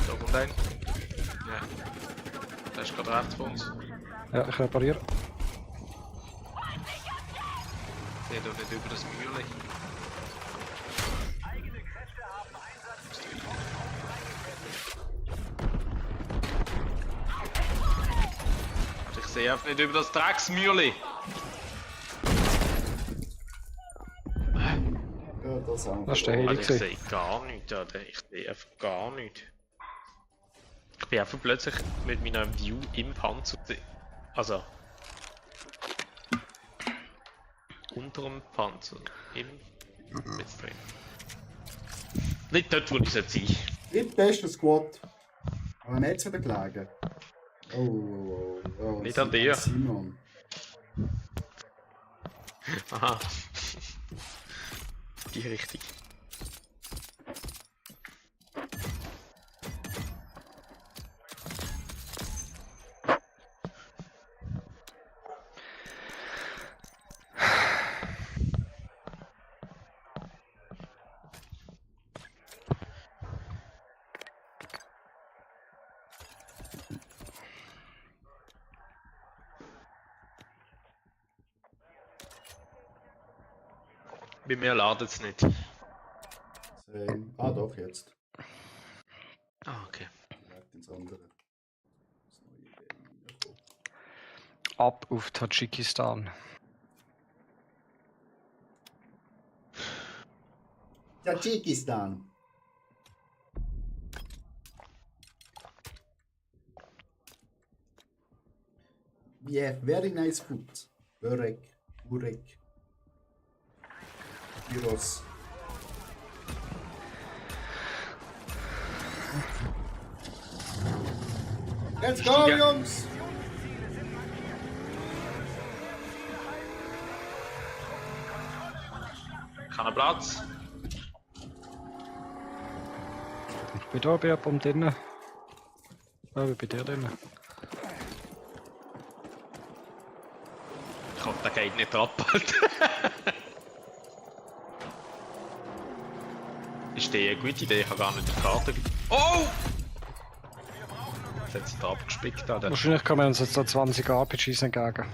Da kommt ein. Ja. Der ist gerade rechts von uns. Ja, ich repariere. Der doch nicht über das Mühle. Ich sehe einfach nicht über das Drecksmühle. Ja, das auch. Das ist der Heli Also ich gewesen. sehe gar nichts, Alter. Ich sehe einfach gar nichts. Ich bin einfach plötzlich mit meiner View im Panzer. Also. Unter dem Panzer. Im. Jetzt drin. Nicht dort, wo ich sein. Drittbester Squad. Aber mir jetzt wieder gelegen. Oh. Nicht an dir. Simon. Aha. Die Richtung. Bei mir ladet es nicht. Ah, doch, jetzt. Ah, okay. Direkt ins andere. Das neue Band. Ab auf Tadschikistan. Tadschikistan. We have very nice food. Burek, burek. Gyros. Let's go, Stiege. Jungs! Keiner Platz. Ich bin da bei jemandem drinnen. Ja, ich bin bei dir drinnen. hoffe, der geht nicht ab, Alter. Ist die eine gute Idee? Ich habe gar nicht die Karte. Oh! Jetzt hat sie da abgespickt, Alter. Wahrscheinlich kommen uns jetzt so 20 RPGs entgegen.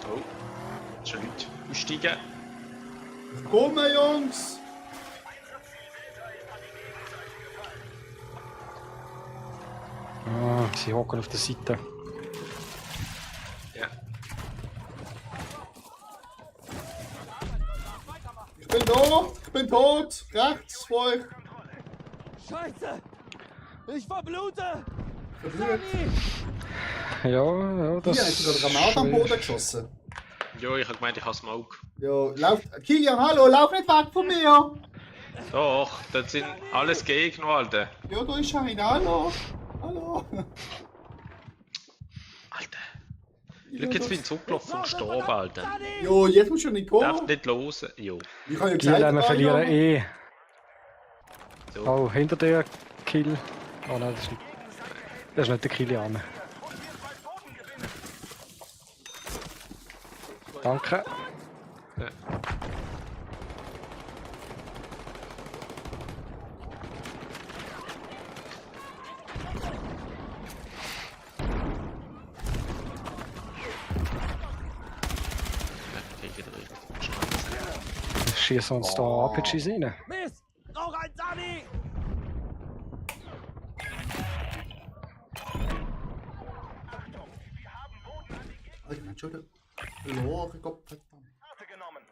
Oh. Jetzt schon Leute aussteigen. Komm, Jungs! Ah, sie hocken auf der Seite. Ja. Ich bin da! Ich bin tot! Rechts von euch! Scheiße! Ich verblute! Verblüht! Ja, ja, das Hier hast du gerade Granat am Boden geschossen. Jo, ich habe gemeint, ich habe Smoke. Ja, lauf. Kilian, hallo, lauf nicht weg von mir! Doch, das sind alles Gegner, Alter. Ja, da ist einer, hallo! Hallo! Alter. Schau, jetzt bin ich zurückgelaufen und gestorben, Alter. Jo, jetzt musst du nicht Darf kommen! nicht los. Jo. Ich habe ja Kiel, wir ah, verlieren ja. eh. So. Oh, hinter dir, Kill. Oh nein, das ist nicht der Kilian. Danke. Ja. Schießen uns da RPGs rein. Mist! Noch ein Sunny! Ich bin schon verloren, Gott verdammt. Karte genommen.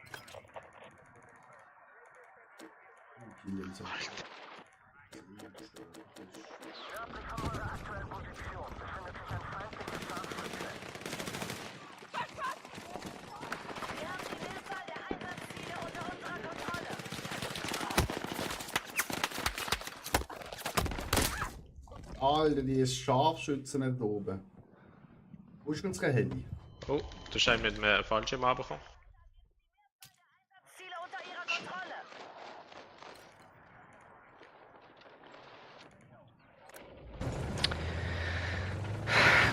Kilian, so. Wir haben die Mehrzahl der Einsatzziele unter unserer Kontrolle. Alter, die Scharfschützen nicht oben. Wo ist unsere Heli? Oh, du hast einen mit einem Fallschirm abbekommen. Ziele unter ihrer Kontrolle.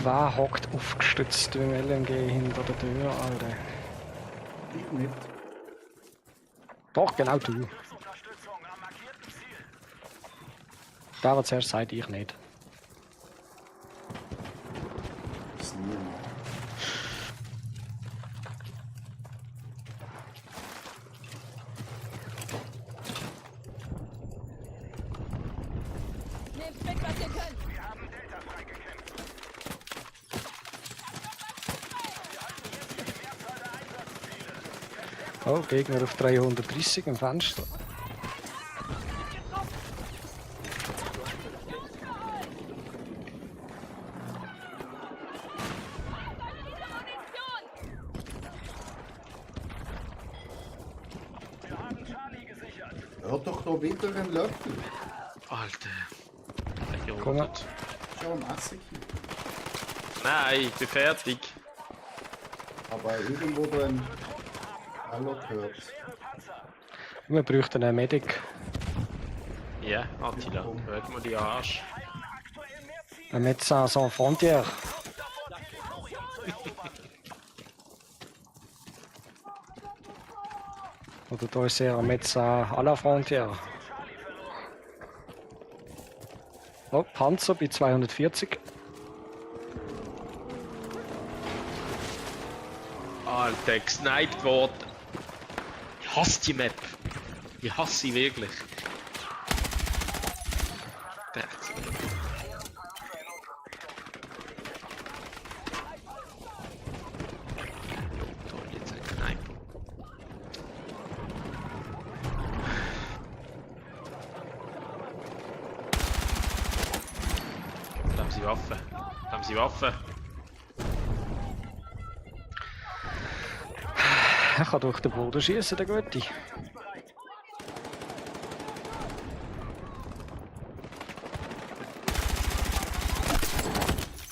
Wer hockt aufgestützt im LMG hinter der Tür, Alter? Ich nicht. Doch, genau du. Unterstützung am markierten Ziel. Der, was zuerst sagt, ich nicht. Das ist niemand. Nehmt mit, was ihr könnt. Wir haben Delta freigekämpft. Wir halten jetzt die Mehrzahl der Einsatzziele. Oh, Gegner auf 330 im Fenster. Wir haben Charlie gesichert. Hört doch da wieder einen Löffel. Alter. Der Komm. Jodert. Schau am Essen hier. Nein, ich bin fertig. Aber irgendwo da ein Hallo gehört. Wir bräuchten einen Medic. Ja, Attila, hört mal die Arsch. Ein Médecin sans frontières. Oder da ist eher ein Médecin à la frontière. Oh, Panzer bei 240. Alter, gesniped worden. Ich hasse die Map. Ich hasse sie wirklich. Der toll, jetzt ein Sniper. Da haben sie Waffen. Da haben sie Waffen. Er kann durch den Boden schießen, der Gute.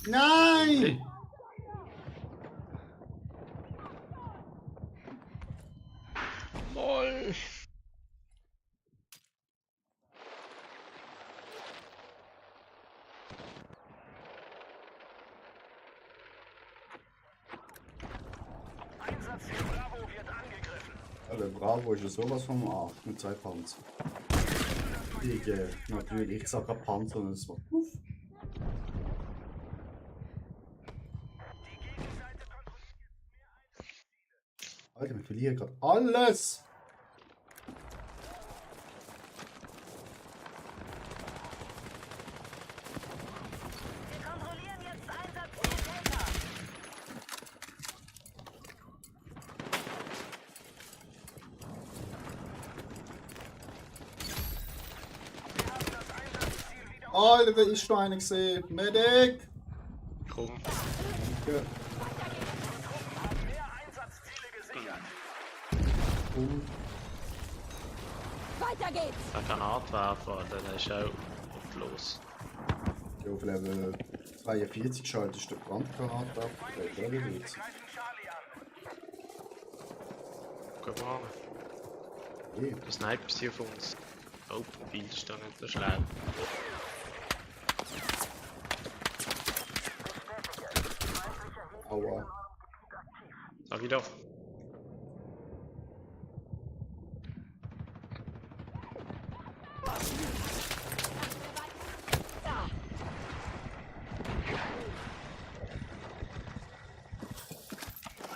Nein! Moll. Ziel Bravo wird angegriffen. Aber Bravo ist ja sowas vom Arsch mit 2 Panzer. Natürlich, ich sag gerade Panzer und es macht Puff. Die Gegenseite kontrolliert jetzt mehr Einsatzziele. Alter, wir verlieren gerade alles! Wir kontrollieren jetzt Einsatzziel Delta. Wir haben das Einsatzziel wieder Alter, da ist schon einer gesehen! Medic! Komm. Danke. haben mehr Einsatzziele gesichert. Und Weiter geht's. Der Granatwerfer, dann ist auch los. ja, auf Level 42 schaltest du die Brandgranate ab. Der ist auch wieder witzig. Greifen Charlie an. Guck mal, Okay. der Sniper ist hier auf uns. Oh, Profil ist da nicht so schlau. Aua. Sag wieder.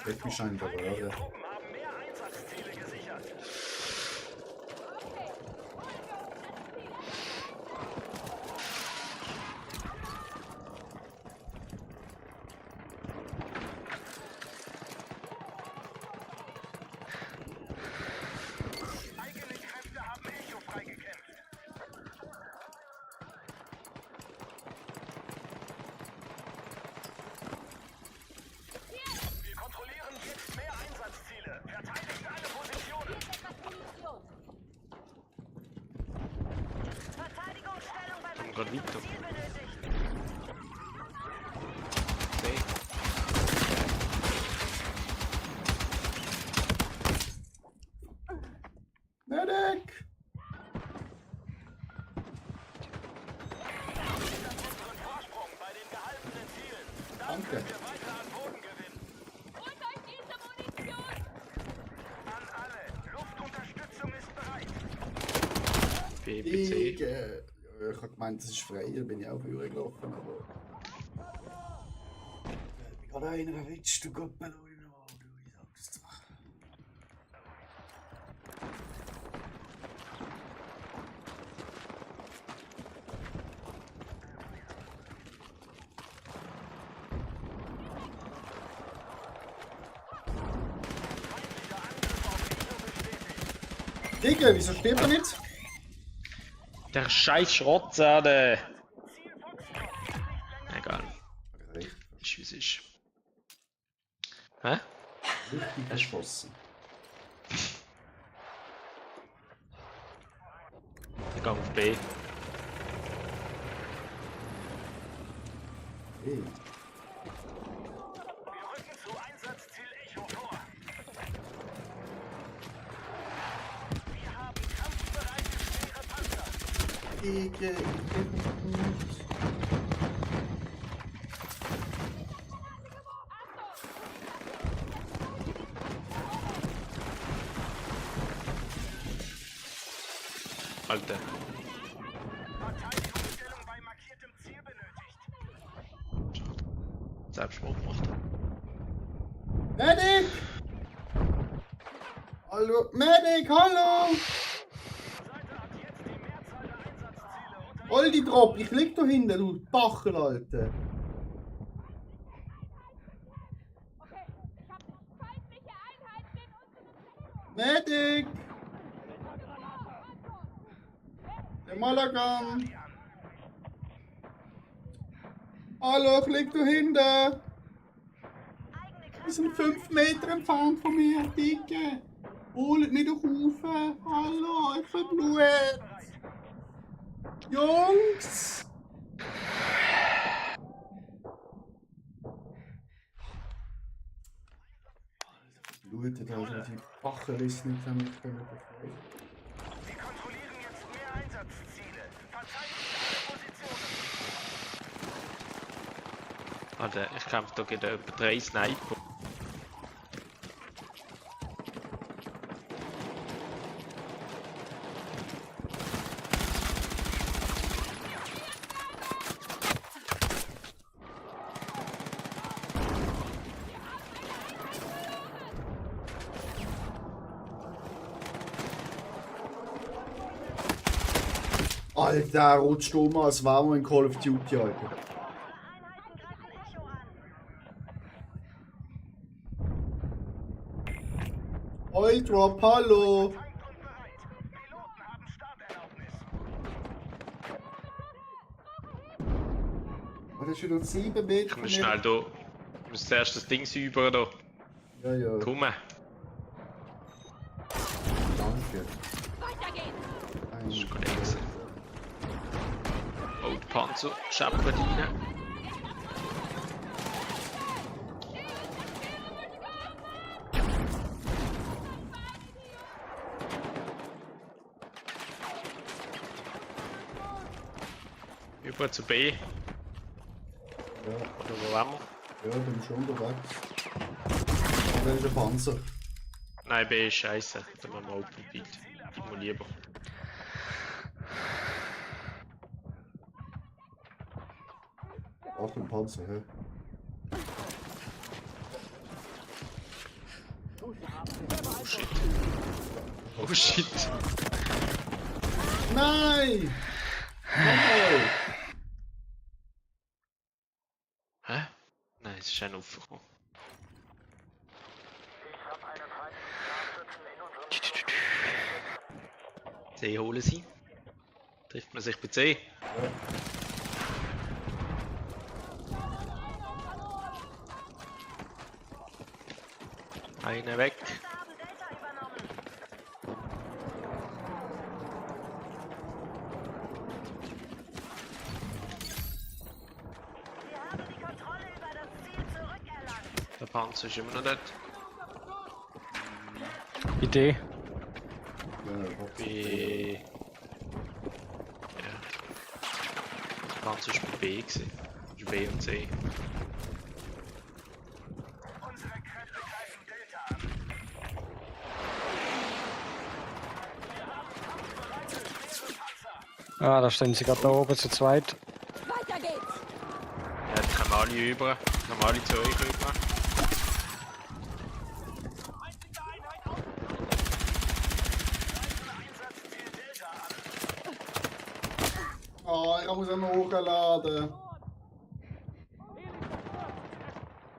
Wird mich scheinbar röhren. Truppen haben mehr Einsatzziele gesichert. Eigene Kräfte haben Echo freigekämpft. Wir kontrollieren jetzt mehr Einsatzziele. Verteidigt alle Positionen. Verteidigungsstellung bei Komm grad weiter. Ziel benötigt. Seh. Medic! Unseren Vorsprung bei den gehaltenen Zielen. Dann Danke. können wir weiter an Boden gewinnen. Holt euch diese Munition. An alle. Luftunterstützung ist bereit. BBC. Ja, ich hab gemeint, das ist frei, da bin ich auch übergelaufen, aber... Ich habe einer erwischt, du Goppelino, du, ich sag's dir. Feindlicher Angriff auf Echo bestätigt. Digga, wieso steht er nicht? Der scheiß Schrotzade. Ziel Foxtrot ist nicht länger. Egal. Richtig Ist wie es ist. Hä? verschossen. Ich gehe auf B. Hey. Wir rücken zu Einsatzziel Echo vor. Wir haben kampfbereite schwere Panzer. Digga, Alter. Verteidigungsstellung bei markiertem Ziel benötigt. Selbstmord gemacht. Medic! Hallo, Medic, hallo! Seite hat jetzt die Mehrzahl der Einsatzziele unter Oldi Drop, ich lieg da hinten, du Bachel, Alter. Okay, ich hab feindliche Einheiten in unserem Sektor. Medic! Der Malagan! Hallo, ich lieg da hinten! Die sind 5 Meter entfernt von mir, Dicke! Holt mich doch auf! Hallo, ich verblut! Jungs! Verblutet, also die Bachel ist nicht damit befreien. Wir kontrollieren jetzt mehr Einsatzziele. Verteidigt alle Positionen. Alter, ich kämpfe da gegen etwa 3 Sniper. Der rutscht um, als wären wir in Call of Duty, Alter. Oi, Drop, hallo! Feind und bereit. Piloten haben Starterlaubnis. Oh, das ist wieder 7 Meter. Ich muss schnell da. Ich muss zuerst das Ding säubern da. Ja, ja. Komm. Danke. Weiter geht's! Das ist gut gewesen. Oh, der Panzer scheppert rein. Über zu B. Ja, Oder wo wollen wir? ja, bin schon unterwegs. Und dann ist ein Panzer. Nein, B ist scheiße. Da machen wir Open Field. Ich muss lieber. Achtung, Panzer, hä? Oh shit. Oh shit. Nein! Nochmal! Hä? Nein, es ist ein aufgekommen. C holen sie. Trifft man sich bei C? Einer weg. Der Panzer ist immer noch dort. Idee. Ja, B. Ja. Der Panzer ist bei B gewesen. Das ist B und C. Unsere Kräfte greifen Delta an. Ah, da stehen sie gerade da oben zu zweit. Weiter geht's! Ja, die kommen alle über. Die kommen alle zu euch über. Oh, ich muss ihn hochladen.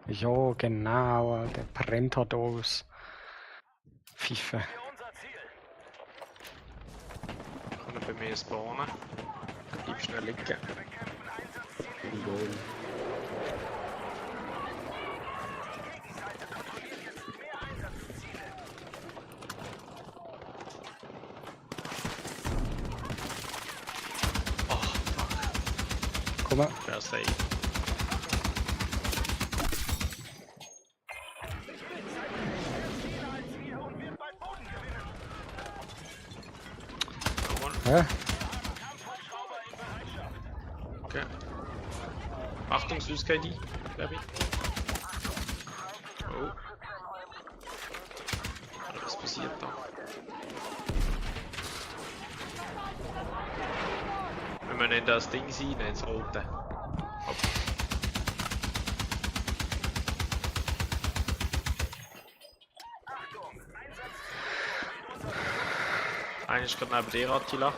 Ja, genau, der brennt halt aus. Pfiffe. Für unser Ziel. Können bei mir spawnen. Bleib schnell liegen. Bekämpfen Einsatzziele. Gegenseite kontrolliert jetzt mehr Einsatzziele. Oh, fuck. Komm mal. Fair save. Schneller als wir und wird bald Boden gewinnen. Jawohl. Hä? Kampfhubschrauber in Bereitschaft. Okay. Achtung, SysKD, glaube ich. Oh. Was passiert da? Wenn wir in das Ding rein, ins Rote. Hopp. Einer ist gerade neben dir, Attila.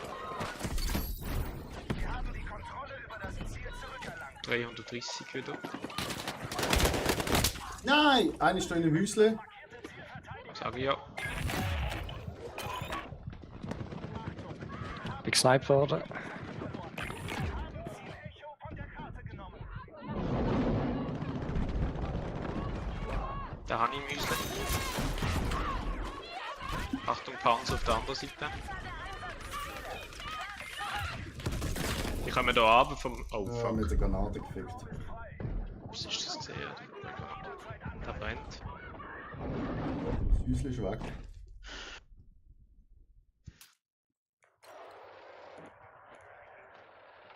Wir haben die Kontrolle über das Ziel zurückerlangt. 330 wieder. Nein! Einer ist da in dem Häusle. Sag ich ja. Bin gesniped worden. Echo von der Karte genommen. Da habe ich Müsli. Achtung, Panzer auf der anderen Seite. Ich komme da runter vom. Oh Ja, fuck. mit der Granate gefickt. Was ist das gesehen? Der brennt. Das Häusle ist weg.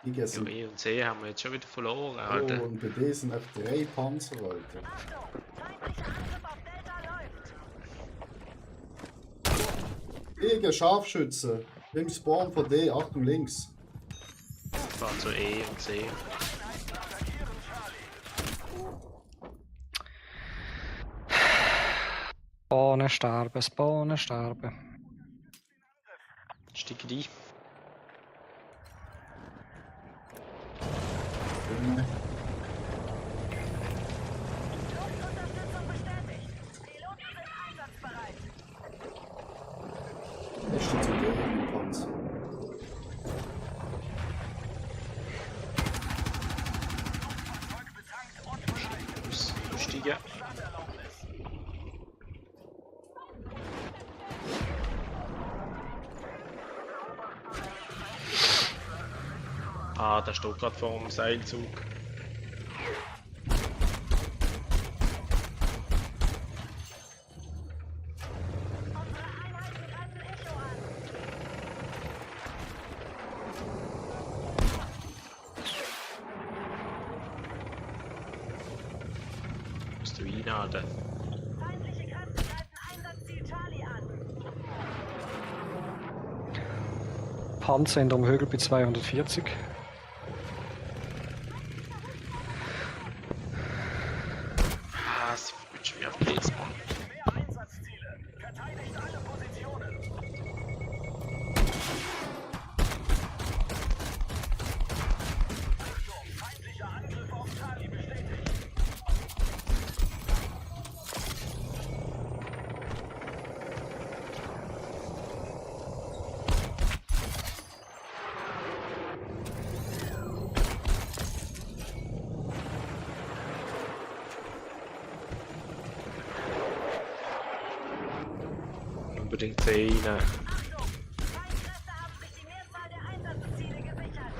Die Ja, sind. E und C haben wir jetzt schon wieder verloren, Oh, Alter. und bei denen sind einfach 3 Panzer, Alter. Gegen Scharfschützen. Im Spawn von D, Achtung links. Ich fahr zu E und C. Spawnen, sterben, spawnen, sterben. Steig ein. Nein. Luftunterstützung bestätigt. Piloten sind einsatzbereit. Ist schon zu gehen, Panzer. Aussteigen. Ah, der steht gerade vor dem Seilzug. Unsere Einheiten greifen Echo an. Musst du einladen. Feindliche Kräfte greifen Einsatzziel Charlie an. Panzer hinterm Hügel bei 240. Ah, sie wünschen mir auf die X-Bahn. Mehr Einsatzziele. Verteidigt alle Positionen. Achtung, feindlicher Angriff auf Charlie bestätigt. Unbedingt sehen. Achtung, Feindkräfte haben sich die Mehrzahl der Einsatzziele gesichert.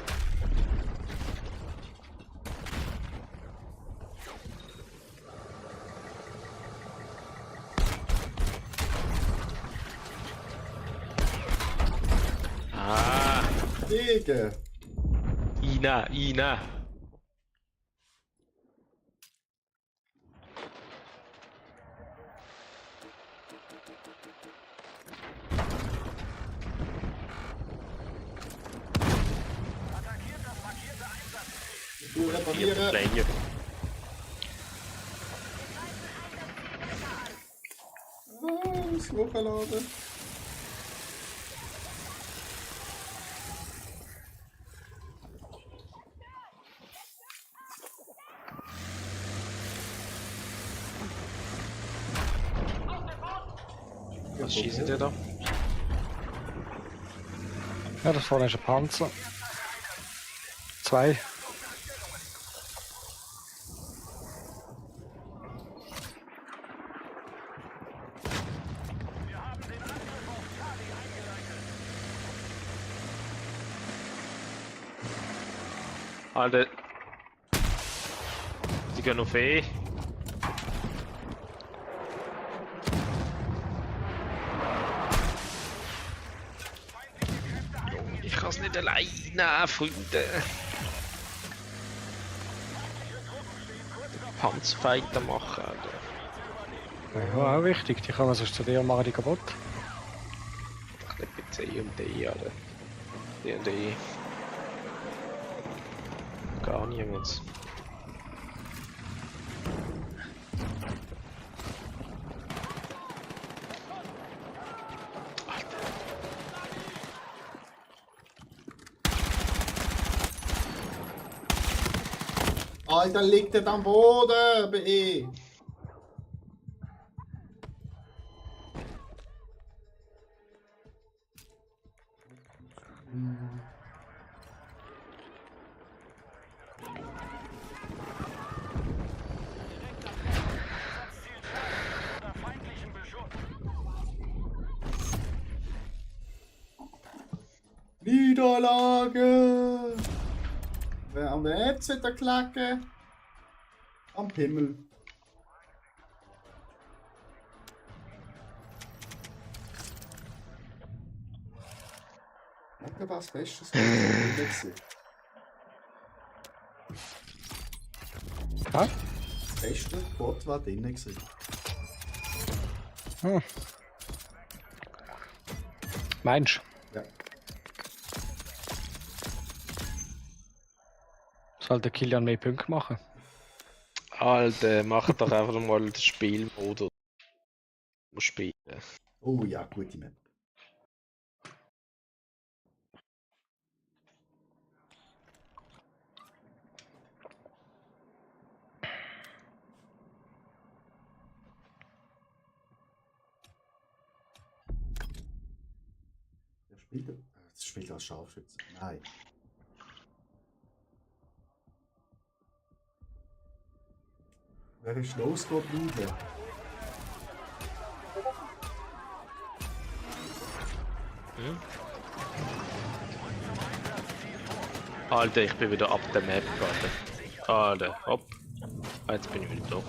Ah, Digga! Ina. Du reparieren! Player. Ah, muss hochladen. Was schießen die da? Ja, das vorne ist ein Panzer. 2. Alter. Die gehen auf E. Ich kann es nicht alleine, Freunde. Panzerfighter machen, Alter. Ja, auch wichtig. Die kommen sonst zu dir und machen die kaputt. Ich glaube C und D, Alter. D und E. Gar niemand. Alter, liegt er am Boden bei E. Unter feindlichem Beschuss. Niederlage! Wer am jetzt der Klacke? Am Himmel. Danke, was Bestes. Ja? Das beste Bot war drinnen gewesen. Meinst du? Ja. Soll der Kilian mehr Punkte machen? Alter, mach doch einfach mal den Spielmodus. Spielen. Oh ja, gute Map. Wieder? Das spielt als Scharfschütze. Nein. Wer ist losgeblieben? Alter, ich bin wieder ab der Map, Alter. Alter, hopp. Jetzt bin ich wieder da.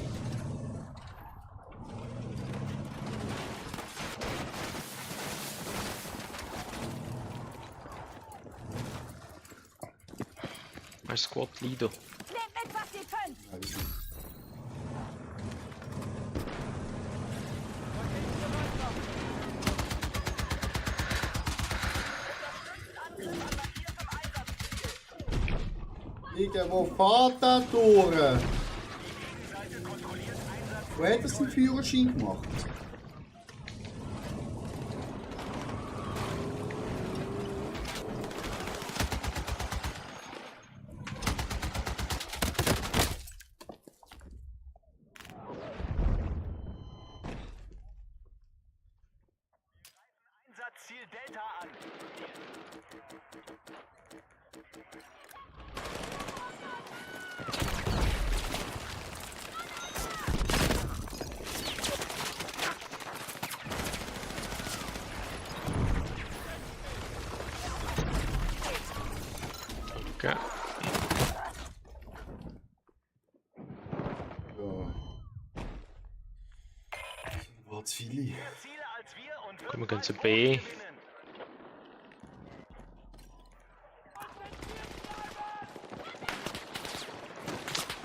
Ein Squad Leader. Nehmt mit, was ihr könnt! Nein, wir sind- Digga, wo fährt der durch? Wo hat er seinen Führerschein gemacht? Einsatzziel Delta an. Okay. Ja. War zu viele. Ziele als wir und Komm, wir gehen zu weltweit B. gewinnen.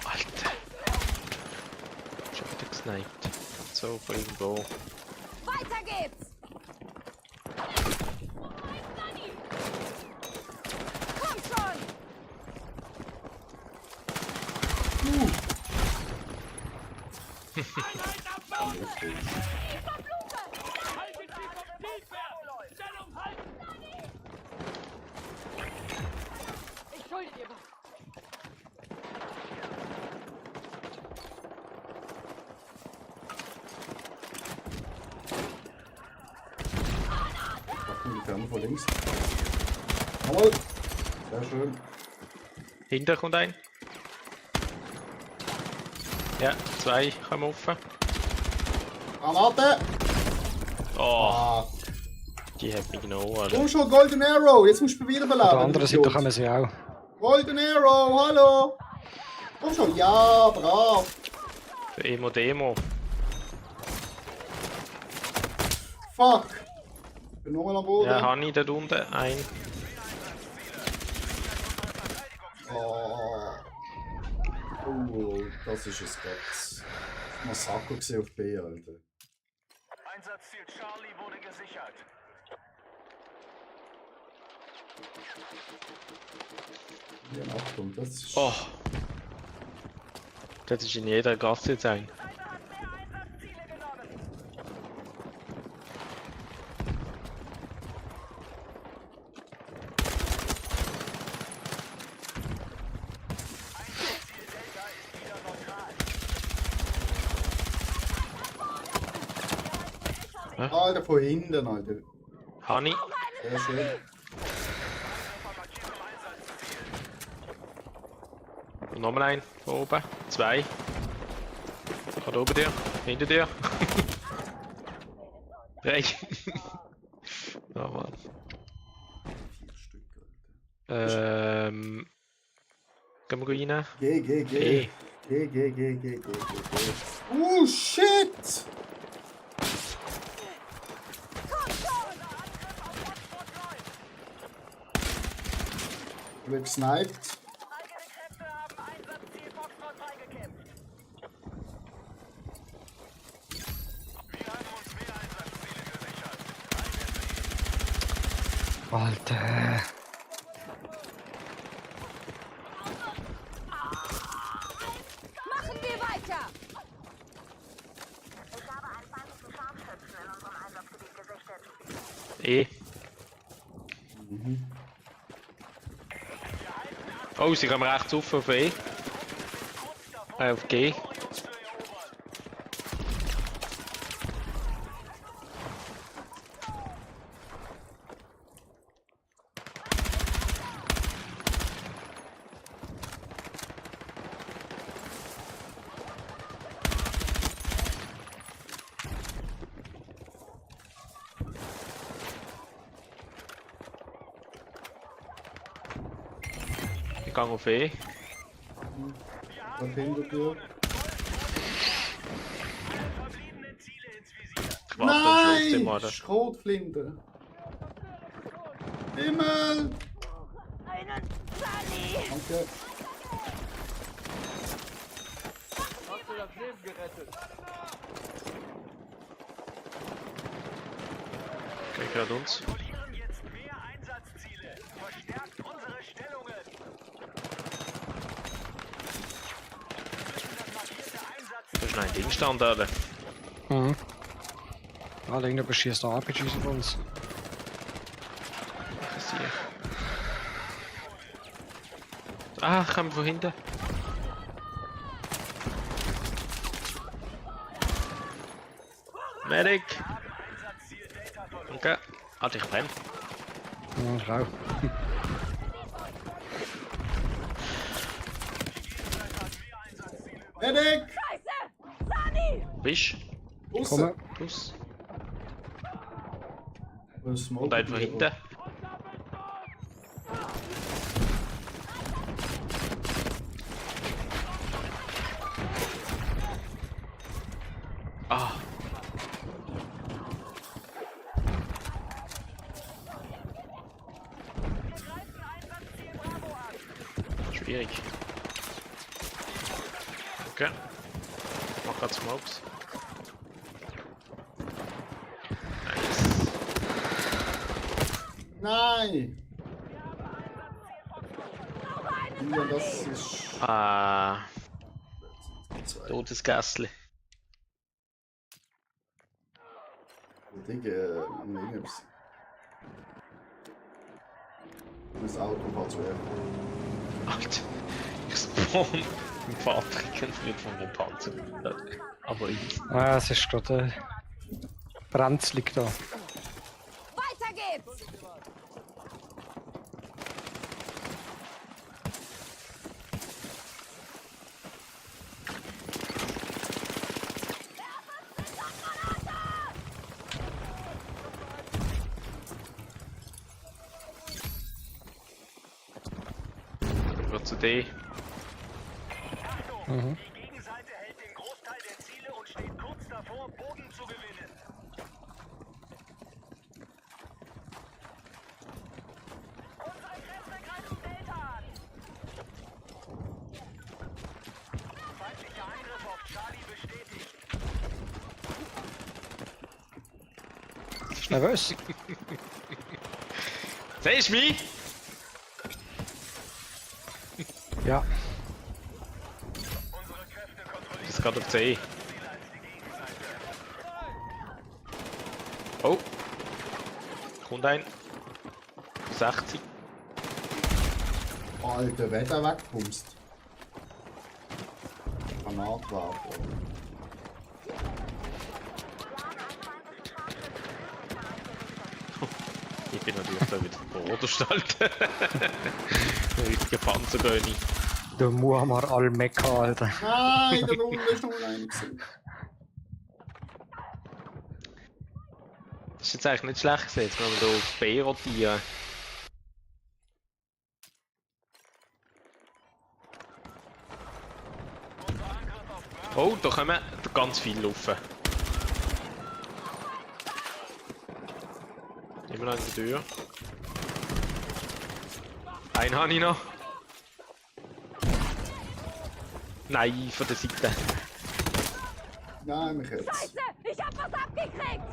Alter. Schon wieder gesniped. So, von irgendwo. Weiter geht's! Komm schon! Einheit am Boden! Verblute! Haltet sie vom Zielfeld! Stellung halten! Ich schulde dir was! Achtung, die Ferne von links. Jawohl. Sehr schön. Hinter kommt ein. Ja, zwei kommen offen. Granate! Oh, Ah, die hat mich genommen, Alter. komm schon, Golden Arrow! Jetzt musst du mich wiederbeleben. Auf der anderen Seite kommen sie auch. Golden Arrow, hallo! Komm schon, ja, brav! Für Emo Demo. Fuck! Ich bin nochmal am Boden. Ja, Hani dort unten. Ein. Oh. Oh, das ist es Gott. Massaker gesehen auf B, Alter. Einsatzziel Charlie wurde gesichert. Ja, Achtung, das ist. Oh. Das ist in jeder Gasse jetzt ein. Mehr Einsatzziele genommen. Einsatzziel Delta ist wieder neutral. Alter, von hinten, Alter. Hani. Sehr schön. Und nochmal ein. Von oben. Zwei. Gerade oben dir. Hinter dir. Drei. Oh Mann. 4 Stück, Alter. Gehen wir rein? Geh. E. Geh. Oh, shit! Ich bin gesniped. Eigene Kräfte haben Einsatzziel Foxtrot freigekämpft. Wir haben uns mehr Einsatzziele gesichert. Alter. Machen wir weiter! Ich habe einen feindlichen Scharfschützen in unserem Einsatzgebiet gesichtet. E. Oh, sie kommen rechts auf E. Auf G. gehe auf E. Da hinter dir. Verbliebenen Ziele ins Visier. Ich warte am Schluss immer. Nein! Schrotflinte! Himmel! Einen Sunny! Danke. Okay, gerade uns. Kontrollieren jetzt mehr Einsatzziele. Verstärkt unsere Stellungen. Das markierte Da ist noch ein Ding stand, Alter. Mhm. Ah, irgendwer beschießt noch RPGs auf uns. Ah, kommen von hinten. Medic! Danke. Alter, ich brenne. Ja, ich auch. Medic! Scheiße! Sunny! Bist Komme. Plus. Was Und ein von hinten. Ah. Schwierig. Okay. Mach grad Smokes. Nice. Nein! Ja, das ist. Ah, Zwei. totes Gässli. Digga, irgendwas. Das Auto war zu Alter, ich spawn im Fahrzeug und wird von dem Panzer. Aber ich. Ah, es ist gerade Brand liegt da. Weiter geht's! Über zu D. Mhm. Die Gegenseite hält den Großteil der Ziele und steht kurz davor, Boden zu gewinnen. Unsere Kräfte greifen Delta an. Feindlicher Angriff auf Charlie bestätigt. Ist nervös. Siehst du mich? Ja. Unsere Kräfte kontrollieren Das ist gerade auf C. Ziele als die Gegenseite. Oh. Kommt ein. 60. Alter, wer da wegkommst. Granatwerfer. Ich bin natürlich da wieder vor Bodenstalt. Richtiger Panzergöni. Der Muammar al-Mekka, Alter. Nein, da unten ist noch einer. Das ist jetzt eigentlich nicht schlecht gesetzt, wenn wir hier auf B rotieren. Oh, da kommen ganz viele laufen. Immer noch in der Tür. Einen habe ich noch. Nein, von der Seite. Nein, mich jetzt. Scheiße! Ich hab was abgekriegt!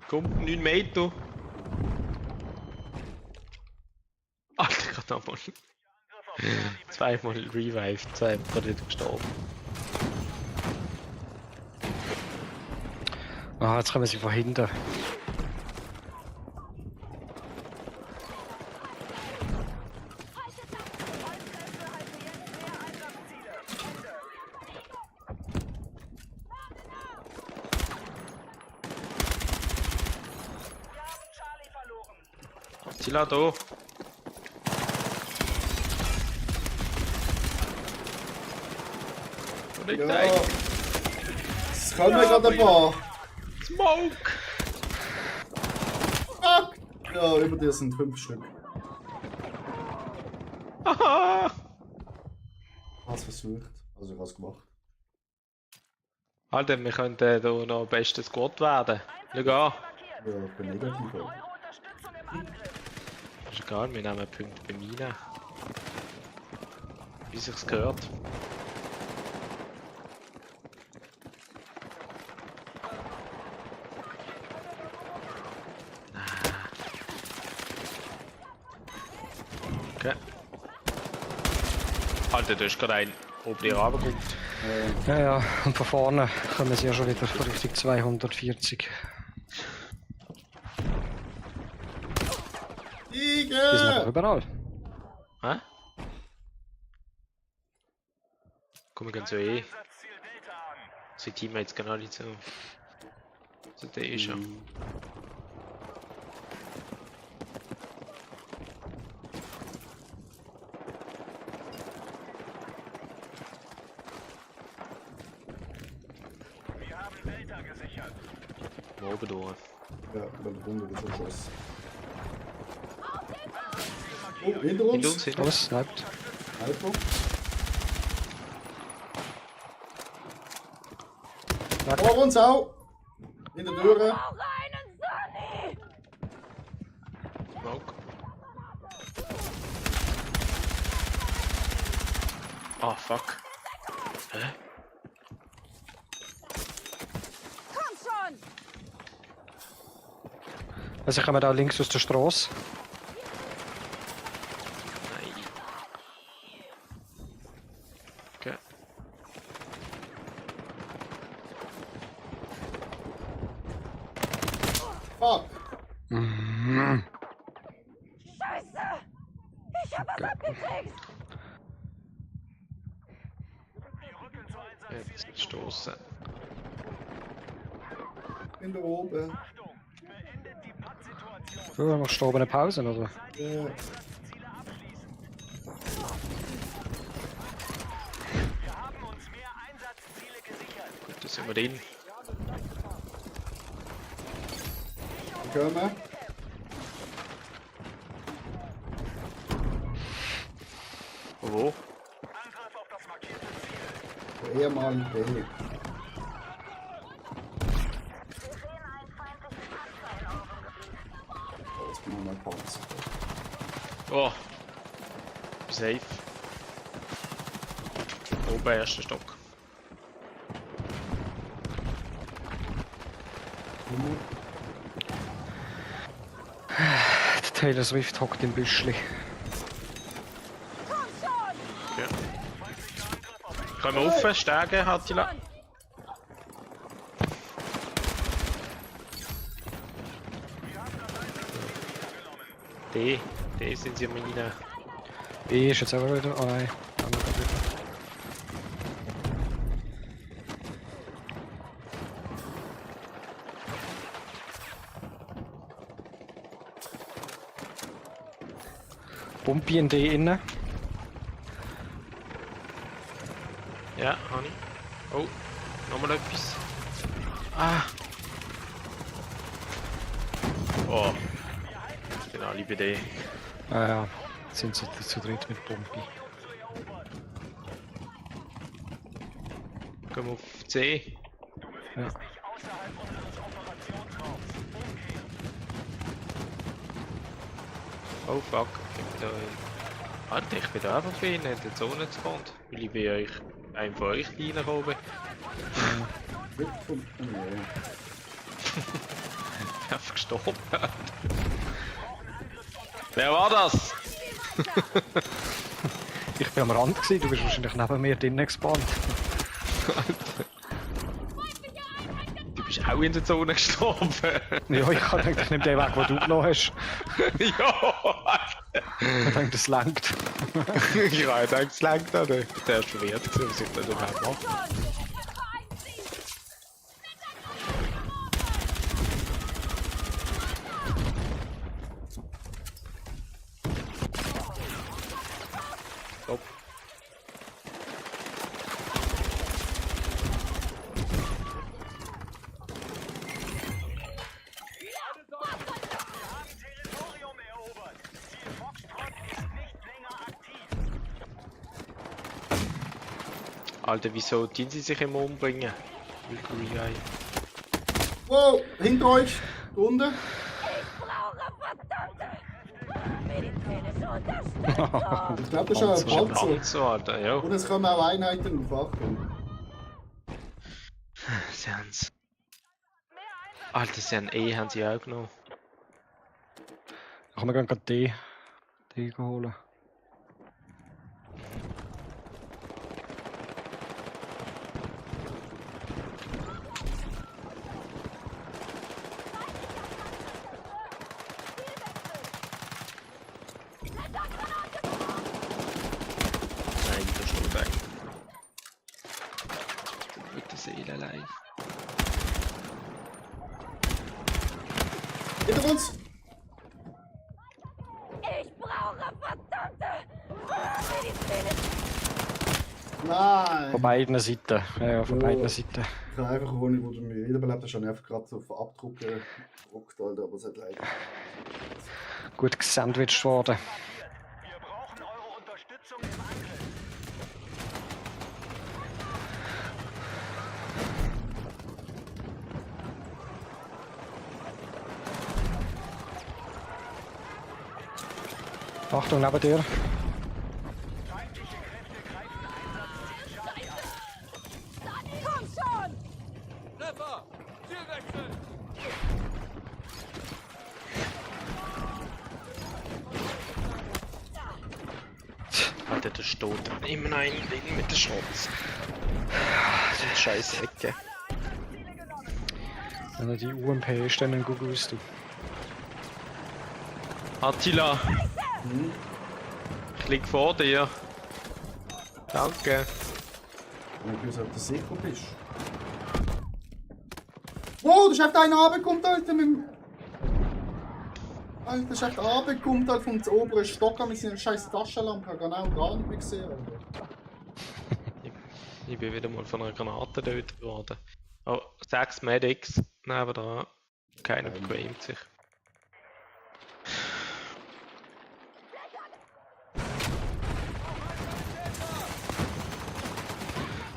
Komm, 9 Meter. Alter, gerade nochmal. Zweimal revived, zweimal gerade wieder gestorben. Ah, jetzt kommen sie von hinten. Charlie verloren. Zilla da. Wo liegt der Ja. eigentlich? Es kommen gerade ein paar. Smoke! Fuck! Ja, Ja, über dir sind 5 Stück. Haha! Hast versucht. Also ich hab's gemacht. Alter, wir könnten hier noch bestes Squad werden. Schau an. Ja, ich bin negativ. Eure Unterstützung im Angriff. Ist egal, wir nehmen Punkte bei Mine. Wie sich's gehört. Okay. Alter, da ist gerade ein oben hier runtergeguckt. Ja, und von vorne kommen sie ja schon wieder Richtung 240. Die sind aber überall. Hä? Komm, wir gehen so eh. Einsatzziel Delta an. Unsere Teammates gehen alle so. So, der ist schon. Wir haben Delta gesichert. Oben durch. Ja, über die Runde ist erschossen. Oh, hinter Hinter uns. uns, hinter uns. Alles sniped. Alpha. Vor uns auch. In der Tür. Auch einen Sunny! Smoke. Ah, fuck. Hä? Komm schon! Also kommen da links aus der Straße. Nein. Okay. Fuck. Scheiße! Ich hab was abgekriegt! Jetzt stoßen. In der oben. Achtung, beendet die Pattsituation. So, noch storbene Pause, oder? Ja. Ziele abschließen. Wir haben uns mehr Einsatzziele gesichert. Gut, da sind wir drin. Kommen. Wo? Angriff auf das markierte Ziel. Der ehemalige B. Wir sehen einen feindlichen Panzer in eurem Gebiet. Oh, jetzt bin ich mal Panzer. Oh. Safe. Oben, erster Stock. Der Taylor Swift hockt im Büschli. Komm schon! Okay. Können wir offen steigen, Attila? Die sind sie am rein. B ist jetzt auch wieder. Oh nein. Haben wir grad wieder. Pumpi in D innen. Ja, habe ich. Oh, nochmal etwas. Ah! Oh. Ich bin alle bei dir. Ah ja, jetzt sind sie zu dritt mit Pumpi. Gehen wir auf C. Ja. Außerhalb unseres Operationsraums. Umgehen. Oh fuck, ich bin da hin. Alter, ich bin da einfach bei Ihnen in der Zone gespawnt. Weil ich bei euch, einem von euch reingekommen. Nee. Einfach gestorben. Wer war das? Ich bin am Rand gewesen, du bist wahrscheinlich neben mir drinnen gespawnt. Du bist auch in der Zone gestorben. Ja, ich habe gedacht, ich nehme den Weg, den du genommen hast. Ja! Ich denke, das langt. Ich habe gedacht, es langt da nicht. Der ist verwirrt, was ich da überhaupt mache. Stopp. Alter, wieso tun sie sich immer umbringen? Willkürlich. Wow, hinter euch, da unten. Ich brauche verdammte medizinische Unterstützung. Ich glaube, das ist ein Panzer. Panzer, Alter, ja. Und es kommen auch Einheiten auf Achtung. Sie haben's. Alter, sie haben haben sie auch genommen. Dann können wir gerade die holen. Nein, der steht weg. Mit der Seele allein. Hinter uns! Ich brauche verdammte medizinische Nein! Von beiden Seiten. Ja, von Ja. beiden Seiten. Ich habe einfach ohne, wo du mich wiederbelebt hast, habe ich einfach gerade so auf Abdruck gedruckt, Alter, aber es hat leider. Gut gesandwiched worden. Wir brauchen eure Unterstützung im Angriff. Achtung, neben dir. Feindliche Kräfte greifen Einsatzziel Charlie an. Komm schon! Treffer! Zielwechsel! Alter, der steht immer noch einen drin mit der Schatz. So eine scheiß Ecke. Also die UMP ist dann ein Gugus, du. Attila! Ich lieg vor dir. Danke. Wenn du gewusst, ob du sicher bist. Wow, da ist einfach einer runtergekommen, Alter, mit dem... Alter, da ist einfach runtergekommen, Alter, vom oberen Stock mit seiner scheiß Taschenlampe. Ich habe genau gar nicht mehr gesehen, Alter. Ich bin wieder mal von einer Granate getötet worden. Oh, 6 Medics nebenan. Keiner bequemt sich.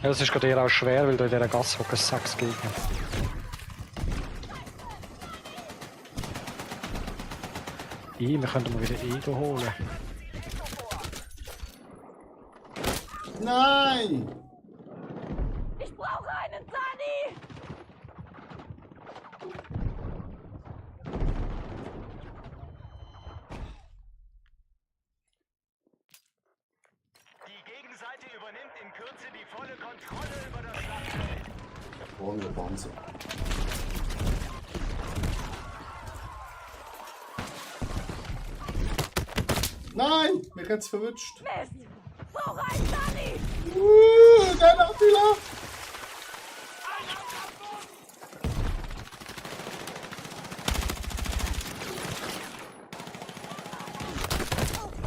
Ja, das ist gerade eher auch schwer, weil du in dieser Gasse hocken 6 Gegner. Wir könnten mal wieder Ego holen. Nein! Ich brauche einen Sani! Die Gegenseite übernimmt in Kürze die volle Kontrolle über das Schlachtfeld. Oh, der Panzer. Nein! Mich hat's verwünscht. Mist! Brauche einen Sani! Der Attila!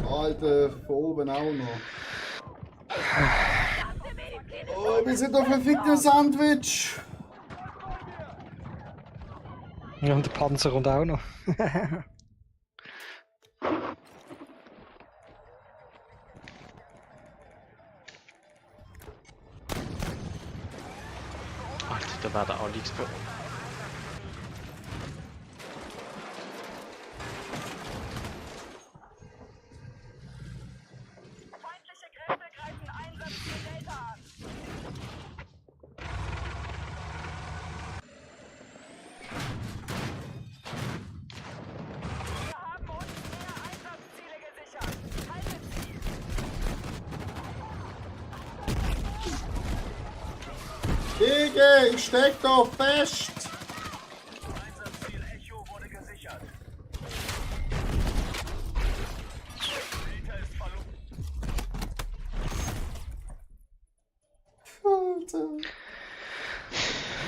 Alter, von oben auch noch. Oh, wir sind auf einem fickten Sandwich! Ja, und der Panzer und auch noch. Alter, da werden alle gesprochen. Feindliche Kräfte greifen Einsatzziel Delta an. Wir haben uns mehr Einsatzziele gesichert. Haltet sie! Digga, ich steck doch fest! Einsatzziel Echo wurde gesichert. Delta ist verloren. Alter.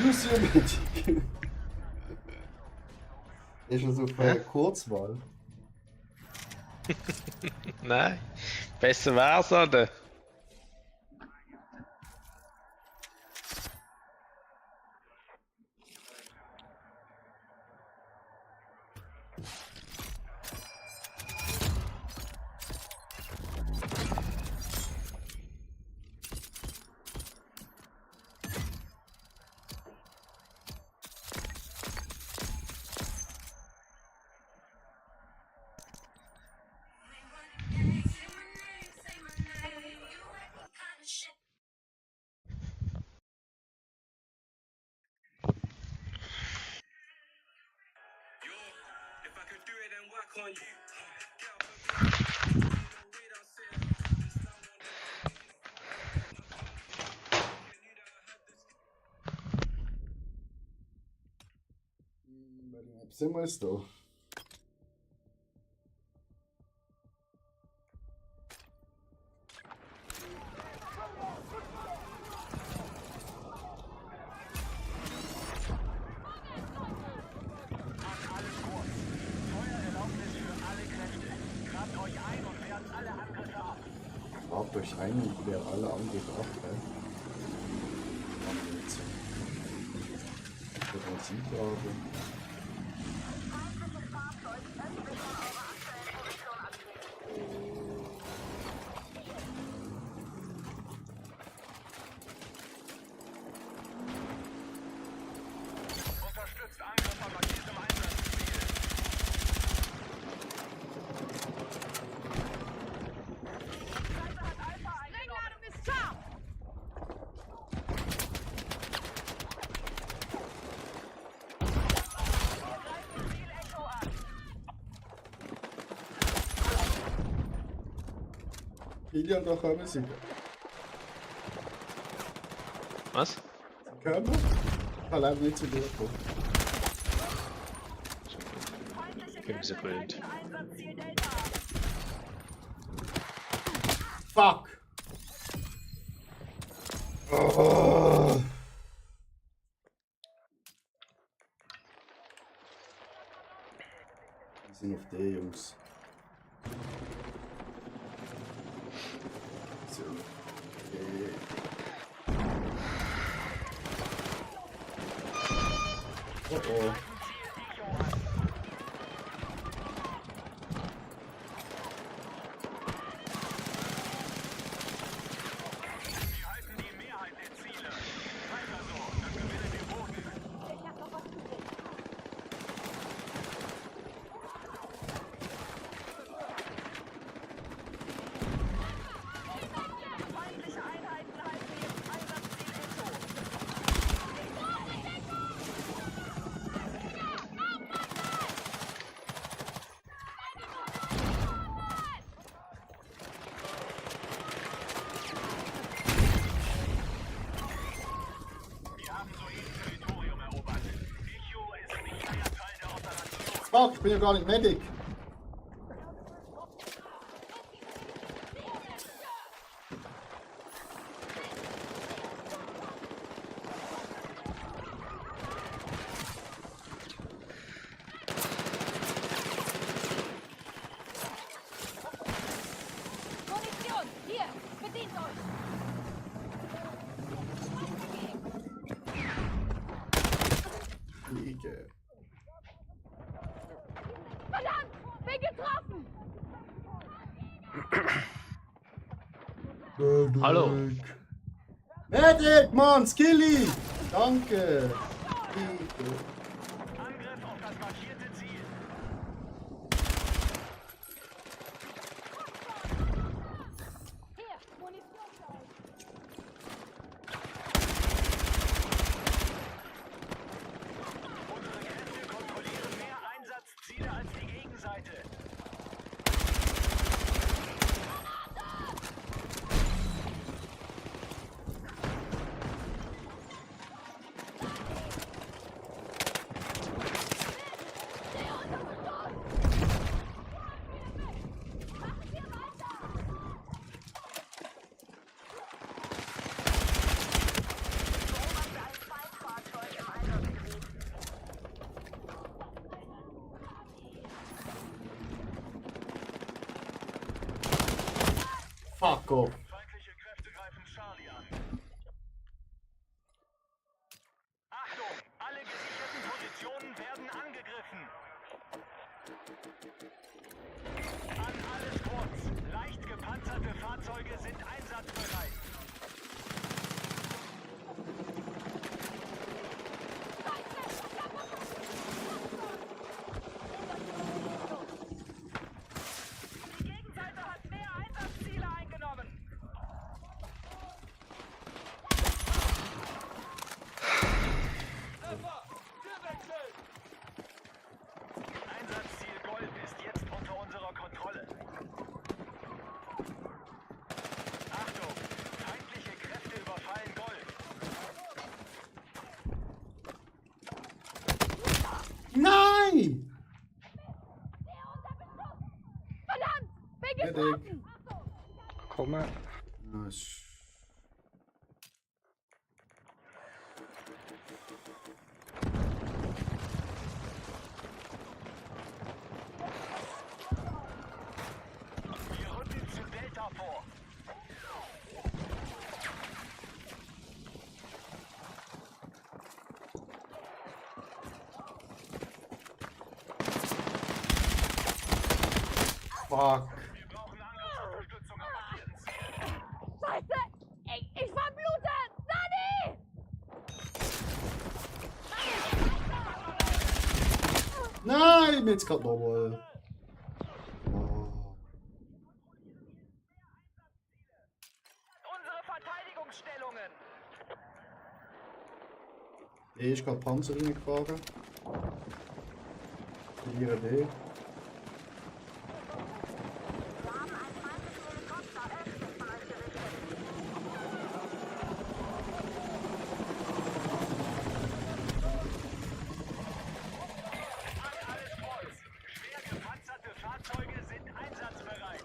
Use your magic. Ist das auf Kurzwahl? Nein, besser wär's, oder? Welche Map sind wir jetzt da? Grabt euch ein und wehrt alle Angriffe ab, gell? Machen wir jetzt. Ich würde mal sie graben. Unterstützt Angriff an markiertem Einsatzziel. Sprengladung ist scharf! Kilian, da kommen sie. Was? Können wir? Ich kann leider nicht zu dir kommen. Ich bin so gewöhnt. Fuck! Oh. Wir sind auf D, Jungs. So. Okay. Oh oh. Wir halten die Mehrheit der Ziele. Weiter so, dann gewinnen wir Boden. Ich hab noch was zu tun. Feindliche Einheiten halten jetzt Einsatzziel Echo. Wir haben soeben Territorium erobert. Echo ist nicht mehr Teil der Operation. Fuck, ich bin ja gar nicht Medic. Munition! Hier! Bedient euch! Fliege. Verdammt! Bin getroffen! Hallo. Medic, Mann, Skilly! Danke! Bitte. Angriff auf das markierte Ziel. Hier! Munition für euch! Unsere Kräfte kontrollieren mehr Einsatzziele als die Gegenseite. Fuck off. Feindliche Kräfte greifen Charlie an. Achtung! Alle gesicherten Positionen werden angegriffen. An alle Squads. Leicht gepanzerte Fahrzeuge sind einsatzbereit. Die Gegenseite hat mehr Einsatzziele eingenommen. dich. Komme. Ah, ist... Wir rücken zu Delta vor. Fuck. Wir brauchen Angriffsunterstützung am markierten Ziel. Scheiße! Ich verblute! Nani! Nein, jetzt gerade nochmal. Oh. Unsere Verteidigungsstellungen. E ist gerade Panzer reingefahren. Verliere D. Wir haben einen feindlichen Helikopter östlich von euch gesichtet. Alles voll. Schwer gepanzerte Fahrzeuge sind einsatzbereit.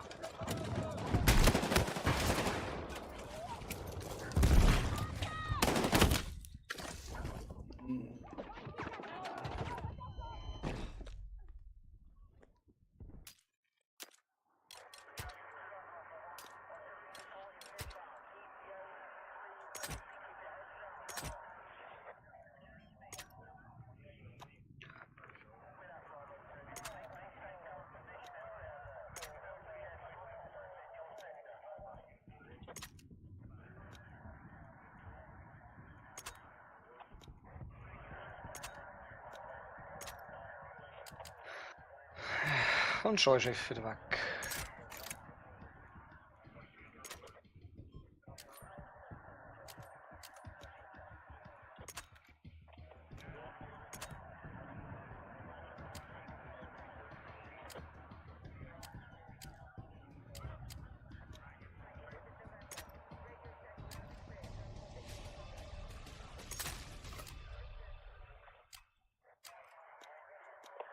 Und Scheuschiff wieder weg.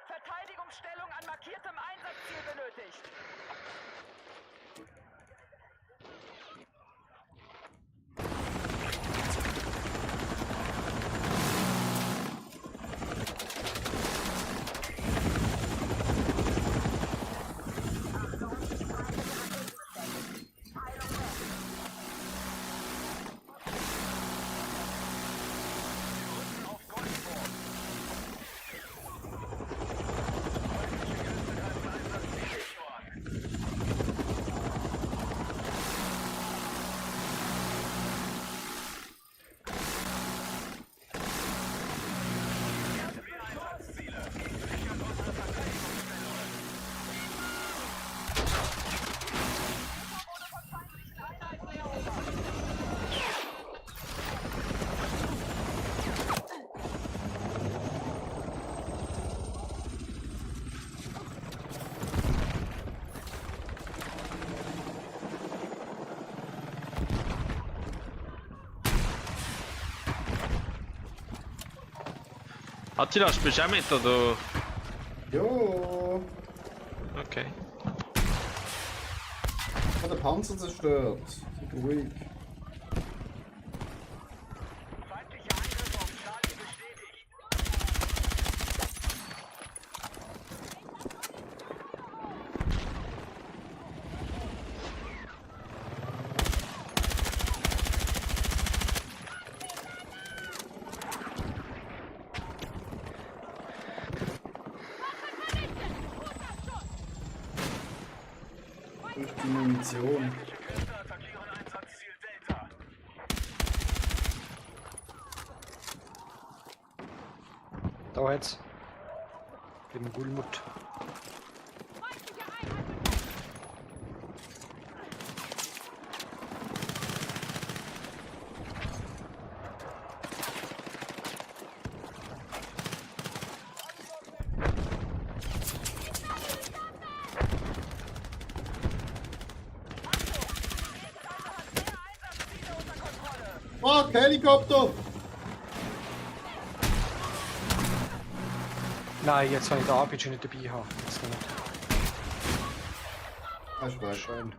Verteidigungsstellung an markiertem Einsatzziel benötigt. Attila, spielst du auch mit, oder? Jo. Okay. Ich habe den Panzer zerstört. Seid ruhig. Feindlicher Angriff auf Charlie bestätigt. Durch die Munition. Kräfte attackieren Einsatzziel Delta. Da jetzt. Im Gulmut. Feindliche Einheit! Fuck, Helikopter! Nein, jetzt habe ich den RPG nicht dabei haben. Jetzt nicht. Hast du recht. Schön.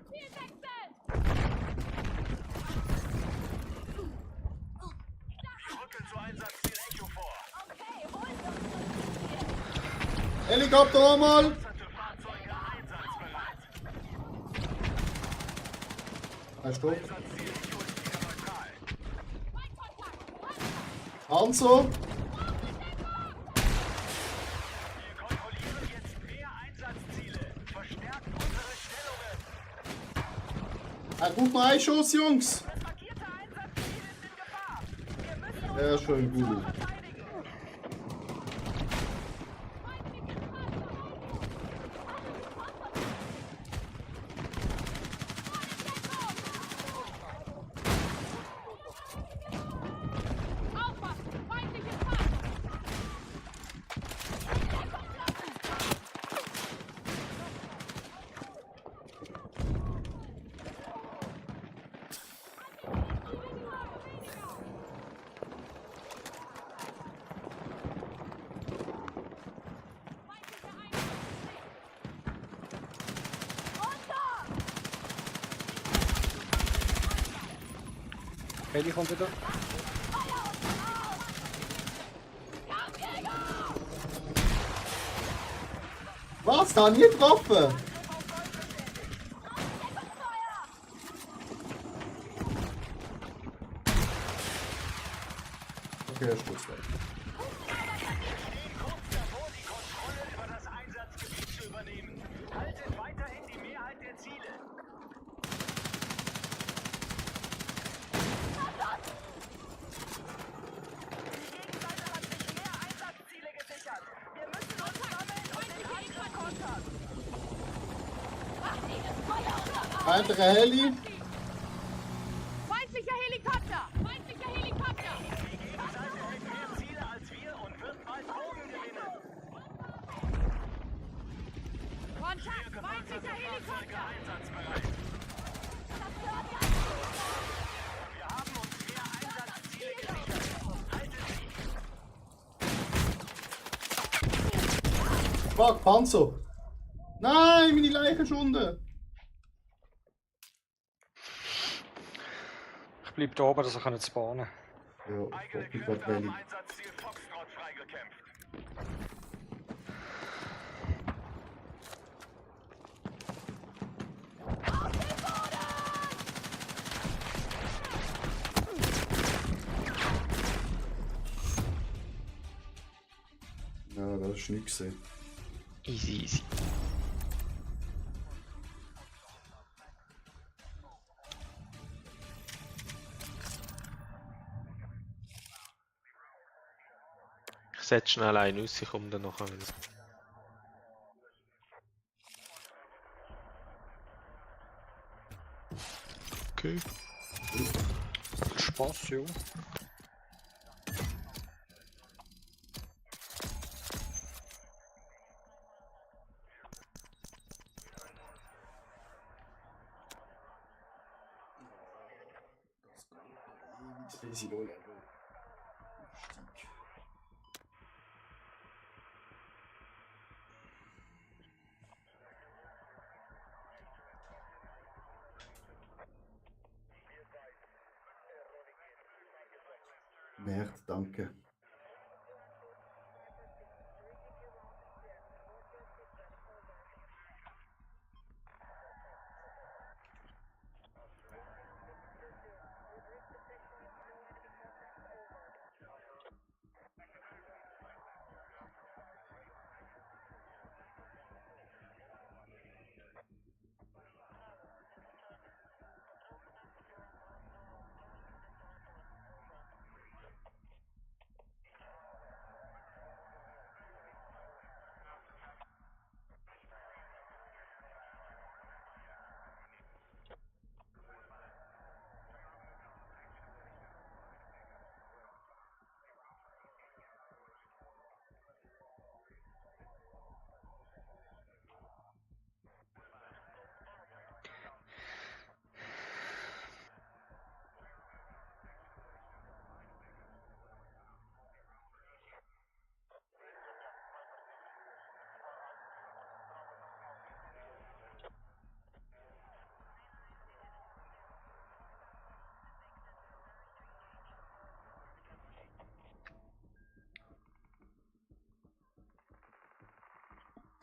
Rücken zu Einsatzziel Echo vor. Helikopter einmal! Panzerte Fahrzeuge einsatzbereit. Hast du? Einsatzziel Echo ist wieder neutral. Panzer! Wir kontrollieren jetzt mehr Einsatzziele. Verstärkt unsere Stellungen. Er braucht noch einen Schuss, Jungs! Das markierte Einsatzziel ist in Gefahr. Wir müssen uns Ja, schön gut. verteidigen. Aufpassen! Feindliches Fahrzeug! Heli kommt wieder. Was? Da nie getroffen? Okay, er ist kurz weg. Stehen kurz davor, die Kontrolle über das Einsatzgebiet zu übernehmen. Haltet weiterhin die Mehrheit der Ziele. Die Gegenseite hat sich mehr Einsatzziele gesichert. Wir müssen uns sammeln und den Angriff kontern. Weitere Heli. Feindlicher Helikopter! Feindlicher Helikopter! Die Gegenseite hält mehr Ziele als wir und wird bald Boden gewinnen. Kontakt! Feindlicher Fahrzeuge Helikopter! einsatzbereit. Wir haben uns mehr Einsatzziele gesichert. Haltet sie. Fuck, Panzer. Nein, meine Leiche ist unten. Ich bleib da oben, dass ich nicht spawnen kann. Ja, ich Eigene bin Kräfte gerade haben Valley. Einsatzziel Foxtrot freigekämpft. Ja, das ist nichts gesehen. Easy, easy. Ich setze schnell einen aus, ich komme dann nachher wieder. Okay. Spaß, ja. Easy Low Level. Merde, danke.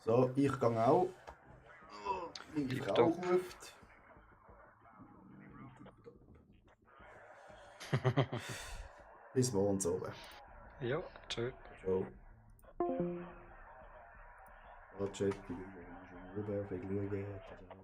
So, ich gehe auch. Meine Ich Frau da. ruft. Bis morgen oben. Ja, tschö. Ciao. Ja, Chat, ich bin schon oben, auf die Schauen.